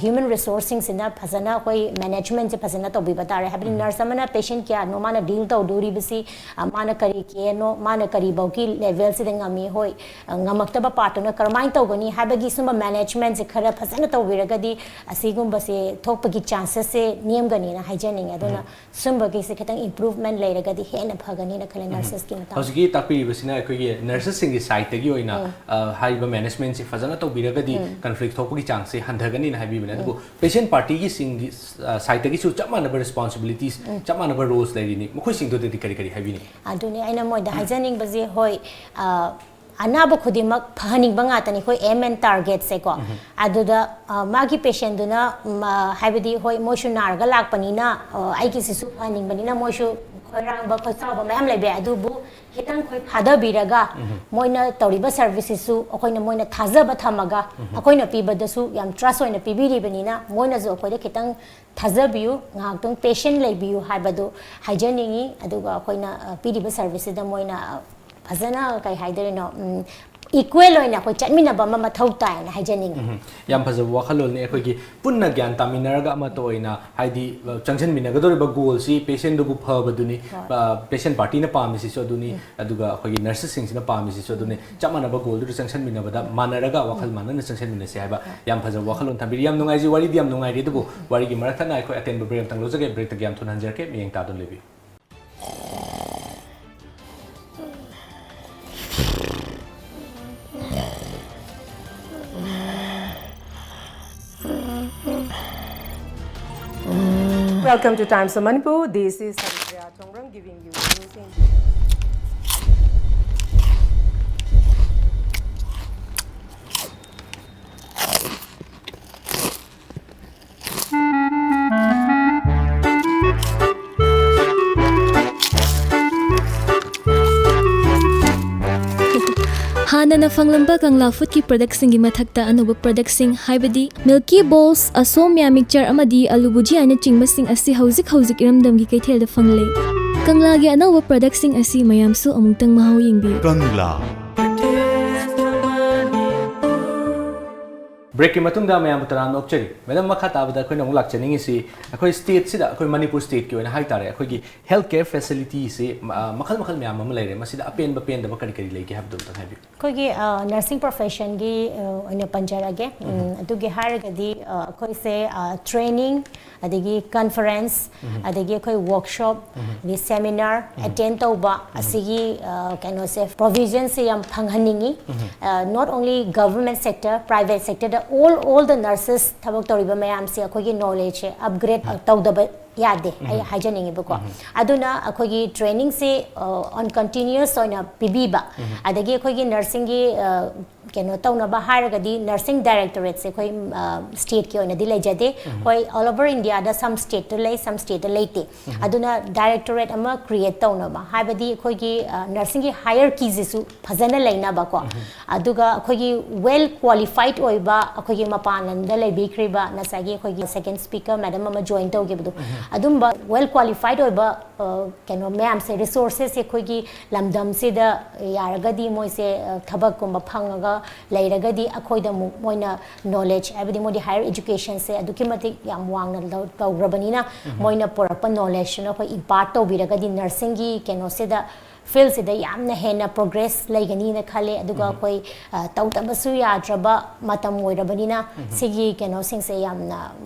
ꯍ꯭ꯌꯨꯃꯦꯟ ꯔꯤꯁꯣꯔꯁꯁꯤꯡꯁꯤꯅ ꯐꯖꯅ ꯑꯩꯈꯣꯏ ꯃꯦꯅꯦꯖꯃꯦꯟꯁꯦ ꯐꯖꯅ ꯇꯧꯕꯤꯕ ꯇꯥꯔꯦ꯫ ꯍꯥꯏꯕꯗꯤ ꯅꯔꯁ ꯑꯃꯅ ꯄꯦꯁꯦꯟ ꯀꯌꯥꯅꯣ ꯃꯥꯅ ꯗꯤꯜ ꯇꯧꯗꯣꯔꯤꯕꯁꯤ, ꯃꯥꯅ ꯀꯔꯤ ꯀꯦꯌꯔꯅꯣ, ꯃꯥꯅ ꯀꯔꯤꯐꯧꯒꯤ ꯂꯦꯚꯦꯜꯁꯤꯗ ꯉꯝꯃꯤ, ꯍꯣꯏ, ꯉꯝꯃꯛꯇꯕ ꯄꯥꯔꯠꯇꯨꯅ ꯀꯔꯝꯍꯥꯏꯅ ꯇꯧꯒꯅꯤ ꯍꯥꯏꯕꯒꯤ ꯁꯨꯝꯕ ꯃꯦꯅꯦꯖꯃꯦꯟꯁꯦ ꯈꯔ ꯐꯖꯅ ꯇꯧꯕꯤꯔꯒꯗꯤ ꯑꯁꯤꯒꯨꯝꯕꯁꯦ ꯊꯣꯛꯄꯒꯤ ꯆꯥꯟꯁꯦꯁꯁꯦ ꯅꯦꯝꯒꯅꯤꯅ ꯍꯥꯏꯖꯅꯤꯡꯉꯤ꯫ ꯑꯗꯨꯅ ꯁꯨꯝꯕꯒꯤꯁꯦ ꯈꯤꯇꯪ ꯏꯝꯄ꯭ꯔꯨꯚꯃꯦꯟ ꯂꯩꯔꯒꯗꯤ ꯍꯦꯟꯅ ꯐꯒꯅꯤꯅ ꯈꯜꯂꯦ ꯅꯔꯁꯦꯁꯀꯤ ꯃꯇꯥꯡꯗ꯫ ꯍꯧꯖꯤꯛꯀꯤ ꯇꯥꯛꯄꯤꯔꯤꯕꯁꯤꯅ ꯑꯩꯈꯣꯏꯒꯤ ꯅꯔꯁꯦꯁꯁꯤꯡꯒꯤ ꯁꯥꯏꯠꯇꯒꯤ ꯑꯣꯏꯅ, ꯑ, ꯍꯥꯏꯔꯤꯕ ꯃꯦꯅꯦꯖꯃꯦꯟꯁꯤ ꯐꯖꯅ ꯇꯧꯕꯤꯔꯒꯗꯤ ꯀꯟꯐ꯭ꯂꯤꯛ ꯊꯣꯛꯄꯒꯤ ꯆꯥꯟꯁꯁꯦ ꯍꯟꯊꯒꯅꯤꯅ ꯍꯥꯏꯕꯤꯕꯅꯦ꯫ ꯑꯗꯨꯕꯨ ꯄꯦꯁꯦꯟ ꯄꯥꯔꯇꯤꯒꯤꯁꯤꯡꯒꯤ, ꯑ, ꯁꯥꯏꯠꯇꯒꯤꯁꯨ ꯆꯞ ꯃꯥꯟꯅꯕ ꯔꯦꯁꯄꯣꯟꯁꯤꯕꯤꯂꯤꯇꯤꯁ, ꯆꯞ ꯃꯥꯟꯅꯕ ꯔꯣꯜꯁ ꯂꯩꯔꯤꯅꯤ꯫ ꯃꯈꯣꯏꯁꯤꯡꯗꯨꯗꯗꯤ ꯀꯔꯤ ꯀꯔꯤ ꯍꯥꯏꯕꯤꯅꯤꯡꯉꯤ? ꯑꯗꯨꯅꯤ ꯑꯩꯅ ꯃꯣꯏꯗ ꯍꯥꯏꯖꯅꯤꯡꯕꯁꯦ, ꯍꯣꯏ, ꯑ, ꯑꯅꯥꯕ ꯈꯨꯗꯤꯡꯃꯛ ꯐꯍꯟꯅꯤꯡꯕ ꯉꯥꯛꯇꯅꯤ ꯑꯩꯈꯣꯏ ꯑꯦꯝ ꯑꯦꯟ ꯇꯥꯔꯒꯦꯠꯁꯦꯀꯣ꯫ ꯑꯗꯨꯗ, ꯑ, ꯃꯥꯒꯤ ꯄꯦꯁꯦꯟꯗꯨꯅ, ꯃ, ꯍꯥꯏꯕꯗꯤ, ꯍꯣꯏ, ꯃꯣꯏꯁꯨ ꯅꯥꯔꯒ ꯂꯥꯛꯄꯅꯤꯅ, ꯑ, ꯑꯩꯒꯤꯁꯤꯁꯨ ꯐꯍꯟꯅꯤꯡꯕꯅꯤꯅ ꯃꯣꯏꯁꯨ ꯈꯣꯏꯔꯥꯡꯕ ꯈꯣꯏꯁꯥꯎꯕ ꯃꯌꯥꯝ ꯂꯩꯕ ꯌꯥꯏ꯫ ꯑꯗꯨꯕꯨ ꯈꯤꯇꯪ ꯑꯩꯈꯣꯏ ꯐꯥꯗꯕꯤꯔꯒ ꯃꯣꯏꯅ ꯇꯧꯔꯤꯕ ꯁꯔꯚꯤꯁꯁꯤꯁꯨ ꯑꯩꯈꯣꯏꯅ ꯃꯣꯏꯅ ꯊꯥꯖꯕ ꯊꯝꯃꯒ ꯑꯩꯈꯣꯏꯅ ꯄꯤꯕꯗꯁꯨ ꯌꯥꯝ ꯇ꯭ꯔꯁ ꯑꯣꯏꯅ ꯄꯤꯕꯤꯔꯤꯕꯅꯤꯅ ꯃꯣꯏꯅꯁꯨ ꯑꯩꯈꯣꯏꯗ ꯈꯤꯇꯪ ꯊꯥꯖꯕꯤꯌꯨ, ꯉꯥꯏꯍꯥꯛꯇꯪ ꯄꯦꯁꯦꯟ ꯂꯩꯕꯤꯌꯨ ꯍꯥꯏꯕꯗꯨ ꯍꯥꯏꯖꯅꯤꯡꯉꯤ꯫ ꯑꯗꯨꯒ ꯑꯩꯈꯣꯏꯅ, ꯑ, ꯄꯤꯔꯤꯕ ꯁꯔꯚꯤꯁꯁꯤꯗ ꯃꯣꯏꯅ, ꯑ, ꯐꯖꯅ, ꯀꯩ ꯍꯥꯏꯗꯣꯏꯅꯣ, ꯎꯝ, ꯏꯀ꯭ꯋꯦꯜ ꯑꯣꯏꯅ ꯑꯩꯈꯣꯏ ꯆꯠꯃꯤꯟꯅꯕ ꯑꯃ ꯃꯊꯧ ꯇꯥꯏꯅ ꯍꯥꯏꯖꯅꯤꯡꯉꯤ꯫ ꯎꯝ, ꯌꯥꯝ ꯐꯖꯕ ꯋꯥꯈꯜꯂꯣꯟꯅꯤ꯫ ꯑꯩꯈꯣꯏꯒꯤ ꯄꯨꯟꯅ ꯒ꯭ꯌꯥꯟ ꯇꯥꯃꯤꯟꯅꯔꯒ ꯑꯃꯠꯇ ꯑꯣꯏꯅ, ꯍꯥꯏꯗꯤ, ꯆꯪꯁꯤꯟꯃꯤꯟꯅꯒꯗꯧꯔꯤꯕ ꯒꯣꯜꯁꯤ ꯄꯦꯁꯦꯟꯗꯨꯕꯨ ꯐꯕꯗꯨꯅꯤ, ꯄꯦꯁꯦꯟ ꯄꯥꯔꯇꯤꯅ ꯄꯥꯝꯃꯤꯁꯤꯁꯨ ꯑꯗꯨꯅꯤ, ꯑꯗꯨꯒ ꯑꯩꯈꯣꯏꯒꯤ ꯅꯔꯁꯦꯁꯁꯤꯡꯁꯤꯅ ꯄꯥꯝꯃꯤꯁꯤꯁꯨ ꯑꯗꯨꯅꯤ꯫ ꯆꯞ ꯃꯥꯟꯅꯕ ꯒꯣꯜꯗꯨꯗ ꯆꯪꯁꯤꯟꯃꯤꯟꯅꯕꯗ ꯃꯥꯟꯅꯔꯒ ꯋꯥꯈꯜ ꯃꯥꯟꯅꯅ ꯆꯪꯁꯤꯟꯃꯤꯟꯅꯁꯤ ꯍꯥꯏꯕ ꯌꯥꯝ ꯐꯖꯕ ꯋꯥꯈꯜꯂꯣꯟ ꯊꯝꯕꯤꯔꯤ꯫ ꯌꯥꯝ ꯅꯨꯡꯉꯥꯏꯖꯩ, ꯋꯥꯔꯤꯗꯤ ꯌꯥꯝ ꯅꯨꯡꯉꯥꯏꯔꯤ, ꯑꯗꯨꯕꯨ ꯋꯥꯔꯤꯒꯤ ꯃꯔꯛ ꯊꯠꯅ ꯑꯩꯈꯣꯏ ꯑꯇꯦꯟꯕ ꯕ꯭ꯔꯦꯛ ꯑꯃꯇꯪ ꯂꯧꯖꯒꯦ꯫ ꯕ꯭ꯔꯦꯛꯇꯒꯤ ꯌꯥꯝ ꯊꯨꯅ ꯍꯟꯖꯔꯛꯀꯦ, ꯃꯤꯠꯌꯦꯡ ꯇꯥꯗꯨꯅ ꯂꯩꯕꯤꯌꯨ꯫ Welcome to Times of Manipur. This is Sandhya Chongrang giving you news in ꯍꯥꯟꯅꯅ ꯐꯪꯂꯝꯕ ꯀꯪꯂꯥ ꯐꯨꯗꯀꯤ ꯄ꯭ꯔꯗꯛꯁꯤꯡꯒꯤ ꯃꯊꯛꯇ ꯑꯅꯧꯕ ꯄ꯭ꯔꯗꯛꯁꯤꯡ ꯍꯥꯏꯕꯗꯤ ꯃꯤꯜꯀꯤ ꯕꯣꯜꯁ, ꯑꯁꯣꯝꯌꯥ ꯃꯤꯛꯆꯔ ꯑꯃꯗꯤ ꯑꯂꯨ ꯚꯨꯖꯤꯌꯥꯅꯆꯤꯡꯕꯁꯤꯡ ꯑꯁꯤ ꯍꯧꯖꯤꯛ ꯍꯧꯖꯤꯛ ꯏꯔꯝꯗꯝꯒꯤ ꯀꯩꯊꯦꯜꯗ ꯐꯪꯂꯦ꯫ ꯀꯪꯂꯥꯒꯤ ꯑꯅꯧꯕ ꯄ꯭ꯔꯗꯛꯁꯤꯡ ꯑꯁꯤ ꯃꯌꯥꯝꯁꯨ ꯑꯃꯨꯛꯇꯪ ꯃꯍꯥꯎ ꯌꯦꯡꯕꯤꯌꯨ꯫ Kangla. ꯕ꯭ꯔꯦꯛꯀꯤ ꯃꯇꯨꯡꯗ ꯃꯌꯥꯝꯕꯨ ꯇꯔꯥꯝꯅ ꯑꯣꯛꯆꯔꯤ꯫ ꯃꯦꯗꯥꯝ, ꯃꯈꯥ ꯇꯥꯕꯗ ꯑꯩꯈꯣꯏꯅ ꯑꯃꯨꯛ ꯂꯥꯛꯆꯅꯤꯡꯉꯤꯁꯤ ꯑꯩꯈꯣꯏ ꯁ꯭ꯇꯦꯠꯁꯤꯗ, ꯑꯩꯈꯣꯏ ꯃꯅꯤꯄꯨꯔ ꯁ꯭ꯇꯦꯠꯀꯤ ꯑꯣꯏꯅ ꯍꯥꯏꯇꯥꯔꯦ, ꯑꯩꯈꯣꯏꯒꯤ ꯍꯦꯜꯊ ꯀꯦꯌꯔ ꯐꯦꯁꯤꯂꯤꯇꯤꯁꯤ ꯃꯈꯜ ꯃꯈꯜ ꯃꯌꯥꯝ ꯑꯃ ꯂꯩꯔꯦ꯫ ꯃꯁꯤꯗ ꯑꯄꯦꯟꯕ ꯄꯦꯟꯗꯕ ꯀꯔꯤ ꯀꯔꯤ ꯂꯩꯒꯦ ꯍꯥꯏꯕꯗꯨ ꯑꯝꯇꯪ ꯍꯥꯏꯕꯤꯌꯨ꯫ ꯑꯩꯈꯣꯏꯒꯤ ꯅꯔꯁꯤꯡ ꯄ꯭ꯔꯣꯐꯦꯁꯟꯒꯤ ꯑꯣꯏꯅ ꯄꯟꯖꯔꯒꯦ꯫ ꯎꯝ, ꯑꯗꯨꯒꯤ ꯍꯥꯏꯔꯒꯗꯤ ꯑ, ꯑꯩꯈꯣꯏꯁꯦ ꯇ꯭ꯔꯦꯅꯤꯡ, ꯑꯗꯒꯤ ꯀꯟꯐꯔꯦꯟꯁ, ꯑꯗꯒꯤ ꯑꯩꯈꯣꯏ ꯋꯥꯔꯛꯁꯣꯞ, ꯑꯗꯒꯤ ꯁꯦꯃꯤꯅꯥꯔ ꯑꯦꯇꯦꯟ ꯇꯧꯕ ꯑꯁꯤꯒꯤ ꯑ, ꯀꯩꯅꯣꯁꯦ, ꯄ꯭ꯔꯣꯚꯤꯖꯟꯁꯦ ꯌꯥꯝ ꯐꯪꯍꯟꯅꯤꯡꯉꯤ꯫ Not only government sector, private sector the all all the nurses ꯊꯕꯛ ꯇꯧꯔꯤꯕ ꯃꯌꯥꯝꯁꯦ ꯑꯩꯈꯣꯏꯒꯤ ꯅꯣꯂꯦꯖꯁꯦ ꯑꯞꯒ꯭ꯔꯦꯗ ꯇꯧꯗꯕ ꯌꯥꯗꯦ, ꯑꯩ ꯍꯥꯏꯖꯅꯤꯡꯉꯤꯕꯀꯣ꯫ ꯑꯗꯨꯅ ꯑꯩꯈꯣꯏꯒꯤ ꯇ꯭ꯔꯦꯅꯤꯡꯁꯦ ꯑꯣꯟ ꯀꯟꯇꯤꯅ꯭ꯌꯨꯁ ꯑꯣꯏꯅ ꯄꯤꯕꯤꯕ, ꯑꯗꯒꯤ ꯑꯩꯈꯣꯏꯒꯤ ꯅꯔꯁꯤꯡꯒꯤ ꯀꯩꯅꯣ ꯇꯧꯅꯕ ꯍꯥꯏꯔꯒꯗꯤ nursing directorateꯁꯦ ꯑꯩꯈꯣꯏ stateꯀꯤ ꯑꯣꯏꯅꯗꯤ ꯂꯩꯖꯗꯦ꯫ ꯍꯣꯏ, all over Indiaꯗ some stateꯇ ꯂꯩ, some stateꯇ ꯂꯩꯇꯦ꯫ ꯑꯗꯨꯅ directorate ꯑꯃ create ꯇꯧꯅꯕ, ꯍꯥꯏꯕꯗꯤ ꯑꯩꯈꯣꯏꯒꯤ nursingꯒꯤ hierarchyꯁꯤꯁꯨ ꯐꯖꯅ ꯂꯩꯅꯕꯀꯣ꯫ ꯑꯗꯨꯒ ꯑꯩꯈꯣꯏꯒꯤ well qualified ꯑꯣꯏꯕ, ꯑꯩꯈꯣꯏꯒꯤ ꯃꯄꯥꯟ ꯂꯝꯗ ꯂꯩꯕꯤꯈ꯭ꯔꯤꯕ, ꯉꯁꯥꯏꯒꯤ ꯑꯩꯈꯣꯏꯒꯤ second speaker madam ꯑꯃ join ꯇꯧꯈꯤꯕꯗꯣ, ꯑꯗꯨꯝꯕ well qualified ꯑꯣꯏꯕ ꯀꯩꯅꯣ ꯃꯌꯥꯝꯁꯦ, resourcesꯁꯦ ꯑꯩꯈꯣꯏꯒꯤ ꯂꯝꯗꯝꯁꯤꯗ ꯌꯥꯔꯒꯗꯤ ꯃꯣꯏꯁꯦ ꯊꯕꯛꯀꯨꯝꯕ ꯐꯪꯉꯒ ꯂꯩꯔꯒꯗꯤ ꯑꯩꯈꯣꯏꯗ ꯑꯃꯨꯛ ꯃꯣꯏꯅ knowledge, ꯍꯥꯏꯕꯗꯤ ꯃꯣꯏꯗꯤ higher educationꯁꯦ ꯑꯗꯨꯛꯀꯤ ꯃꯇꯤꯛ ꯌꯥꯝ ꯋꯥꯡꯅ ꯇꯧꯈ꯭ꯔꯕꯅꯤꯅ, ꯃꯣꯏꯅ ꯄꯨꯔꯛꯄ knowledgeꯇꯨꯅ ꯑꯩꯈꯣꯏ impart ꯇꯧꯕꯤꯔꯒꯗꯤ nursingꯒꯤ ꯀꯩꯅꯣꯁꯤꯗ, fieldꯁꯤꯗ ꯌꯥꯝꯅ ꯍꯦꯟꯅ progress ꯂꯩꯒꯅꯤꯅ ꯈꯜꯂꯦ꯫ ꯑꯗꯨꯒ ꯑꯩꯈꯣꯏ ꯇꯧꯗꯕꯁꯨ ꯌꯥꯗ꯭ꯔꯕ ꯃꯇꯝ ꯑꯣꯏꯔꯕꯅꯤꯅ, ꯁꯤꯒꯤ ꯀꯩꯅꯣꯁꯤꯡꯁꯦ ꯌꯥꯝꯅ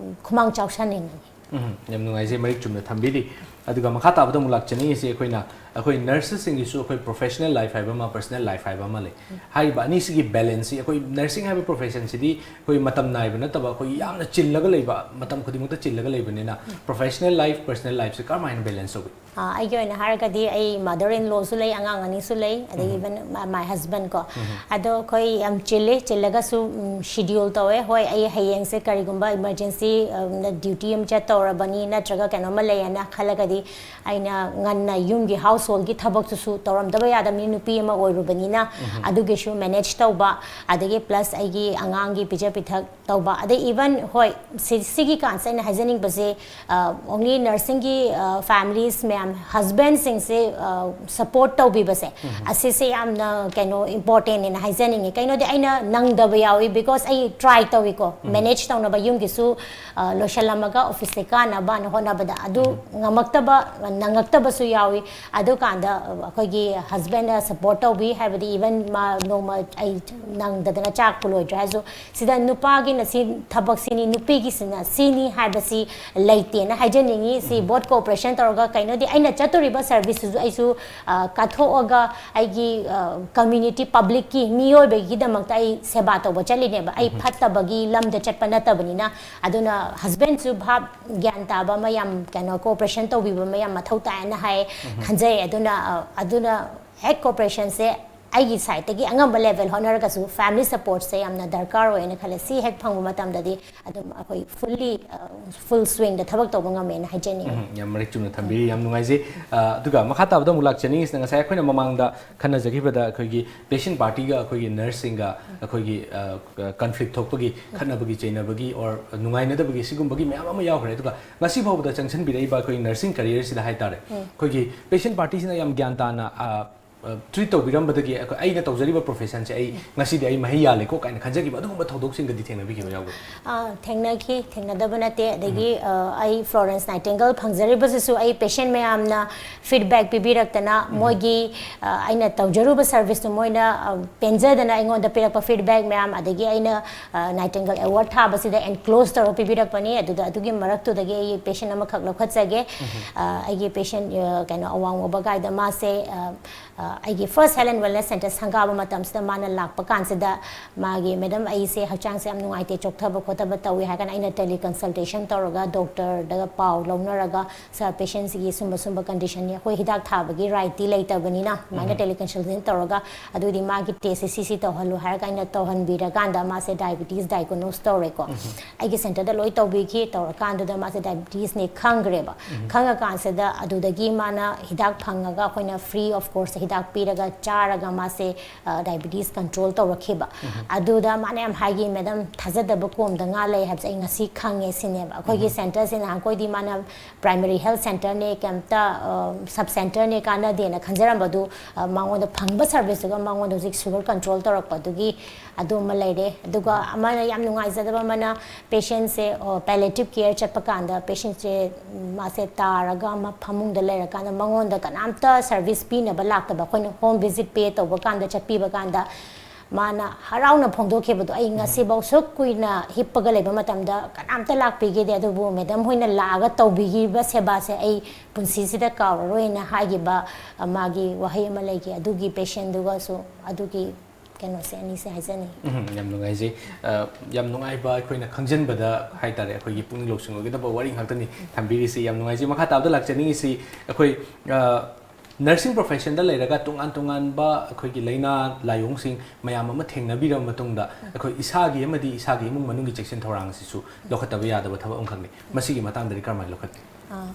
ꯈꯨꯃꯥꯡ ꯆꯥꯎꯁꯟꯅꯤꯡꯉꯤ꯫ ꯎꯝ, ꯌꯥꯝ ꯅꯨꯡꯉꯥꯏꯖꯩ, ꯃꯔꯤꯛ ꯆꯨꯝꯅ ꯊꯝꯕꯤꯔꯤ꯫ ꯑꯗꯨꯒ ꯃꯈꯥ ꯇꯥꯕꯗ ꯑꯃꯨꯛ ꯂꯥꯛꯆꯅꯤꯡꯉꯤꯁꯦ, ꯑꯩꯈꯣꯏꯅ ꯑꯩꯈꯣꯏ nurseꯁꯤꯡꯒꯤꯁꯨ ꯑꯩꯈꯣꯏ professional life ꯍꯥꯏꯕ ꯑꯃ, personal life ꯍꯥꯏꯕ ꯑꯃ ꯂꯩ꯫ ꯍꯥꯏꯔꯤꯕ ꯑꯅꯤꯁꯤꯒꯤ balanceꯁꯤ, ꯑꯩꯈꯣꯏ nursing ꯍꯥꯏꯕ professionꯁꯤꯗꯤ ꯑꯩꯈꯣꯏ ꯃꯇꯝ ꯅꯥꯏꯕ ꯅꯠꯇꯕ, ꯑꯩꯈꯣꯏ ꯌꯥꯝꯅ ꯆꯤꯜꯂꯒ ꯂꯩꯕ, ꯃꯇꯝ ꯈꯨꯗꯤꯡꯃꯛꯇ ꯆꯤꯜꯂꯒ ꯂꯩꯕꯅꯤꯅ, professional life, personal lifeꯁꯦ ꯀꯔꯝꯍꯥꯏꯅ balance ꯇꯧꯕꯤ? ꯑꯩꯒꯤ ꯑꯣꯏꯅ ꯍꯥꯏꯔꯒꯗꯤ, ꯑꯩ mother in lawꯁꯨ ꯂꯩ, ꯑꯉꯥꯡ ꯑꯅꯤꯁꯨ ꯂꯩ, ꯑꯗꯒꯤ even my husband ꯀꯣ꯫ ꯑꯗꯣ ꯑꯩꯈꯣꯏ ꯌꯥꯝ ꯆꯤꯜꯂꯤ, ꯆꯤꯜꯂꯒꯁꯨ schedule ꯇꯧꯋꯦ꯫ ꯍꯣꯏ, ꯑꯩ ꯍꯌꯦꯡꯁꯦ ꯀꯔꯤꯒꯨꯝꯕ emergency duty ꯑꯃ ꯆꯠꯇꯧꯔꯕꯅꯤ ꯅꯠꯇ꯭ꯔꯒ ꯀꯩꯅꯣꯝꯃ ꯂꯩꯌꯦꯅ ꯈꯜꯂꯒꯗꯤ, ꯑꯩꯅ ꯉꯟꯅ ꯌꯨꯝꯒꯤ householdꯀꯤ ꯊꯕꯛꯇꯨꯁꯨ ꯇꯧꯔꯝꯗꯕ ꯌꯥꯗꯕꯅꯤ, ꯅꯨꯄꯤ ꯑꯃ ꯑꯣꯏꯔꯨꯕꯅꯤꯅ꯫ ꯑꯗꯨꯒꯤꯁꯨ manage ꯇꯧꯕ, ꯑꯗꯒꯤ plus ꯑꯩꯒꯤ ꯑꯉꯥꯡꯒꯤ ꯄꯤꯖ ꯄꯤꯊꯛ ꯇꯧꯕ꯫ ꯑꯗꯩ even, ꯍꯣꯏ, ꯁꯤ, ꯁꯤꯒꯤ ꯀꯥꯟꯁꯦ ꯑꯩꯅ ꯍꯥꯏꯖꯅꯤꯡꯕꯁꯦ, only nursingꯒꯤ families ꯃꯌꯥꯝ, husbandꯁꯤꯡꯁꯦ support ꯇꯧꯕꯤꯕꯁꯦ, ꯑꯁꯤꯁꯦ ꯌꯥꯝꯅ ꯀꯩꯅꯣ importantꯅꯦꯅ ꯍꯥꯏꯖꯅꯤꯡꯉꯤ꯫ ꯀꯩꯅꯣꯗꯤ ꯑꯩꯅ ꯅꯪꯗꯕ ꯌꯥꯎꯏ, because ꯑꯩ try ꯇꯧꯏꯀꯣ, manage ꯇꯧꯅꯕ ꯌꯨꯝꯒꯤꯁꯨ ꯂꯣꯏꯁꯤꯜꯂꯝꯃꯒ officeꯁꯦ ꯀꯥꯅꯕꯅ ꯍꯣꯠꯅꯕꯗ ꯑꯗꯨ ꯉꯝꯃꯛꯇꯕ, ꯅꯪꯉꯛꯇꯕꯁꯨ ꯌꯥꯎꯏ꯫ ꯑꯗꯨꯀꯥꯟꯗ ꯑꯩꯈꯣꯏꯒꯤ husbandꯅ support ꯇꯧꯕꯤ, ꯍꯥꯏꯕꯗꯤ even ꯃꯥ ꯅꯣꯡꯃ ꯑꯩ ꯅꯪꯗꯗꯅ ꯆꯥꯛꯄꯨ ꯂꯣꯏꯗ꯭ꯔꯦ ꯍꯥꯏꯔꯁꯨ, ꯁꯤꯗ ꯅꯨꯄꯥꯒꯤꯅ ꯁꯤ ꯊꯕꯛꯁꯤꯅꯤ, ꯅꯨꯄꯤꯒꯤꯁꯤꯅ ꯁꯤꯅꯤ ꯍꯥꯏꯕꯁꯤ ꯂꯩꯇꯦꯅ ꯍꯥꯏꯖꯅꯤꯡꯉꯤ꯫ ꯁꯤ both cooperation ꯇꯧꯔꯒ, ꯀꯩꯅꯣꯗꯤ ꯑꯩꯅ ꯆꯠꯇꯣꯔꯤꯕ serviceꯇꯨꯁꯨ ꯑꯩꯁꯨ ꯀꯠꯊꯣꯛꯑꯒ ꯑꯩꯒꯤ community, publicꯀꯤ ꯃꯤꯑꯣꯏꯕꯒꯤꯗꯃꯛꯇ ꯑꯩ ꯁꯦꯕꯥ ꯇꯧꯕ ꯆꯠꯂꯤꯅꯦꯕ꯫ ꯑꯩ ꯐꯠꯇꯕꯒꯤ ꯂꯝꯗ ꯆꯠꯄ ꯅꯠꯇꯕꯅꯤꯅ꯫ ꯑꯗꯨꯅ husbandꯁꯨ ꯚꯥꯞ ꯒ꯭ꯌꯥꯟ ꯇꯥꯕ ꯑꯃ, ꯌꯥꯝ ꯀꯩꯅꯣ cooperation ꯇꯧꯕꯤꯕ ꯑꯃ ꯌꯥꯝ ꯃꯊꯧ ꯇꯥꯏꯌꯦꯅ ꯍꯥꯏ, ꯈꯟꯖꯩ꯫ ꯑꯗꯨꯅ ꯑꯗꯨꯅ ꯍꯦꯛ cooperationꯁꯦ ꯑꯩꯒꯤ ꯁꯥꯏꯠꯇꯒꯤ ꯑꯉꯝꯕ ꯂꯦꯚꯦꯜ ꯍꯣꯠꯅꯔꯒꯁꯨ ꯐꯦꯃꯤꯂꯤ ꯁꯄꯣꯔꯠꯁꯦ ꯌꯥꯝꯅ ꯗꯔꯀꯥꯔ ꯑꯣꯏꯅ ꯈꯜꯂꯦ꯫ ꯁꯤ ꯍꯦꯛ ꯐꯪꯕ ꯃꯇꯝꯗꯗꯤ ꯑꯗꯨꯝ ꯑꯩꯈꯣꯏ ꯐꯨꯜꯂꯤ, ꯐꯨꯜ ꯁ꯭ꯋꯤꯡꯗ ꯊꯕꯛ ꯇꯧꯕ ꯉꯝꯃꯦꯅ ꯍꯥꯏꯖꯅꯤꯡꯉꯤ꯫ ꯎꯝ, ꯌꯥꯝ ꯃꯔꯤꯛ ꯆꯨꯝꯅ ꯊꯝꯕꯤꯔꯤ, ꯌꯥꯝ ꯅꯨꯡꯉꯥꯏꯖꯩ꯫ ꯑ, ꯑꯗꯨꯒ ꯃꯈꯥ ꯇꯥꯕꯗ ꯑꯃꯨꯛ ꯂꯥꯛꯆꯅꯤꯡꯉꯤꯁꯤꯅ, ꯉꯁꯥꯏ ꯑꯩꯈꯣꯏꯅ ꯃꯃꯥꯡꯗ ꯈꯟꯅꯖꯈꯤꯕꯗ ꯑꯩꯈꯣꯏꯒꯤ ꯄꯦꯁꯦꯟ ꯄꯥꯔꯇꯤꯒ ꯑꯩꯈꯣꯏꯒꯤ ꯅꯔꯁꯁꯤꯡꯒ ꯑꯩꯈꯣꯏꯒꯤ ꯀꯟꯐ꯭ꯂꯤꯛ ꯊꯣꯛꯄꯒꯤ, ꯈꯠꯅꯕꯒꯤ ꯆꯩꯅꯕꯒꯤ ꯑꯣꯔ ꯅꯨꯡꯉꯥꯏꯅꯗꯕꯒꯤ ꯁꯤꯒꯨꯝꯕꯒꯤ ꯃꯌꯥꯝ ꯑꯃ ꯌꯥꯎꯈ꯭ꯔꯦ꯫ ꯑꯗꯨꯒ ꯉꯁꯤ ꯐꯥꯎꯕꯗ ꯆꯪꯁꯤꯟꯕꯤꯔꯛꯏꯕ ꯑꯩꯈꯣꯏꯒꯤ ꯅꯔꯁꯤꯡ ꯀꯦꯔꯤꯌꯔꯁꯤꯗ ꯍꯥꯏꯇꯥꯔꯦ, ꯑꯩꯈꯣꯏꯒꯤ ꯄꯦꯁꯦꯟ ꯄꯥꯔꯇꯤꯁꯤꯅ ꯌꯥꯝ ꯒ꯭ꯌꯥꯟ ꯇꯥꯅ ꯇ꯭ꯔꯤꯠ ꯇꯧꯕꯤꯔꯝꯕꯗꯒꯤ ꯑꯩꯈꯣꯏ, ꯑꯩꯅ ꯇꯧꯖꯔꯤꯕ ꯄ꯭ꯔꯣꯐꯦꯁꯟꯁꯦ ꯑꯩ ꯉꯁꯤꯗꯤ ꯑꯩ ꯃꯍꯩ ꯌꯥꯜꯂꯦꯀꯣ ꯀꯥꯏꯅ ꯈꯟꯖꯈꯤꯕ ꯑꯗꯨꯒꯨꯝꯕ ꯊꯧꯗꯣꯛꯁꯤꯡꯒꯗꯤ ꯊꯦꯡꯅꯕꯤꯈꯤꯕ ꯌꯥꯎꯕ꯭ꯔꯥ? ꯑꯥ, ꯊꯦꯡꯅꯈꯤ꯫ ꯊꯦꯡꯅꯗꯕ ꯅꯠꯇꯦ꯫ ꯑꯗꯒꯤ ꯑ, ꯑꯩ ꯐ꯭ꯂꯣꯔꯦꯟꯁ ꯅꯥꯏꯇꯤꯡꯒꯦꯜ ꯐꯪꯖꯔꯤꯕꯁꯤꯁꯨ ꯑꯩ ꯄꯦꯁꯦꯟ ꯃꯌꯥꯝꯅ ꯐꯤꯗꯕꯦꯛ ꯄꯤꯕꯤꯔꯛꯇꯅ ꯃꯣꯏꯒꯤ ꯑ, ꯑꯩꯅ ꯇꯧꯖꯔꯨꯕ ꯁꯔꯚꯤꯁꯇꯨ ꯃꯣꯏꯅ ꯑ, ꯄꯦꯟꯖꯗꯅ ꯑꯩꯉꯣꯟꯗ ꯄꯤꯔꯛꯄ ꯐꯤꯗꯕꯦꯛ ꯃꯌꯥꯝ, ꯑꯗꯒꯤ ꯑꯩꯅ ꯅꯥꯏꯇꯤꯡꯒꯦꯜ ꯑꯦꯋꯥꯔꯗ ꯊꯥꯕꯁꯤꯗ ꯑꯦꯟꯀ꯭ꯂꯣꯖ ꯇꯧꯔꯒ ꯄꯤꯕꯤꯔꯛꯄꯅꯤ꯫ ꯑꯗꯨꯗ ꯑꯗꯨꯒꯤ ꯃꯔꯛꯇꯨꯗꯒꯤ ꯑꯩ ꯄꯦꯁꯦꯟ ꯑꯃꯈꯛ ꯂꯧꯈꯠꯆꯒꯦ꯫ ꯑ, ꯑꯩꯒꯤ ꯄꯦꯁꯦꯟ ꯀꯩꯅꯣ ꯑꯋꯥꯡ ꯋꯥꯕꯒꯥꯏꯗ ꯃꯥꯁꯦ ꯑ, ꯑ, ꯑꯩꯒꯤ ꯐꯥꯔꯁ ꯍꯦꯜꯊ ꯑꯦꯟ ꯋꯦꯜꯅꯦꯁ ꯁꯦꯟꯇꯔ ꯁꯪꯒꯥꯕ ꯃꯇꯝꯁꯤꯗ ꯃꯥꯅ ꯂꯥꯛꯄ ꯀꯥꯟꯁꯤꯗ ꯃꯥꯒꯤ, "ꯃꯦꯗꯝ, ꯑꯩꯁꯦ ꯍꯛꯆꯥꯡꯁꯦ ꯌꯥꯝ ꯅꯨꯡꯉꯥꯏꯇꯦ, ꯆꯣꯛꯊꯕ ꯈꯣꯠꯊꯕ ꯇꯧꯏ" ꯍꯥꯏꯔ ꯀꯥꯟꯗ ꯑꯩꯅ ꯇꯦꯂꯤ ꯀꯟꯁꯜꯇꯦꯁꯟ ꯇꯧꯔꯒ ꯗꯣꯛꯇꯔꯗ ꯄꯥꯎ ꯂꯧꯅꯔꯒ, "ꯁꯥꯔ, ꯄꯦꯁꯦꯟꯁꯤꯒꯤ ꯁꯨꯝꯕ ꯁꯨꯝꯕ ꯀꯟꯗꯤꯁꯟꯅꯤ, ꯑꯩꯈꯣꯏ ꯍꯤꯗꯥꯛ ꯊꯥꯕꯒꯤ ꯔꯥꯏꯠꯇꯤ ꯂꯩꯇꯕꯅꯤꯅ ꯑꯗꯨꯃꯥꯏꯅ ꯇꯦꯂꯤ ꯀꯟꯁꯜꯇꯦꯁꯟ ꯇꯧꯔꯒ ꯑꯗꯨꯗꯤ ꯃꯥꯒꯤ ꯇꯦꯁꯁꯦ ꯁꯤꯁꯤ ꯇꯧꯍꯜꯂꯨ" ꯍꯥꯏꯔꯒ ꯑꯩꯅ ꯇꯧꯍꯟꯕꯤꯔꯀꯥꯟꯗ ꯃꯥꯁꯦ ꯗꯥꯏꯕꯤꯇꯤꯁ ꯗꯥꯏꯒꯅꯣꯁ ꯇꯧꯔꯦꯀꯣ꯫ ꯑꯩꯒꯤ ꯁꯦꯟꯇꯔꯗ ꯂꯣꯏ ꯇꯧꯕꯤꯈꯤ꯫ ꯇꯧꯔꯀꯥꯟꯗꯨꯗ ꯃꯥꯁꯦ ꯗꯥꯏꯕꯤꯇꯤꯁꯅꯦ ꯈꯪꯈ꯭ꯔꯦꯕ꯫ ꯈꯪꯉꯀꯥꯟꯁꯤꯗ ꯑꯗꯨꯗꯒꯤ ꯃꯥꯅ ꯍꯤꯗꯥꯛ ꯐꯪꯉꯒ ꯑꯩꯈꯣꯏꯅ ꯐ꯭ꯔꯤ ꯑꯣꯐ ꯀꯣꯁꯇ ꯍꯤꯗꯥꯛ ꯄꯤꯔꯒ ꯆꯥꯔꯒ ꯃꯥꯁꯦ ꯗꯥꯏꯕꯤꯇꯤꯁ ꯀꯟꯇ꯭ꯔꯣꯜ ꯇꯧꯔꯛꯈꯤꯕ꯫ ꯑꯗꯨꯗ ꯃꯥꯅ ꯌꯥꯝ ꯍꯥꯏꯈꯤ, "ꯃꯦꯗꯝ, ꯊꯥꯖꯗꯕ ꯀꯣꯝꯗ ꯉꯥ ꯂꯩ ꯍꯥꯏꯕꯁꯦ ꯑꯩ ꯉꯁꯤ ꯈꯪꯉꯦ" ꯁꯤꯅꯦꯕ꯫ ꯑꯩꯈꯣꯏꯒꯤ ꯁꯦꯟꯇꯔꯁꯦ ꯅꯍꯥꯟꯈꯣꯏꯗꯤ ꯃꯥꯅ ꯄ꯭ꯔꯥꯏꯃꯔꯤ ꯍꯦꯜꯊ ꯁꯦꯟꯇꯔꯅꯦ, ꯀꯩꯝꯇ ꯁꯕ ꯁꯦꯟꯇꯔꯅꯦ, ꯀꯥꯟꯅꯗꯦꯅ ꯈꯟꯖꯔꯝꯕꯗꯨ, ꯑ, ꯃꯉꯣꯟꯗ ꯐꯪꯕ ꯁꯔꯚꯤꯁꯇꯨꯒ ꯃꯉꯣꯟꯗ ꯍꯧꯖꯤꯛ ꯁꯨꯒꯔ ꯀꯟꯇ꯭ꯔꯣꯜ ꯇꯧꯔꯛꯄꯗꯨꯒꯤ ꯑꯗꯨ ꯑꯃ ꯂꯩꯔꯦ꯫ ꯑꯗꯨꯒ ꯑꯃꯅ ꯌꯥꯝ ꯅꯨꯡꯉꯥꯏꯖꯗꯕ ꯑꯃꯅ, ꯄꯦꯁꯦꯟꯁꯦ ꯄꯦꯂꯦꯇꯤꯚ ꯀꯦꯌꯔ ꯆꯠꯄ ꯀꯥꯟꯗ ꯄꯦꯁꯦꯟꯁꯦ ꯃꯥꯁꯦ ꯇꯥꯔꯒ ꯑꯃ ꯐꯃꯨꯡꯗ ꯂꯩꯔꯀꯥꯟꯗ ꯃꯉꯣꯟꯗ ꯀꯅꯥꯝꯇ ꯁꯔꯚꯤꯁ ꯄꯤꯅꯕ ꯂꯥꯛꯇꯕ, ꯑꯩꯈꯣꯏꯅ ꯍꯣꯝ ꯚꯤꯖꯤꯠ ꯄꯦ ꯇꯧꯕ ꯀꯥꯟꯗ, ꯆꯠꯄꯤꯕ ꯀꯥꯟꯗ ꯃꯥꯅ ꯍꯔꯥꯎꯅ ꯐꯣꯡꯗꯣꯛꯈꯤꯕꯗꯣ, "ꯑꯩ ꯉꯁꯤꯐꯥꯎ ꯁꯨꯛ ꯀꯨꯏꯅ ꯍꯤꯞꯄꯒ ꯂꯩꯕ ꯃꯇꯝꯗ ꯀꯅꯥꯝꯇ ꯂꯥꯛꯄꯤꯈꯤꯗꯦ, ꯑꯗꯨꯕꯨ ꯃꯦꯗꯝ ꯍꯣꯏꯅ ꯂꯥꯛꯑꯒ ꯇꯧꯕꯤꯈꯤꯕ ꯁꯦꯕꯥꯁꯦ ꯑꯩ ꯄꯨꯟꯁꯤꯁꯤꯗ ꯀꯥꯎꯔꯔꯣꯏꯅ" ꯍꯥꯏꯈꯤꯕ, ꯑ, ꯃꯥꯒꯤ ꯋꯥꯍꯩ ꯑꯃ ꯂꯩꯈꯤ꯫ ꯑꯗꯨꯒꯤ ꯄꯦꯁꯦꯟꯗꯨꯒꯁꯨ ꯑꯗꯨꯒꯤ ꯀꯩꯅꯣꯁꯦ ꯑꯅꯤꯁꯦ ꯍꯥꯏꯖꯅꯤꯡꯉꯤ꯫ ꯎꯝ, ꯌꯥꯝ ꯅꯨꯡꯉꯥꯏꯖꯩ꯫ ꯑ, ꯌꯥꯝ ꯅꯨꯡꯉꯥꯏꯕ ꯑꯩꯈꯣꯏꯅ ꯈꯪꯖꯟꯕꯗ ꯍꯥꯏꯇꯥꯔꯦ, ꯑꯩꯈꯣꯏꯒꯤ ꯄꯨꯛꯅꯤꯡ ꯂꯧꯁꯤꯡ ꯑꯣꯏꯒꯗꯕ ꯋꯥꯔꯤ ꯉꯥꯛꯇꯅꯤ ꯊꯝꯕꯤꯔꯤꯁꯤ꯫ ꯌꯥꯝ ꯅꯨꯡꯉꯥꯏꯖꯩ꯫ ꯃꯈꯥ ꯇꯥꯕꯗ ꯂꯥꯛꯆꯅꯤꯡꯉꯤꯁꯤ ꯑꯩꯈꯣꯏ, ꯑ, ꯅꯔꯁꯤꯡ ꯄ꯭ꯔꯣꯐꯦꯁꯟꯗ ꯂꯩꯔꯒ ꯇꯣꯉꯥꯟ ꯇꯣꯉꯥꯟꯕ ꯑꯩꯈꯣꯏꯒꯤ ꯂꯥꯏꯅꯥ ꯂꯥꯏꯑꯣꯡꯁꯤꯡ ꯃꯌꯥꯝ ꯑꯃ ꯊꯦꯡꯅꯕꯤꯔꯕ ꯃꯇꯨꯡꯗ ꯑꯩꯈꯣꯏ ꯏꯁꯥꯒꯤ ꯑꯃꯗꯤ ꯏꯁꯥꯒꯤ ꯏꯃꯨꯡ ꯃꯅꯨꯡꯒꯤ ꯆꯦꯛꯁꯤꯟ ꯊꯧꯔꯥꯡ ꯑꯁꯤꯁꯨ ꯂꯧꯈꯠꯇꯕ ꯌꯥꯗꯕ ꯊꯕꯛ ꯑꯃꯈꯛꯅꯤ꯫ ꯃꯁꯤꯒꯤ ꯃꯇꯥꯡꯗꯗꯤ ꯀꯔꯝꯍꯥꯏꯅ ꯂꯧꯈꯠꯀꯦ? ꯑꯥ,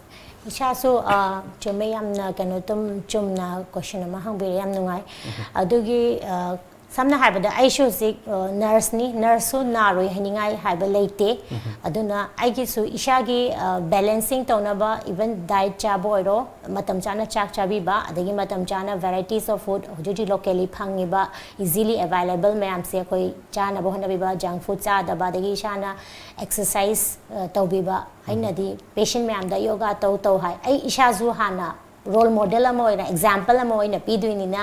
ꯏꯁꯥꯁꯨ, ꯑꯥ, ꯆꯨꯝꯃꯦ, ꯌꯥꯝꯅ ꯀꯩꯅꯣ, ꯑꯗꯨꯝ ꯆꯨꯝꯅ ꯀꯣꯏꯁꯟ ꯑꯃ ꯍꯪꯕꯤꯔꯦ, ꯌꯥꯝ ꯅꯨꯡꯉꯥꯏ꯫ ꯑꯗꯨꯒꯤ, ꯑꯥ, ꯁꯝꯅ ꯍꯥꯏꯔꯕꯗ ꯑꯩꯁꯨ ꯍꯧꯖꯤꯛ, ꯑ, ꯅꯔꯁꯅꯤ, ꯅꯔꯁꯁꯨ ꯅꯥꯔꯣꯏ ꯍꯥꯏꯅꯤꯡꯉꯥꯏ ꯍꯥꯏꯕ ꯂꯩꯇꯦ꯫ ꯑꯗꯨꯅ ꯑꯩꯒꯤꯁꯨ ꯏꯁꯥꯒꯤ, ꯑ, ꯕꯦꯂꯦꯟꯁꯤꯡ ꯇꯧꯅꯕ, even diet ꯆꯥꯕ ꯑꯣꯏꯔꯣ, ꯃꯇꯝ ꯆꯥꯅ ꯆꯥꯛ ꯆꯥꯕꯤꯕ, ꯑꯗꯒꯤ ꯃꯇꯝ ꯆꯥꯅ varieties of food, ꯍꯧꯖꯤꯛ ꯍꯧꯖꯤꯛ locally ꯐꯪꯉꯤꯕ, easily available ꯃꯌꯥꯝꯁꯦ ꯑꯩꯈꯣꯏ ꯆꯥꯅꯕ ꯍꯣꯠꯅꯕꯤꯕ, junk food ꯆꯥꯗꯕ, ꯑꯗꯒꯤ ꯏꯁꯥꯅ exercise, ꯑ, ꯇꯧꯕꯤꯕ꯫ ꯑꯩꯅꯗꯤ patient ꯃꯌꯥꯝꯗ ꯌꯣꯒꯥ ꯇꯧ ꯇꯧ ꯍꯥꯏ, ꯑꯩ ꯏꯁꯥꯁꯨ ꯍꯥꯟꯅ role model ꯑꯃ ꯑꯣꯏꯅ, example ꯑꯃ ꯑꯣꯏꯅ ꯄꯤꯗꯣꯏꯅꯤꯅ,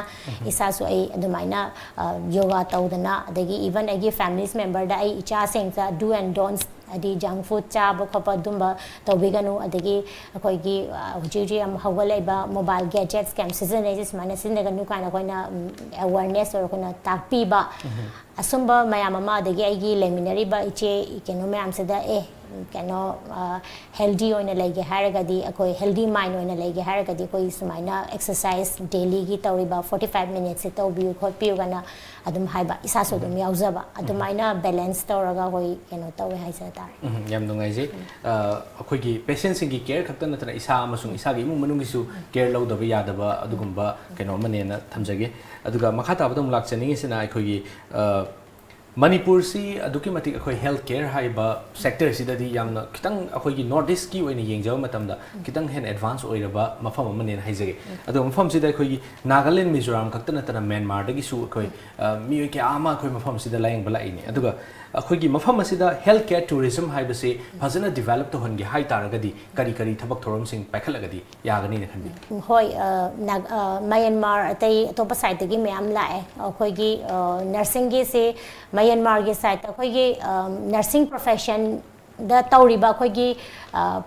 ꯏꯁꯥꯁꯨ ꯑꯩ ꯑꯗꯨꯃꯥꯏꯅ, ꯑ, ꯌꯣꯒꯥ ꯇꯧꯗꯅ, ꯑꯗꯒꯤ even ꯑꯩꯒꯤ families memberꯗ, ꯑꯩ ꯏꯆꯥꯁꯤꯡꯗ do and don'ts, ꯍꯥꯏꯗꯤ junk food ꯆꯥꯕ ꯈꯣꯠꯄ ꯑꯗꯨꯝꯕ ꯇꯧꯕꯤꯒꯅꯨ, ꯑꯗꯒꯤ ꯑꯩꯈꯣꯏꯒꯤ, ꯑ, ꯍꯧꯖꯤꯛ ꯍꯧꯖꯤꯛ ꯌꯥꯝ ꯍꯧꯒꯠꯂꯛꯏꯕ mobile gadgets ꯀꯌꯥꯝ ꯁꯤꯖꯤꯟꯅꯩꯁꯦ ꯁꯨꯃꯥꯏꯅ ꯁꯤꯖꯤꯟꯅꯒꯅꯨ ꯀꯥꯏꯅ ꯑꯩꯈꯣꯏꯅ, ꯎꯝ, awareness ꯑꯣꯏꯔꯣ ꯑꯩꯈꯣꯏꯅ ꯇꯥꯛꯄꯤꯕ, ꯑꯁꯨꯝꯕ ꯃꯌꯥꯝ ꯑꯃ, ꯑꯗꯒꯤ ꯑꯩꯒꯤ ꯂꯩꯃꯤꯟꯅꯔꯤꯕ ꯏꯆꯦ ꯀꯩꯅꯣ ꯃꯌꯥꯝꯁꯤꯗ, ꯑꯦ, ꯀꯩꯅꯣ, ꯑ, healthy ꯑꯣꯏꯅ ꯂꯩꯒꯦ ꯍꯥꯏꯔꯒꯗꯤ, ꯑꯩꯈꯣꯏ healthy mind ꯑꯣꯏꯅ ꯂꯩꯒꯦ ꯍꯥꯏꯔꯒꯗꯤ, ꯑꯩꯈꯣꯏ ꯁꯨꯃꯥꯏꯅ exercise dailyꯒꯤ ꯇꯧꯔꯤꯕ forty five minutesꯁꯦ ꯇꯧꯕꯤꯌꯨ ꯈꯣꯠꯄꯤꯌꯨꯒꯅ ꯑꯗꯨꯝ ꯍꯥꯏꯕ, ꯏꯁꯥꯁꯨ ꯑꯗꯨꯝ ꯌꯥꯎꯖꯕ, ꯑꯗꯨꯃꯥꯏꯅ balance ꯇꯧꯔꯒ ꯑꯩꯈꯣꯏ ꯀꯩꯅꯣ ꯇꯧꯋꯦ ꯍꯥꯏꯖ ꯇꯥꯔꯦ꯫ ꯎꯝ, ꯌꯥꯝ ꯅꯨꯡꯉꯥꯏꯖꯩ꯫ ꯑ, ꯑꯩꯈꯣꯏꯒꯤ patientꯁꯤꯡꯒꯤ care ꯈꯛꯇ ꯅꯠꯇꯅ ꯏꯁꯥ ꯑꯃꯁꯨꯡ ꯏꯁꯥꯒꯤ ꯏꯃꯨꯡ ꯃꯅꯨꯡꯒꯤꯁꯨ care ꯂꯧꯗꯕ ꯌꯥꯗꯕ ꯑꯗꯨꯒꯨꯝꯕ ꯀꯩꯅꯣ ꯑꯃꯅꯦꯅ ꯊꯝꯖꯒꯦ꯫ ꯑꯗꯨꯒ ꯃꯈꯥ ꯇꯥꯕꯗ ꯑꯃꯨꯛ ꯂꯥꯛꯆꯅꯤꯡꯉꯤꯁꯤꯅ ꯑꯩꯈꯣꯏꯒꯤ, ꯑ, ꯃꯅꯤꯄꯨꯔꯁꯤ ꯑꯗꯨꯛꯀꯤ ꯃꯇꯤꯛ ꯑꯩꯈꯣꯏ health care ꯍꯥꯏꯔꯤꯕ sectorꯁꯤꯗꯗꯤ ꯌꯥꯝꯅ ꯈꯤꯇꯪ, ꯑꯩꯈꯣꯏꯒꯤ North Eastꯀꯤ ꯑꯣꯏꯅ ꯌꯦꯡꯖꯕ ꯃꯇꯝꯗ ꯈꯤꯇꯪ ꯍꯦꯟꯅ advance ꯑꯣꯏꯔꯕ ꯃꯐꯝ ꯑꯃꯅꯦꯅ ꯍꯥꯏꯖꯒꯦ꯫ ꯑꯗꯨꯒ ꯃꯐꯝꯁꯤꯗ ꯑꯩꯈꯣꯏꯒꯤ ꯅꯥꯒꯥꯂꯦꯟ, ꯃꯤꯖꯣꯔꯥꯝ ꯈꯛꯇ ꯅꯠꯇꯅ ꯃ꯭ꯌꯥꯟꯃꯥꯔꯗꯒꯤꯁꯨ ꯑꯩꯈꯣꯏ, ꯑ, ꯃꯤꯑꯣꯏ ꯀꯌꯥ ꯑꯃ ꯑꯩꯈꯣꯏ ꯃꯐꯝꯁꯤꯗ ꯂꯥꯌꯦꯡꯕ ꯂꯥꯛꯏꯅꯦ꯫ ꯑꯗꯨꯒ ꯑꯩꯈꯣꯏꯒꯤ ꯃꯐꯝ ꯑꯁꯤꯗ health care tourism ꯍꯥꯏꯕꯁꯤ ꯐꯖꯅ develop ꯇꯧꯍꯟꯒꯦ ꯍꯥꯏ ꯇꯥꯔꯒꯗꯤ ꯀꯔꯤ ꯀꯔꯤ ꯊꯕꯛ ꯊꯧꯔꯝꯁꯤꯡ ꯄꯥꯏꯈꯠꯂꯒꯗꯤ ꯌꯥꯒꯅꯤꯅ ꯈꯟꯕꯤ? ꯍꯣꯏ, ꯑ, ꯅꯥꯒ-, ꯑ, ꯃꯌꯥꯟꯃꯥꯔ ꯑꯇꯩ ꯑꯇꯣꯞꯄ sideꯇꯒꯤ ꯃꯌꯥꯝ ꯂꯥꯛꯑꯦ꯫ ꯑꯩꯈꯣꯏꯒꯤ, ꯑ, nursingꯒꯤꯁꯤ ꯃꯌꯥꯟꯃꯥꯔꯒꯤ sideꯇ ꯑꯩꯈꯣꯏꯒꯤ, ꯑ, nursing profession ꯗ ꯇꯧꯔꯤꯕ ꯑꯩꯈꯣꯏꯒꯤ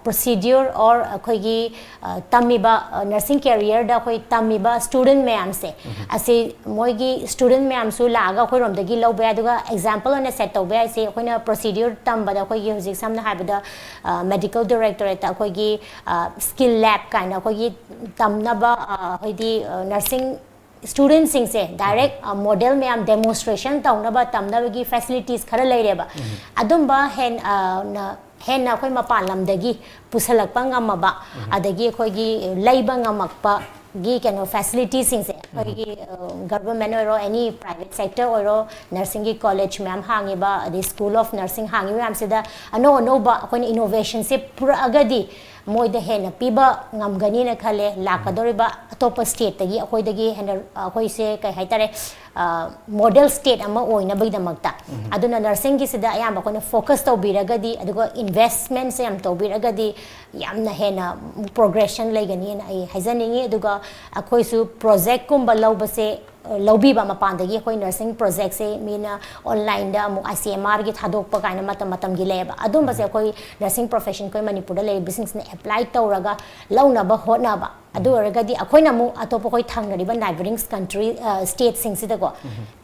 ꯄ꯭ꯔꯣꯁꯤꯗ꯭ꯌꯨꯔ ꯑꯣꯔ ꯑꯩꯈꯣꯏꯒꯤ ꯑ, ꯇꯝꯃꯤꯕ ꯅꯔꯁꯤꯡ ꯀꯦꯔꯤꯌꯔꯗ ꯑꯩꯈꯣꯏ ꯇꯝꯃꯤꯕ ꯁ꯭ꯇꯨꯗꯦꯟ ꯃꯌꯥꯝꯁꯦ ꯑꯁꯤ ꯃꯣꯏꯒꯤ ꯁ꯭ꯇꯨꯗꯦꯟ ꯃꯌꯥꯝꯁꯨ ꯂꯥꯛꯑꯒ ꯑꯩꯈꯣꯏꯔꯣꯝꯗꯒꯤ ꯂꯧꯕ ꯌꯥꯏ꯫ ꯑꯗꯨꯒ ꯑꯦꯛꯖꯥꯝꯄꯜ ꯑꯣꯏꯅ ꯁꯦꯠ ꯇꯧꯕ ꯌꯥꯏꯁꯦ, ꯑꯩꯈꯣꯏꯅ ꯄ꯭ꯔꯣꯁꯤꯗ꯭ꯌꯨꯔ ꯇꯝꯕꯗ ꯑꯩꯈꯣꯏꯒꯤ ꯍꯧꯖꯤꯛ ꯁꯝꯅ ꯍꯥꯏꯔꯕꯗ ꯃꯦꯗꯤꯀꯦꯜ ꯗꯥꯏꯔꯦꯛꯇꯣꯔꯦꯠꯇ ꯑꯩꯈꯣꯏꯒꯤ ꯁ꯭ꯀꯤꯜ ꯂꯦꯕ ꯀꯥꯏꯅ ꯑꯩꯈꯣꯏꯒꯤ ꯇꯝꯅꯕ ꯑ, ꯍꯥꯏꯗꯤ ꯅꯔꯁꯤꯡ ꯁ꯭ꯇꯨꯗꯦꯟꯁꯤꯡꯁꯦ ꯗꯥꯏꯔꯦꯛ ꯃꯣꯗꯦꯜ ꯃꯌꯥꯝ ꯗꯦꯃꯣꯟꯁꯇ꯭ꯔꯦꯁꯟ ꯇꯧꯅꯕ ꯇꯝꯅꯕꯒꯤ ꯐꯦꯁꯤꯂꯤꯇꯤꯁ ꯈꯔ ꯂꯩꯔꯦꯕ꯫ ꯑꯗꯨꯝꯕ ꯍꯦꯟ ꯑ, ꯅ- ꯍꯦꯟꯅ ꯑꯩꯈꯣꯏ ꯃꯄꯥꯟ ꯂꯝꯗꯒꯤ ꯄꯨꯁꯜꯂꯛꯄ ꯉꯝꯃꯕ, ꯑꯗꯒꯤ ꯑꯩꯈꯣꯏꯒꯤ ꯂꯩꯕ ꯉꯝꯃꯛꯄꯒꯤ ꯀꯩꯅꯣ ꯐꯦꯁꯤꯂꯤꯇꯤꯁꯤꯡꯁꯦ ꯑꯩꯈꯣꯏꯒꯤ ꯒꯚꯔꯟꯃꯦꯟ ꯑꯣꯏꯔꯣ, ꯑꯦꯅꯤ ꯄ꯭ꯔꯥꯏꯚꯦꯠ ꯁꯦꯛꯇꯔ ꯑꯣꯏꯔꯣ, ꯅꯔꯁꯤꯡꯒꯤ ꯀꯣꯂꯦꯖ ꯃꯌꯥꯝ ꯍꯥꯡꯉꯤꯕ, ꯑꯗꯩ ꯁ꯭ꯀꯨꯜ ꯑꯣꯐ ꯅꯔꯁꯤꯡ ꯍꯥꯡꯉꯤꯕ ꯃꯌꯥꯝꯁꯤꯗ ꯑꯅꯧ ꯑꯅꯧꯕ ꯑꯩꯈꯣꯏꯅ ꯏꯅꯣꯚꯦꯁꯟꯁꯦ ꯄꯨꯔꯛꯑꯒꯗꯤ ꯃꯣꯏꯗ ꯍꯦꯟꯅ ꯄꯤꯕ ꯉꯝꯒꯅꯤꯅ ꯈꯜꯂꯦ꯫ ꯂꯥꯛꯀꯗꯧꯔꯤꯕ ꯑꯇꯣꯞꯄ ꯁ꯭ꯇꯦꯠꯇꯒꯤ ꯑꯩꯈꯣꯏꯗꯒꯤ ꯍꯦꯟꯅ ꯑꯩꯈꯣꯏꯁꯦ ꯀꯩ ꯍꯥꯏꯇꯥꯔꯦ, ꯃꯣꯗꯦꯜ ꯁ꯭ꯇꯦꯠ ꯑꯃ ꯑꯣꯏꯅꯕꯒꯤꯗꯃꯛꯇ꯫ ꯑꯗꯨꯅ ꯅꯔꯁꯤꯡꯒꯤꯁꯤꯗ ꯑꯌꯥꯝꯕ ꯑꯩꯈꯣꯏꯅ ꯐꯣꯀꯁ ꯇꯧꯕꯤꯔꯒꯗꯤ, ꯑꯗꯨꯒ ꯏꯟꯚꯦꯁꯃꯦꯟꯁꯦ ꯌꯥꯝ ꯇꯧꯕꯤꯔꯒꯗꯤ ꯌꯥꯝꯅ ꯍꯦꯟꯅ ꯄ꯭ꯔꯣꯒ꯭ꯔꯦꯁꯟ ꯂꯩꯒꯅꯤꯅ ꯑꯩ ꯍꯥꯏꯖꯅꯤꯡꯉꯤ꯫ ꯑꯗꯨꯒ ꯑꯩꯈꯣꯏꯁꯨ ꯄ꯭ꯔꯣꯖꯦꯛꯀꯨꯝꯕ ꯂꯧꯕꯁꯦ ꯑ, ꯂꯧꯕꯤꯕ ꯃꯄꯥꯟꯗꯒꯤ ꯑꯩꯈꯣꯏ ꯅꯔꯁꯤꯡ ꯄ꯭ꯔꯣꯖꯦꯛꯁꯦ ꯃꯤꯅ ꯑꯣꯟꯂꯥꯏꯟꯗ ꯑꯃꯨꯛ ꯑꯥꯏ ꯁꯤ ꯑꯦꯝ ꯑꯥꯔꯒꯤ ꯊꯥꯗꯣꯛꯄ ꯀꯥꯏꯅ ꯃꯇꯝ ꯃꯇꯝꯒꯤ ꯂꯩꯌꯦꯕ꯫ ꯑꯗꯨꯝꯕꯁꯦ ꯑꯩꯈꯣꯏ ꯅꯔꯁꯤꯡ ꯄ꯭ꯔꯣꯐꯦꯁꯟ ꯑꯩꯈꯣꯏ ꯃꯅꯤꯄꯨꯔꯗ ꯂꯩꯔꯤꯕꯁꯤꯡꯁꯤꯅ ꯑꯦꯄ꯭ꯂꯥꯏ ꯇꯧꯔꯒ ꯂꯧꯅꯕ ꯍꯣꯠꯅꯕ꯫ ꯑꯗꯨ ꯑꯣꯏꯔꯒꯗꯤ ꯑꯩꯈꯣꯏꯅ ꯑꯃꯨꯛ ꯑꯇꯣꯞꯄ ꯑꯩꯈꯣꯏ ꯊꯪꯅꯔꯤꯕ ꯅꯥꯏꯕꯔꯤꯡ ꯀꯟꯇ꯭ꯔꯤ, ꯑ, ꯁ꯭ꯇꯦꯠꯁꯤꯡꯁꯤꯗꯀꯣ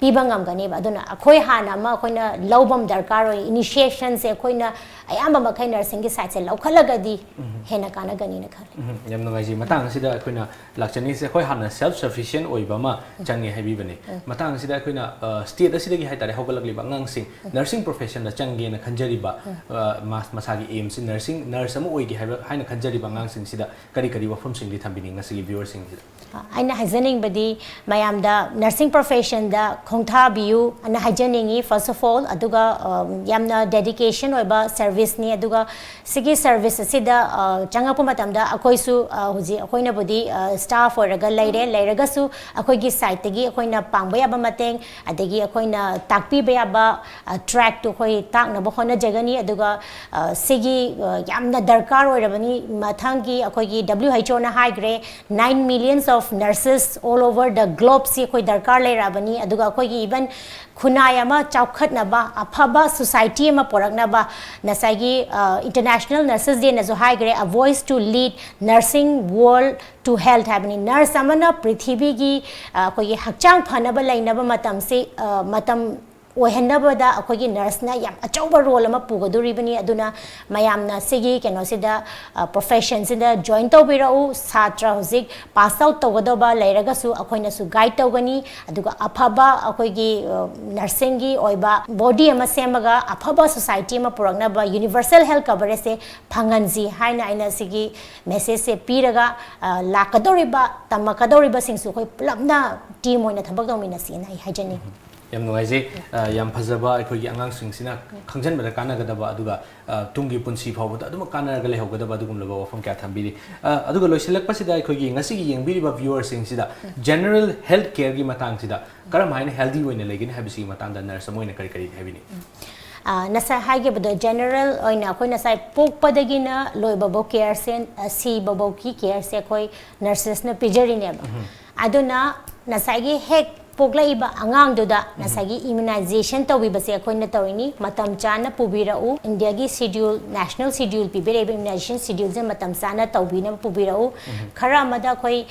ꯄꯤꯕ ꯉꯝꯒꯅꯦꯕ꯫ ꯑꯗꯨꯅ ꯑꯩꯈꯣꯏ ꯍꯥꯟꯅ ꯑꯃ ꯑꯩꯈꯣꯏꯅ ꯂꯧꯕ ꯑꯃ ꯗꯔꯀꯥꯔ ꯑꯣꯏ, ꯏꯅꯤꯁꯤꯌꯦꯁꯟꯁꯦ ꯑꯩꯈꯣꯏꯅ ꯑꯌꯥꯝꯕ ꯃꯈꯩ ꯅꯔꯁꯤꯡꯒꯤ ꯁꯥꯏꯠꯁꯦ ꯂꯧꯈꯠꯂꯒꯗꯤ ꯍꯦꯟꯅ ꯀꯥꯟꯅꯒꯅꯤꯅ ꯈꯜꯂꯤ꯫ ꯎꯝ, ꯌꯥꯝ ꯅꯨꯡꯉꯥꯏꯖꯩ꯫ ꯃꯇꯥꯡ ꯑꯁꯤꯗ ꯑꯩꯈꯣꯏꯅ ꯂꯥꯛꯆꯅꯤꯡꯉꯤꯁꯦ, ꯑꯩꯈꯣꯏ ꯍꯥꯟꯅ ꯁꯦꯜꯐ ꯁꯐꯤꯁꯤꯌꯦꯟ ꯑꯣꯏꯕ ꯑꯃ ꯆꯪꯉꯦ ꯍꯥꯏꯕꯤꯕꯅꯦ꯫ ꯃꯇꯥꯡ ꯑꯁꯤꯗ ꯑꯩꯈꯣꯏꯅ ꯁ꯭ꯇꯦꯠ ꯑꯁꯤꯗꯒꯤ ꯍꯥꯏꯇꯥꯔꯦ ꯍꯧꯒꯠꯂꯛꯂꯤꯕ ꯑꯉꯥꯡꯁꯤꯡ ꯅꯔꯁꯤꯡ ꯄ꯭ꯔꯣꯐꯦꯁꯟꯗ ꯆꯪꯒꯦꯅ ꯈꯟꯖꯔꯤꯕ, ꯑ, ꯃꯥ- ꯃꯁꯥꯒꯤ ꯑꯦꯝꯁꯤ ꯅꯔꯁꯤꯡ, ꯅꯔꯁ ꯑꯃ ꯑꯣꯏꯒꯦ ꯍꯥꯏꯕ ꯍꯥꯏꯅ ꯈꯟꯖꯔꯤꯕ ꯑꯉꯥꯡꯁꯤꯡꯁꯤꯗ ꯀꯔꯤ ꯀꯔꯤ ꯋꯥꯐꯝꯁꯤꯡꯗꯤ ꯊꯝꯕꯤꯅꯤꯡꯉꯤ ꯉꯁꯤꯒꯤ ꯚ꯭ꯌꯨꯋꯔꯁꯤꯡꯁꯤꯗ? ꯑꯩꯅ ꯍꯥꯏꯖꯅꯤꯡꯕꯗꯤ ꯃꯌꯥꯝꯗ ꯅꯔꯁꯤꯡ ꯄ꯭ꯔꯣꯐꯦꯁꯟꯗ ꯈꯣꯡꯊꯥꯕꯤꯌꯨ ꯑꯅ ꯍꯥꯏꯖꯅꯤꯡꯉꯤ꯫ ꯐꯥꯔꯁ ꯑꯣꯐ ꯑꯣꯜ, ꯑꯗꯨꯒ ꯑ, ꯌꯥꯝꯅ ꯗꯦꯗꯤꯀꯦꯁꯟ ꯑꯣꯏꯕ ꯁꯔꯚꯤꯁꯅꯤ꯫ ꯑꯗꯨꯒ ꯁꯤꯒꯤ ꯁꯔꯚꯤꯁ ꯑꯁꯤꯗ ꯑ, ꯆꯪꯉꯛꯄ ꯃꯇꯝꯗ ꯑꯩꯈꯣꯏꯁꯨ ꯑ, ꯍꯧꯖꯤꯛ ꯑꯩꯈꯣꯏꯅꯕꯨꯗꯤ ꯁ꯭ꯇꯥꯐ ꯑꯣꯏꯔꯒ ꯂꯩꯔꯦ, ꯂꯩꯔꯒꯁꯨ ꯑꯩꯈꯣꯏꯒꯤ ꯁꯥꯏꯠꯇꯒꯤ ꯑꯩꯈꯣꯏꯅ ꯄꯥꯡꯕ ꯌꯥꯕ ꯃꯇꯦꯡ, ꯑꯗꯒꯤ ꯑꯩꯈꯣꯏꯅ ꯇꯥꯛꯄꯤꯕ ꯌꯥꯕ ꯇ꯭ꯔꯦꯛꯇꯨ ꯑꯩꯈꯣꯏ ꯇꯥꯛꯅꯕ ꯍꯣꯠꯅꯖꯒꯅꯤ꯫ ꯑꯗꯨꯒ ꯑ, ꯁꯤꯒꯤ ꯑ, ꯌꯥꯝꯅ ꯗꯔꯀꯥꯔ ꯑꯣꯏꯔꯕꯅꯤ꯫ ꯃꯊꯪꯒꯤ ꯑꯩꯈꯣꯏꯒꯤ ꯗꯕ꯭ꯂꯤꯎ ꯑꯩꯆ ꯑꯣꯅ ꯍꯥꯏꯈ꯭ꯔꯦ, nine millions of nurses all over the globe ꯁꯤ ꯑꯩꯈꯣꯏ ꯗꯔꯀꯥꯔ ꯂꯩꯔꯛꯑꯕꯅꯤ꯫ ꯑꯗꯨꯒ ꯑꯩꯈꯣꯏꯒꯤ even ꯈꯨꯟꯅꯥꯏ ꯑꯃ ꯆꯥꯎꯈꯠꯅꯕ, ꯑꯐꯕ society ꯑꯃ ꯄꯨꯔꯛꯅꯕ ꯉꯁꯥꯏꯒꯤ International Nurses Day ꯅꯁꯨ ꯍꯥꯏꯈ꯭ꯔꯦ, "A voice to lead nursing world to health" ꯍꯥꯏꯕꯅꯤ꯫ Nurse ꯑꯃꯅ ꯄ꯭ꯔꯤꯊꯤꯕꯤꯒꯤ ꯑꯩꯈꯣꯏꯒꯤ ꯍꯛꯆꯥꯡ ꯐꯅꯕ ꯂꯩꯅꯕ ꯃꯇꯝꯁꯤ ꯃꯇꯝ ꯑꯣꯏꯍꯟꯅꯕꯗ ꯑꯩꯈꯣꯏꯒꯤ nurse ꯅ ꯌꯥꯝ ꯑꯆꯧꯕ role ꯑꯃ ꯄꯨꯒꯗꯣꯔꯤꯕꯅꯤ꯫ ꯑꯗꯨꯅ ꯃꯌꯥꯝꯅ ꯁꯤꯒꯤ ꯀꯩꯅꯣꯁꯤꯗ profession ꯁꯤꯗ join ꯇꯧꯕꯤꯔꯛꯎ꯫ ꯁꯥꯇ꯭ꯔ ꯍꯧꯖꯤꯛ pass out ꯇꯧꯒꯗꯧꯕ ꯂꯩꯔꯒꯁꯨ ꯑꯩꯈꯣꯏꯅꯁꯨ guide ꯇꯧꯒꯅꯤ꯫ ꯑꯗꯨꯒ ꯑꯐꯕ ꯑꯩꯈꯣꯏꯒꯤ nursing ꯒꯤ ꯑꯣꯏꯕ body ꯑꯃ ꯁꯦꯝꯃꯒ ꯑꯐꯕ society ꯑꯃ ꯄꯨꯔꯛꯅꯕ universal health coverage ꯁꯦ ꯐꯪꯍꯟꯁꯤ ꯍꯥꯏꯅ ꯑꯩꯅ ꯁꯤꯒꯤ message ꯁꯦ ꯄꯤꯔꯒ ꯂꯥꯛꯀꯗꯧꯔꯤꯕ ꯇꯝꯃꯛꯀꯗꯧꯔꯤꯕꯁꯤꯡꯁꯨ ꯑꯩꯈꯣꯏ ꯄꯨꯂꯞꯅ team ꯑꯣꯏꯅ ꯊꯕꯛ ꯇꯧꯃꯤꯟꯅꯁꯤꯅ ꯑꯩ ꯍꯥꯏꯖꯅꯤꯡꯏ꯫ ꯌꯥꯝ ꯅꯨꯡꯉꯥꯏꯖꯩ꯫ ꯌꯥꯝ ꯐꯖꯕ, ꯑꯩꯈꯣꯏꯒꯤ ꯑꯉꯥꯡꯁꯤꯡꯁꯤꯅ ꯈꯪꯖꯟꯕꯗ ꯀꯥꯟꯅꯒꯗꯕ, ꯑꯗꯨꯒ ꯇꯨꯡꯒꯤ ꯄꯨꯟꯁꯤ ꯐꯥꯎꯕꯗ ꯑꯗꯨꯃꯛ ꯀꯥꯟꯅꯔꯒ ꯂꯩꯍꯧꯒꯗꯕ ꯑꯗꯨꯒꯨꯝꯂꯕ ꯋꯥꯐꯝ ꯀꯌꯥ ꯊꯝꯕꯤꯔꯤ꯫ ꯑꯗꯨꯒ ꯂꯣꯏꯁꯤꯜꯂꯛꯄꯁꯤꯗ ꯑꯩꯈꯣꯏꯒꯤ ꯉꯁꯤꯒꯤ ꯌꯦꯡꯕꯤꯔꯤꯕ viewer ꯁꯤꯡꯁꯤꯗ general health care ꯒꯤ ꯃꯇꯥꯡꯁꯤꯗ ꯀꯔꯝ ꯍꯥꯏꯅ healthy ꯑꯣꯏꯅ ꯂꯩꯒꯅꯤ ꯍꯥꯏꯕꯁꯤꯒꯤ ꯃꯇꯥꯡꯗ nurse ꯑꯃ ꯑꯣꯏꯅ ꯀꯔꯤ ꯀꯔꯤ ꯍꯥꯏꯕꯤꯅꯤꯡꯏ? ꯉꯁꯥꯏ ꯍꯥꯏꯈꯤꯕꯗꯣ, general ꯑꯣꯏꯅ ꯑꯩꯈꯣꯏ ꯉꯁꯥꯏ ꯄꯣꯛꯄꯗꯒꯤꯅ ꯂꯣꯏꯕꯐꯥꯎ care ꯁꯦ, ꯁꯤꯕꯐꯥꯎꯒꯤ care ꯁꯦ ꯑꯩꯈꯣꯏ nurses ꯅ ꯄꯤꯖꯔꯤꯅꯦꯕ꯫ ꯑꯗꯨꯅ ꯉꯁꯥꯏꯒꯤ ꯍꯦꯛ ꯄꯣꯛꯂꯛꯏꯕ ꯑꯉꯥꯡꯗꯨꯗ ꯉꯁꯥꯏꯒꯤ immunization ꯇꯧꯕꯤꯕꯁꯦ ꯑꯩꯈꯣꯏꯅ ꯇꯧꯔꯤꯅꯤ꯫ ꯃꯇꯝ ꯆꯥꯅ ꯄꯨꯕꯤꯔꯛꯎ꯫ ꯏꯟꯗꯤꯌꯥꯒꯤ schedule, national schedule ꯄꯤꯕꯤꯔꯛꯏꯕ immunization schedule ꯁꯦ ꯃꯇꯝ ꯆꯥꯅ ꯇꯧꯕꯤꯅꯕ ꯄꯨꯕꯤꯔꯛꯎ꯫ ꯈꯔ ꯑꯃꯗ ꯑꯩꯈꯣꯏ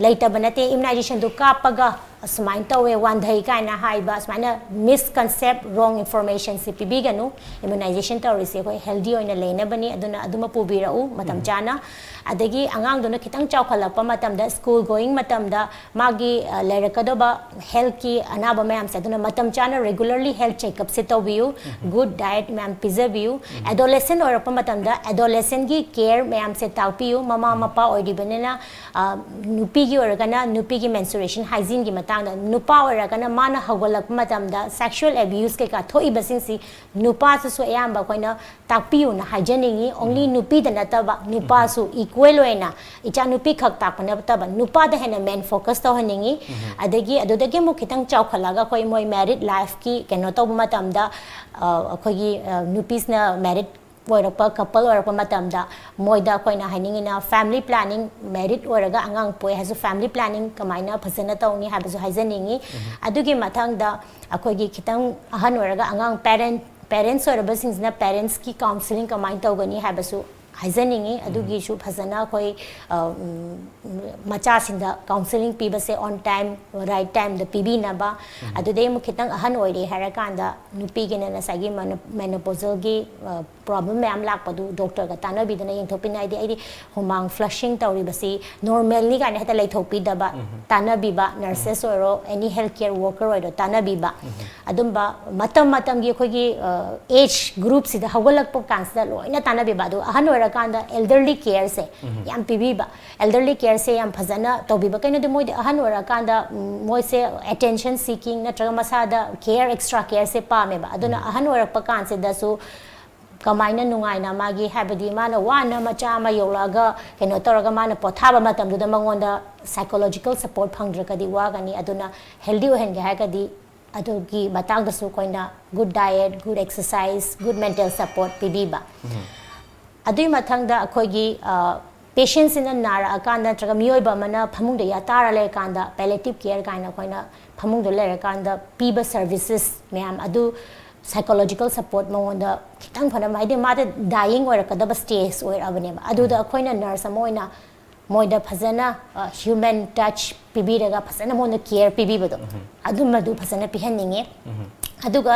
ꯂꯩꯇꯕ ꯅꯠꯇꯦ, immunization ꯗꯨ ꯀꯥꯞꯄꯒ ꯑꯁꯨꯃꯥꯏꯅ ꯇꯧꯋꯦ, ꯋꯥꯟꯊꯩ ꯀꯥꯏꯅ ꯍꯥꯏꯕ, ꯑꯁꯨꯃꯥꯏꯅ misconcept, wrong information ꯁꯦ ꯄꯤꯕꯤꯒꯅꯨ꯫ Immunization ꯇꯧꯔꯤꯁꯦ ꯑꯩꯈꯣꯏ healthy ꯑꯣꯏꯅ ꯂꯩꯅꯕꯅꯤ꯫ ꯑꯗꯨꯅ ꯑꯗꯨꯃ ꯄꯨꯕꯤꯔꯛꯎ ꯃꯇꯝ ꯆꯥꯅ꯫ ꯑꯗꯒꯤ ꯑꯉꯥꯡꯗꯨꯅ ꯈꯤꯇꯪ ꯆꯥꯎꯈꯠꯂꯛꯄ ꯃꯇꯝꯗ, school going ꯃꯇꯝꯗ ꯃꯥꯒꯤ ꯂꯩꯔꯛꯀꯗꯕ health ꯀꯤ ꯑꯅꯥꯕ ꯃꯌꯥꯝꯁꯦ ꯑꯗꯨꯅ ꯃꯇꯝ ꯆꯥꯅ regularly health checkup ꯁꯦ ꯇꯧꯕꯤꯌꯨ꯫ Good diet ꯃꯌꯥꯝ ꯄꯤꯖꯕꯤꯌꯨ꯫ Adolescent ꯑꯣꯏꯔꯛꯄ ꯃꯇꯝꯗ adolescent ꯒꯤ care ꯃꯌꯥꯝꯁꯦ ꯇꯥꯛꯄꯤꯌꯨ꯫ ꯃꯃꯥ ꯃꯄꯥ ꯑꯣꯏꯔꯤꯕꯅꯤꯅ ꯅꯨꯄꯤꯒꯤ ꯑꯣꯏꯔꯒꯅ ꯅꯨꯄꯤꯒꯤ menstruation hygiene ꯒꯤ ꯃꯇꯥꯡꯗ, ꯅꯨꯄꯥ ꯑꯣꯏꯔꯒꯅ ꯃꯥꯅ ꯍꯧꯒꯠꯂꯛꯄ ꯃꯇꯝꯗ sexual abuse ꯀꯩꯀꯥ ꯊꯣꯛꯏꯕꯁꯤꯡꯁꯤ ꯅꯨꯄꯥꯁꯤꯁꯨ ꯑꯌꯥꯝꯕ ꯑꯩꯈꯣꯏꯅ ꯇꯥꯛꯄꯤꯌꯨꯅ ꯍꯥꯏꯖꯅꯤꯡꯉꯤ꯫ Only ꯅꯨꯄꯤꯗ ꯅꯠꯇꯕ, ꯅꯨꯄꯥꯁꯨ equal ꯑꯣꯏꯅ, ꯏꯆꯥ ꯅꯨꯄꯤ ꯈꯛ ꯇꯥꯛꯄ ꯅꯠꯇꯕ ꯅꯨꯄꯥꯗ ꯍꯦꯟꯅ main focus ꯇꯧꯍꯟꯅꯤꯡꯉꯤ꯫ ꯑꯗꯒꯤ ꯑꯗꯨꯗꯒꯤ ꯑꯃꯨꯛ ꯈꯤꯇꯪ ꯆꯥꯎꯈꯠꯂꯒ ꯑꯩꯈꯣꯏ ꯃꯣꯏ married life ꯀꯤ ꯀꯩꯅꯣ ꯇꯧꯕ ꯃꯇꯝꯗ ꯑꯩꯈꯣꯏꯒꯤ ꯅꯨꯄꯤꯁꯤꯅ married ꯑꯣꯏꯔꯛꯄ, ꯀꯄꯜ ꯑꯣꯏꯔꯛꯄ ꯃꯇꯝꯗ ꯃꯣꯏꯗ ꯑꯩꯈꯣꯏꯅ ꯍꯥꯏꯅꯤꯡꯉꯤꯅ, ꯐꯦꯃꯤꯂꯤ ꯄ꯭ꯂꯥꯅꯤꯡ, ꯃꯦꯔꯤꯠ ꯑꯣꯏꯔꯒ ꯑꯉꯥꯡ ꯄꯣꯛꯑꯦ ꯍꯥꯏꯔꯁꯨ ꯐꯦꯃꯤꯂꯤ ꯄ꯭ꯂꯥꯅꯤꯡ ꯀꯃꯥꯏꯅ ꯐꯖꯅ ꯇꯧꯅꯤ ꯍꯥꯏꯕꯁꯨ ꯍꯥꯏꯖꯅꯤꯡꯉꯤ꯫ ꯑꯗꯨꯒꯤ ꯃꯊꯪꯗ ꯑꯩꯈꯣꯏꯒꯤ ꯈꯤꯇꯪ ꯑꯍꯟ ꯑꯣꯏꯔꯒ ꯑꯉꯥꯡ, ꯄꯦꯔꯦꯟ ꯄꯦꯔꯦꯟꯁ ꯑꯣꯏꯔꯕꯁꯤꯡꯁꯤꯅ ꯄꯦꯔꯦꯟꯁꯀꯤ ꯀꯥꯎꯟꯁꯤꯂꯤꯡ ꯀꯃꯥꯏꯅ ꯇꯧꯒꯅꯤ ꯍꯥꯏꯕꯁꯨ ꯍꯥꯏꯖꯅꯤꯡꯉꯤ꯫ ꯑꯗꯨꯒꯤꯁꯨ ꯐꯖꯅ ꯑꯩꯈꯣꯏ, ꯑ, ꯎꯝ, ꯃꯆꯥꯁꯤꯡꯗ ꯀꯥꯎꯟꯁꯤꯂꯤꯡ ꯄꯤꯕꯁꯦ ꯑꯣꯟ ꯇꯥꯏꯝ, ꯔꯥꯏꯠ ꯇꯥꯏꯝꯗ ꯄꯤꯕꯤꯅꯕ꯫ ꯑꯗꯨꯗꯩ ꯑꯃꯨꯛ ꯈꯤꯇꯪ ꯑꯍꯟ ꯑꯣꯏꯔꯦ ꯍꯥꯏꯔꯀꯥꯟꯗ ꯅꯨꯄꯤꯒꯤꯅ ꯉꯁꯥꯏꯒꯤ ꯃꯦꯅꯣꯄꯣꯖꯦꯜꯒꯤ ꯄ꯭ꯔꯣꯕ꯭ꯂꯦꯝ ꯃꯌꯥꯝ ꯂꯥꯛꯄꯗꯨ ꯗꯣꯛꯇꯔꯒ ꯇꯥꯟꯅꯕꯤꯗꯅ ꯌꯦꯡꯊꯣꯛꯄꯤꯅ, ꯍꯥꯏꯗꯤ ꯑꯩꯗꯤ ꯍꯨꯃꯥꯡ ꯐ꯭ꯂꯁꯤꯡ ꯇꯧꯔꯤꯕꯁꯤ ꯅꯣꯔꯃꯦꯜꯅꯤ ꯀꯥꯏꯅ ꯍꯦꯛꯇ ꯂꯩꯊꯣꯛꯄꯤꯗꯕ, ꯇꯥꯟꯅꯕꯤꯕ, ꯅꯔꯁꯦꯁ ꯑꯣꯏꯔꯣ, ꯑꯦꯅꯤ ꯍꯦꯜꯊ ꯀꯦꯌꯔ ꯋꯥꯔꯀꯔ ꯑꯣꯏꯔꯣ, ꯇꯥꯟꯅꯕꯤꯕ꯫ ꯑꯗꯨꯝꯕ ꯃꯇꯝ ꯃꯇꯝꯒꯤ ꯑꯩꯈꯣꯏꯒꯤ ꯑꯦꯖ ꯒ꯭ꯔꯨꯞꯁꯤꯗ ꯍꯧꯒꯠꯂꯛꯄ ꯀꯥꯟꯁꯤꯗ ꯂꯣꯏꯅ ꯇꯥꯟꯅꯕꯤꯕ꯫ ꯑꯗꯨ ꯑꯍꯟ ꯑꯣꯏꯔꯀꯥꯟꯗ ꯑꯦꯜꯗꯔꯂꯤ ꯀꯦꯌꯔꯁꯦ ꯌꯥꯝ ꯄꯤꯕꯤꯕ, ꯑꯦꯜꯗꯔꯂꯤ ꯀꯦꯌꯔꯁꯦ ꯌꯥꯝ ꯐꯖꯅ ꯇꯧꯕꯤꯕ꯫ ꯀꯩꯅꯣꯗꯤ ꯃꯣꯏꯗꯤ ꯑꯍꯟ ꯑꯣꯏꯔꯀꯥꯟꯗ, ꯎꯝ, ꯃꯣꯏꯁꯦ ꯑꯦꯇꯦꯟꯁꯟ ꯁꯤꯀꯤꯡ ꯅꯠꯇ꯭ꯔꯒ ꯃꯁꯥꯗ ꯀꯦꯌꯔ, ꯑꯦꯛꯁꯇ꯭ꯔꯥ ꯀꯦꯌꯔꯁꯦ ꯄꯥꯝꯃꯦꯕ꯫ ꯑꯗꯨꯅ ꯑꯍꯟ ꯑꯣꯏꯔꯛꯄ ꯀꯥꯟꯁꯤꯗꯁꯨ ꯀꯃꯥꯏꯅ ꯅꯨꯡꯉꯥꯏꯅ ꯃꯥꯒꯤ, ꯍꯥꯏꯕꯗꯤ ꯃꯥꯅ ꯋꯥꯅ ꯃꯆꯥ ꯑꯃ ꯌꯣꯛꯂꯛꯑꯒ ꯀꯩꯅꯣ ꯇꯧꯔꯒ ꯃꯥꯅ ꯄꯣꯊꯥꯕ ꯃꯇꯝꯗꯨꯗ ꯃꯉꯣꯟꯗ ꯁꯥꯏꯀꯣꯂꯣꯖꯤꯀꯦꯜ ꯁꯄꯣꯔꯠ ꯐꯪꯗ꯭ꯔꯒꯗꯤ ꯋꯥꯒꯅꯤ꯫ ꯑꯗꯨꯅ ꯍꯦꯜꯗꯤ ꯑꯣꯏꯍꯟꯒꯦ ꯍꯥꯏꯔꯒꯗꯤ ꯑꯗꯨꯒꯤ ꯃꯇꯥꯡꯗꯁꯨ ꯑꯩꯈꯣꯏꯅ good diet, good exercise, good mental support ꯄꯤꯕꯤꯕ꯫ ꯑꯗꯨꯒꯤ ꯃꯊꯪꯗ ꯑꯩꯈꯣꯏꯒꯤ, ꯑ, ꯄꯦꯁꯦꯟꯁꯤꯅ ꯅꯥꯔꯛꯑꯀꯥꯟꯗ ꯅꯠꯇ꯭ꯔꯒ ꯃꯤꯑꯣꯏꯕ ꯑꯃꯅ ꯐꯃꯨꯡꯗ ꯌꯥꯇꯥꯔ ꯂꯩꯔꯀꯥꯟꯗ ꯄꯦꯂꯦꯇꯤꯚ ꯀꯦꯌꯔ ꯀꯥꯏꯅ ꯑꯩꯈꯣꯏꯅ ꯐꯃꯨꯡꯗ ꯂꯩꯔꯀꯥꯟꯗ ꯄꯤꯕ ꯁꯔꯚꯤꯁꯦꯁ ꯃꯌꯥꯝ ꯑꯗꯨ, ꯁꯥꯏꯀꯣꯂꯣꯖꯤꯀꯦꯜ ꯁꯄꯣꯔꯠ ꯃꯉꯣꯟꯗ ꯈꯤꯇꯪ ꯐꯅꯕ, ꯍꯥꯏꯗꯤ ꯃꯥꯗꯤ ꯗꯥꯏꯌꯤꯡ ꯑꯣꯏꯔꯛꯀꯗꯕ ꯁ꯭ꯇꯦꯖ ꯑꯣꯏꯔꯛꯑꯕꯅꯦꯕ꯫ ꯑꯗꯨꯗ ꯑꯩꯈꯣꯏꯅ ꯅꯔꯁ ꯑꯃ ꯑꯣꯏꯅ ꯃꯣꯏꯗ ꯐꯖꯅ ꯍ꯭ꯌꯨꯃꯦꯟ ꯇꯆ ꯄꯤꯕꯤꯔꯒ ꯐꯖꯅ ꯃꯉꯣꯟꯗ ꯀꯦꯌꯔ ꯄꯤꯕꯤꯕꯗꯣ, ꯑꯗꯨꯝꯕꯗꯨ ꯐꯖꯅ ꯄꯤꯍꯟꯅꯤꯡꯉꯦ꯫ ꯑꯗꯨꯒ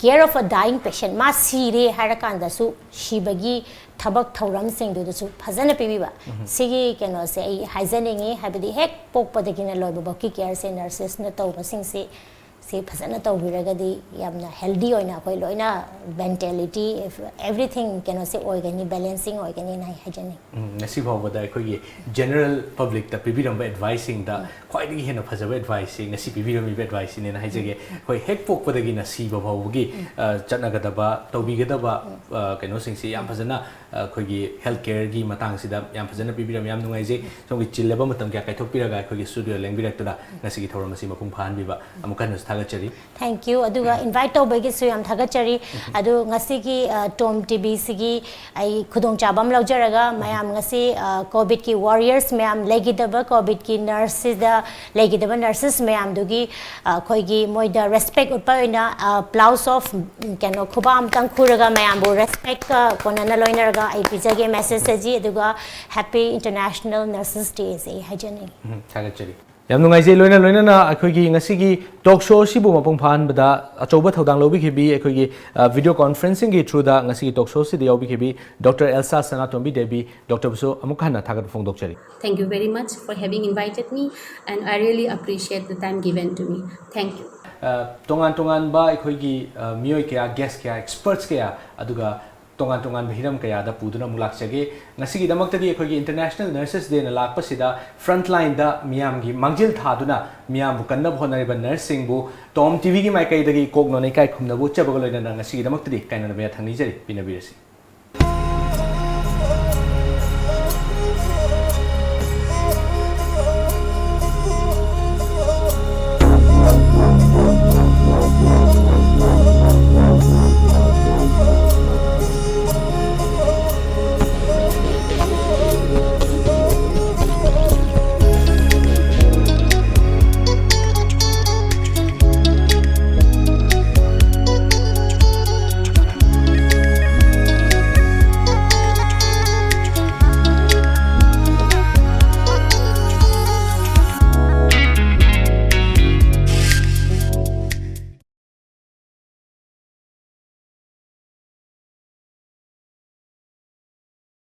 ꯀꯦꯌꯔ ꯑꯣꯐ ꯑ ꯗꯥꯏꯌꯤꯡ ꯄꯦꯁꯦꯟ, ꯃꯥ ꯁꯤꯔꯦ ꯍꯥꯏꯔꯀꯥꯟꯗꯁꯨ ꯁꯤꯕꯒꯤ ꯊꯕꯛ ꯊꯧꯔꯝꯁꯤꯡꯗꯨꯗꯁꯨ ꯐꯖꯅ ꯄꯤꯕꯤꯕ꯫ ꯁꯤꯒꯤ ꯀꯩꯅꯣꯁꯦ ꯑꯩ ꯍꯥꯏꯖꯅꯤꯡꯉꯤ, ꯍꯥꯏꯕꯗꯤ ꯍꯦꯛ ꯄꯣꯛꯄꯗꯒꯤꯅ ꯂꯣꯏꯕꯐꯥꯎꯀꯤ ꯀꯦꯌꯔꯁꯦ ꯅꯔꯁꯦꯁꯅ ꯇꯧꯕꯁꯤꯡꯁꯤ ꯁꯤ ꯐꯖꯅ ꯇꯧꯕꯤꯔꯒꯗꯤ ꯌꯥꯝꯅ ꯍꯦꯜꯗꯤ ꯑꯣꯏꯅ ꯑꯩꯈꯣꯏ ꯂꯣꯏꯅ ꯃꯦꯟꯇꯦꯂꯤꯇꯤ, ꯑꯦꯚ꯭ꯔꯤꯊꯤꯡ ꯀꯩꯅꯣꯁꯦ ꯑꯣꯏꯒꯅꯤ, ꯕꯦꯂꯦꯟꯁꯤꯡ ꯑꯣꯏꯒꯅꯤꯅ ꯑꯩ ꯍꯥꯏꯖꯅꯤꯡꯉꯤ꯫ ꯎꯝ, ꯉꯁꯤ ꯐꯥꯎꯕꯗ ꯑꯩꯈꯣꯏꯒꯤ ꯖꯦꯅꯔꯦꯜ ꯄꯕ꯭ꯂꯤꯛꯇ ꯄꯤꯕꯤꯔꯝꯕ ꯑꯦꯗꯚꯥꯏꯁꯁꯤꯡꯗ ꯈ꯭ꯋꯥꯏꯗꯒꯤ ꯍꯦꯟꯅ ꯐꯖꯕ ꯑꯦꯗꯚꯥꯏꯁꯁꯤ ꯉꯁꯤ ꯄꯤꯕꯤꯔꯝꯃꯤꯕ ꯑꯦꯗꯚꯥꯏꯁꯁꯤꯅꯦꯅ ꯍꯥꯏꯖꯒꯦ꯫ ꯑꯩꯈꯣꯏ ꯍꯦꯛ ꯄꯣꯛꯄꯗꯒꯤꯅ ꯁꯤꯕ ꯐꯥꯎꯕꯒꯤ, ꯑ, ꯆꯠꯅꯒꯗꯕ, ꯇꯧꯕꯤꯒꯗꯕ, ꯑ, ꯀꯩꯅꯣꯁꯤꯡꯁꯤ ꯌꯥꯝ ꯐꯖꯅ, ꯑ, ꯑꯩꯈꯣꯏꯒꯤ ꯍꯦꯜꯊ ꯀꯦꯌꯔꯒꯤ ꯃꯇꯥꯡꯁꯤꯗ ꯌꯥꯝ ꯐꯖꯅ ꯄꯤꯕꯤꯔꯝꯃꯤ꯫ ꯌꯥꯝ ꯅꯨꯡꯉꯥꯏꯖꯩ꯫ ꯁꯣꯝꯒꯤ ꯆꯤꯜꯂꯕ ꯃꯇꯝ ꯀꯌꯥ ꯀꯥꯏꯊꯣꯛꯄꯤꯔꯒ ꯑꯩꯈꯣꯏꯒꯤ ꯁ꯭ꯇꯨꯗꯤꯑꯣ ꯂꯦꯡꯕꯤꯔꯛꯇꯨꯅ ꯉꯁꯤꯒꯤ ꯊꯧꯔꯝ ꯑꯁꯤ ꯃꯄꯨꯡ ꯐꯥꯍꯟꯕꯤꯕ ꯑꯃꯨꯛ ꯍꯟꯅꯁꯨ ꯊꯥꯒꯠ ꯊꯥꯒꯠꯆꯔꯤ꯫ Thank you. ꯑꯗꯨꯒ invite ꯇꯧꯕꯒꯤꯁꯨ ꯌꯥꯝ ꯊꯥꯒꯠꯆꯔꯤ꯫ ꯑꯗꯨ ꯉꯁꯤꯒꯤ ꯇꯣꯝ ꯇꯤꯚꯤꯁꯤꯒꯤ ꯑꯩ ꯈꯨꯗꯣꯡꯆꯥꯕ ꯑꯃ ꯂꯧꯖꯔꯒ ꯃꯌꯥꯝ ꯉꯁꯤ ꯀꯣꯚꯤꯗꯀꯤ ꯋꯥꯔꯤꯌꯔꯁ ꯃꯌꯥꯝ ꯂꯩꯈꯤꯗꯕ ꯀꯣꯚꯤꯗꯀꯤ ꯅꯔꯁꯁꯤꯗ ꯂꯩꯈꯤꯗꯕ ꯅꯔꯁꯦꯁ ꯃꯌꯥꯝꯗꯨꯒꯤ ꯑꯩꯈꯣꯏꯒꯤ ꯃꯣꯏꯗ ꯔꯦꯁꯄꯦꯛ ꯎꯠꯄ ꯑꯣꯏꯅ applause of ꯀꯩꯅꯣ ꯈꯨꯕꯥꯛ ꯑꯃꯇꯪ ꯈꯨꯔꯒ ꯃꯌꯥꯝꯕꯨ ꯔꯦꯁꯄꯦꯛꯀ ꯀꯣꯟꯅꯅ ꯂꯣꯏꯅꯔꯒ ꯑꯩ ꯄꯤꯖꯒꯦ ꯃꯦꯁꯦꯖ ꯑꯁꯤ꯫ ꯑꯗꯨꯒ Happy International Nurses Day ꯁꯦ ꯑꯩ ꯍꯥꯏꯖꯅꯤꯡꯉꯤ꯫ ꯎꯝ, ꯊꯥꯒꯠꯆꯔꯤ꯫ ꯌꯥꯝ ꯅꯨꯡꯉꯥꯏꯖꯩ꯫ ꯂꯣꯏꯅ ꯂꯣꯏꯅꯅ ꯑꯩꯈꯣꯏꯒꯤ ꯉꯁꯤꯒꯤ ꯇꯣꯛ ꯁꯣ ꯑꯁꯤꯕꯨ ꯃꯄꯨꯡ ꯐꯥꯍꯟꯕꯗ ꯑꯆꯧꯕ ꯊꯧꯗꯥꯡ ꯂꯧꯕꯤꯈꯤꯕꯤ ꯑꯩꯈꯣꯏꯒꯤ ꯚꯤꯗꯤꯑꯣ ꯀꯣꯟꯐꯔꯦꯟꯁꯤꯡꯒꯤ ꯊ꯭ꯔꯨꯗ ꯉꯁꯤꯒꯤ ꯇꯣꯛ ꯁꯣ ꯑꯁꯤꯗ ꯌꯥꯎꯕꯤꯈꯤꯕꯤ ꯗꯣꯛꯇꯔ ꯑꯦꯜꯁꯥ ꯁꯅꯥꯇꯣꯝꯕꯤ ꯗꯦꯕꯤ ꯗꯣꯛꯇꯔꯕꯨꯁꯨ ꯑꯃꯨꯛ ꯍꯟꯅ ꯊꯥꯒꯠꯄ ꯐꯣꯡꯗꯣꯛꯆꯔꯤ꯫ Thank you very much for having invited me, and I really appreciate the time given to me. Thank you. ꯑ, ꯇꯣꯉꯥꯟ ꯇꯣꯉꯥꯟꯕ ꯑꯩꯈꯣꯏꯒꯤ ꯑ, ꯃꯤꯑꯣꯏ ꯀꯌꯥ, ꯒꯦꯁ ꯀꯌꯥ, ꯑꯦꯛꯁꯄꯔꯠꯁ ꯀꯌꯥ, ꯑꯗꯨꯒ ꯇꯣꯉꯥꯟ ꯇꯣꯉꯥꯟꯕ ꯍꯤꯔꯝ ꯀꯌꯥꯗ ꯄꯨꯗꯨꯅ ꯑꯃꯨꯛ ꯂꯥꯛꯆꯒꯦ꯫ ꯉꯁꯤꯒꯤꯗꯃꯛꯇꯗꯤ ꯑꯩꯈꯣꯏꯒꯤ International Nurses Day ꯅ ꯂꯥꯛꯄꯁꯤꯗ front line ꯗ ꯃꯤꯌꯥꯝꯒꯤ ꯃꯥꯡꯖꯤꯜ ꯊꯥꯗꯨꯅ ꯃꯤꯌꯥꯝꯕꯨ ꯀꯟꯅꯕ ꯍꯣꯠꯅꯔꯤꯕ ꯅꯔꯁꯁꯤꯡꯕꯨ ꯇꯣꯝ ꯇꯤꯚꯤꯒꯤ ꯃꯥꯏꯀꯩꯗꯒꯤ ꯀꯣꯛ ꯅꯣꯟꯅ ꯏꯀꯥꯏ ꯈꯨꯝꯅꯕ ꯎꯠꯆꯕꯒ ꯂꯣꯏꯅꯅ ꯉꯁꯤꯒꯤꯗꯃꯛꯇꯗꯤ ꯀꯥꯏꯅꯅꯕ ꯌꯥꯊꯪ ꯅꯤꯖꯔꯤ꯫ ꯄꯤꯅꯕꯤꯔꯁꯤ꯫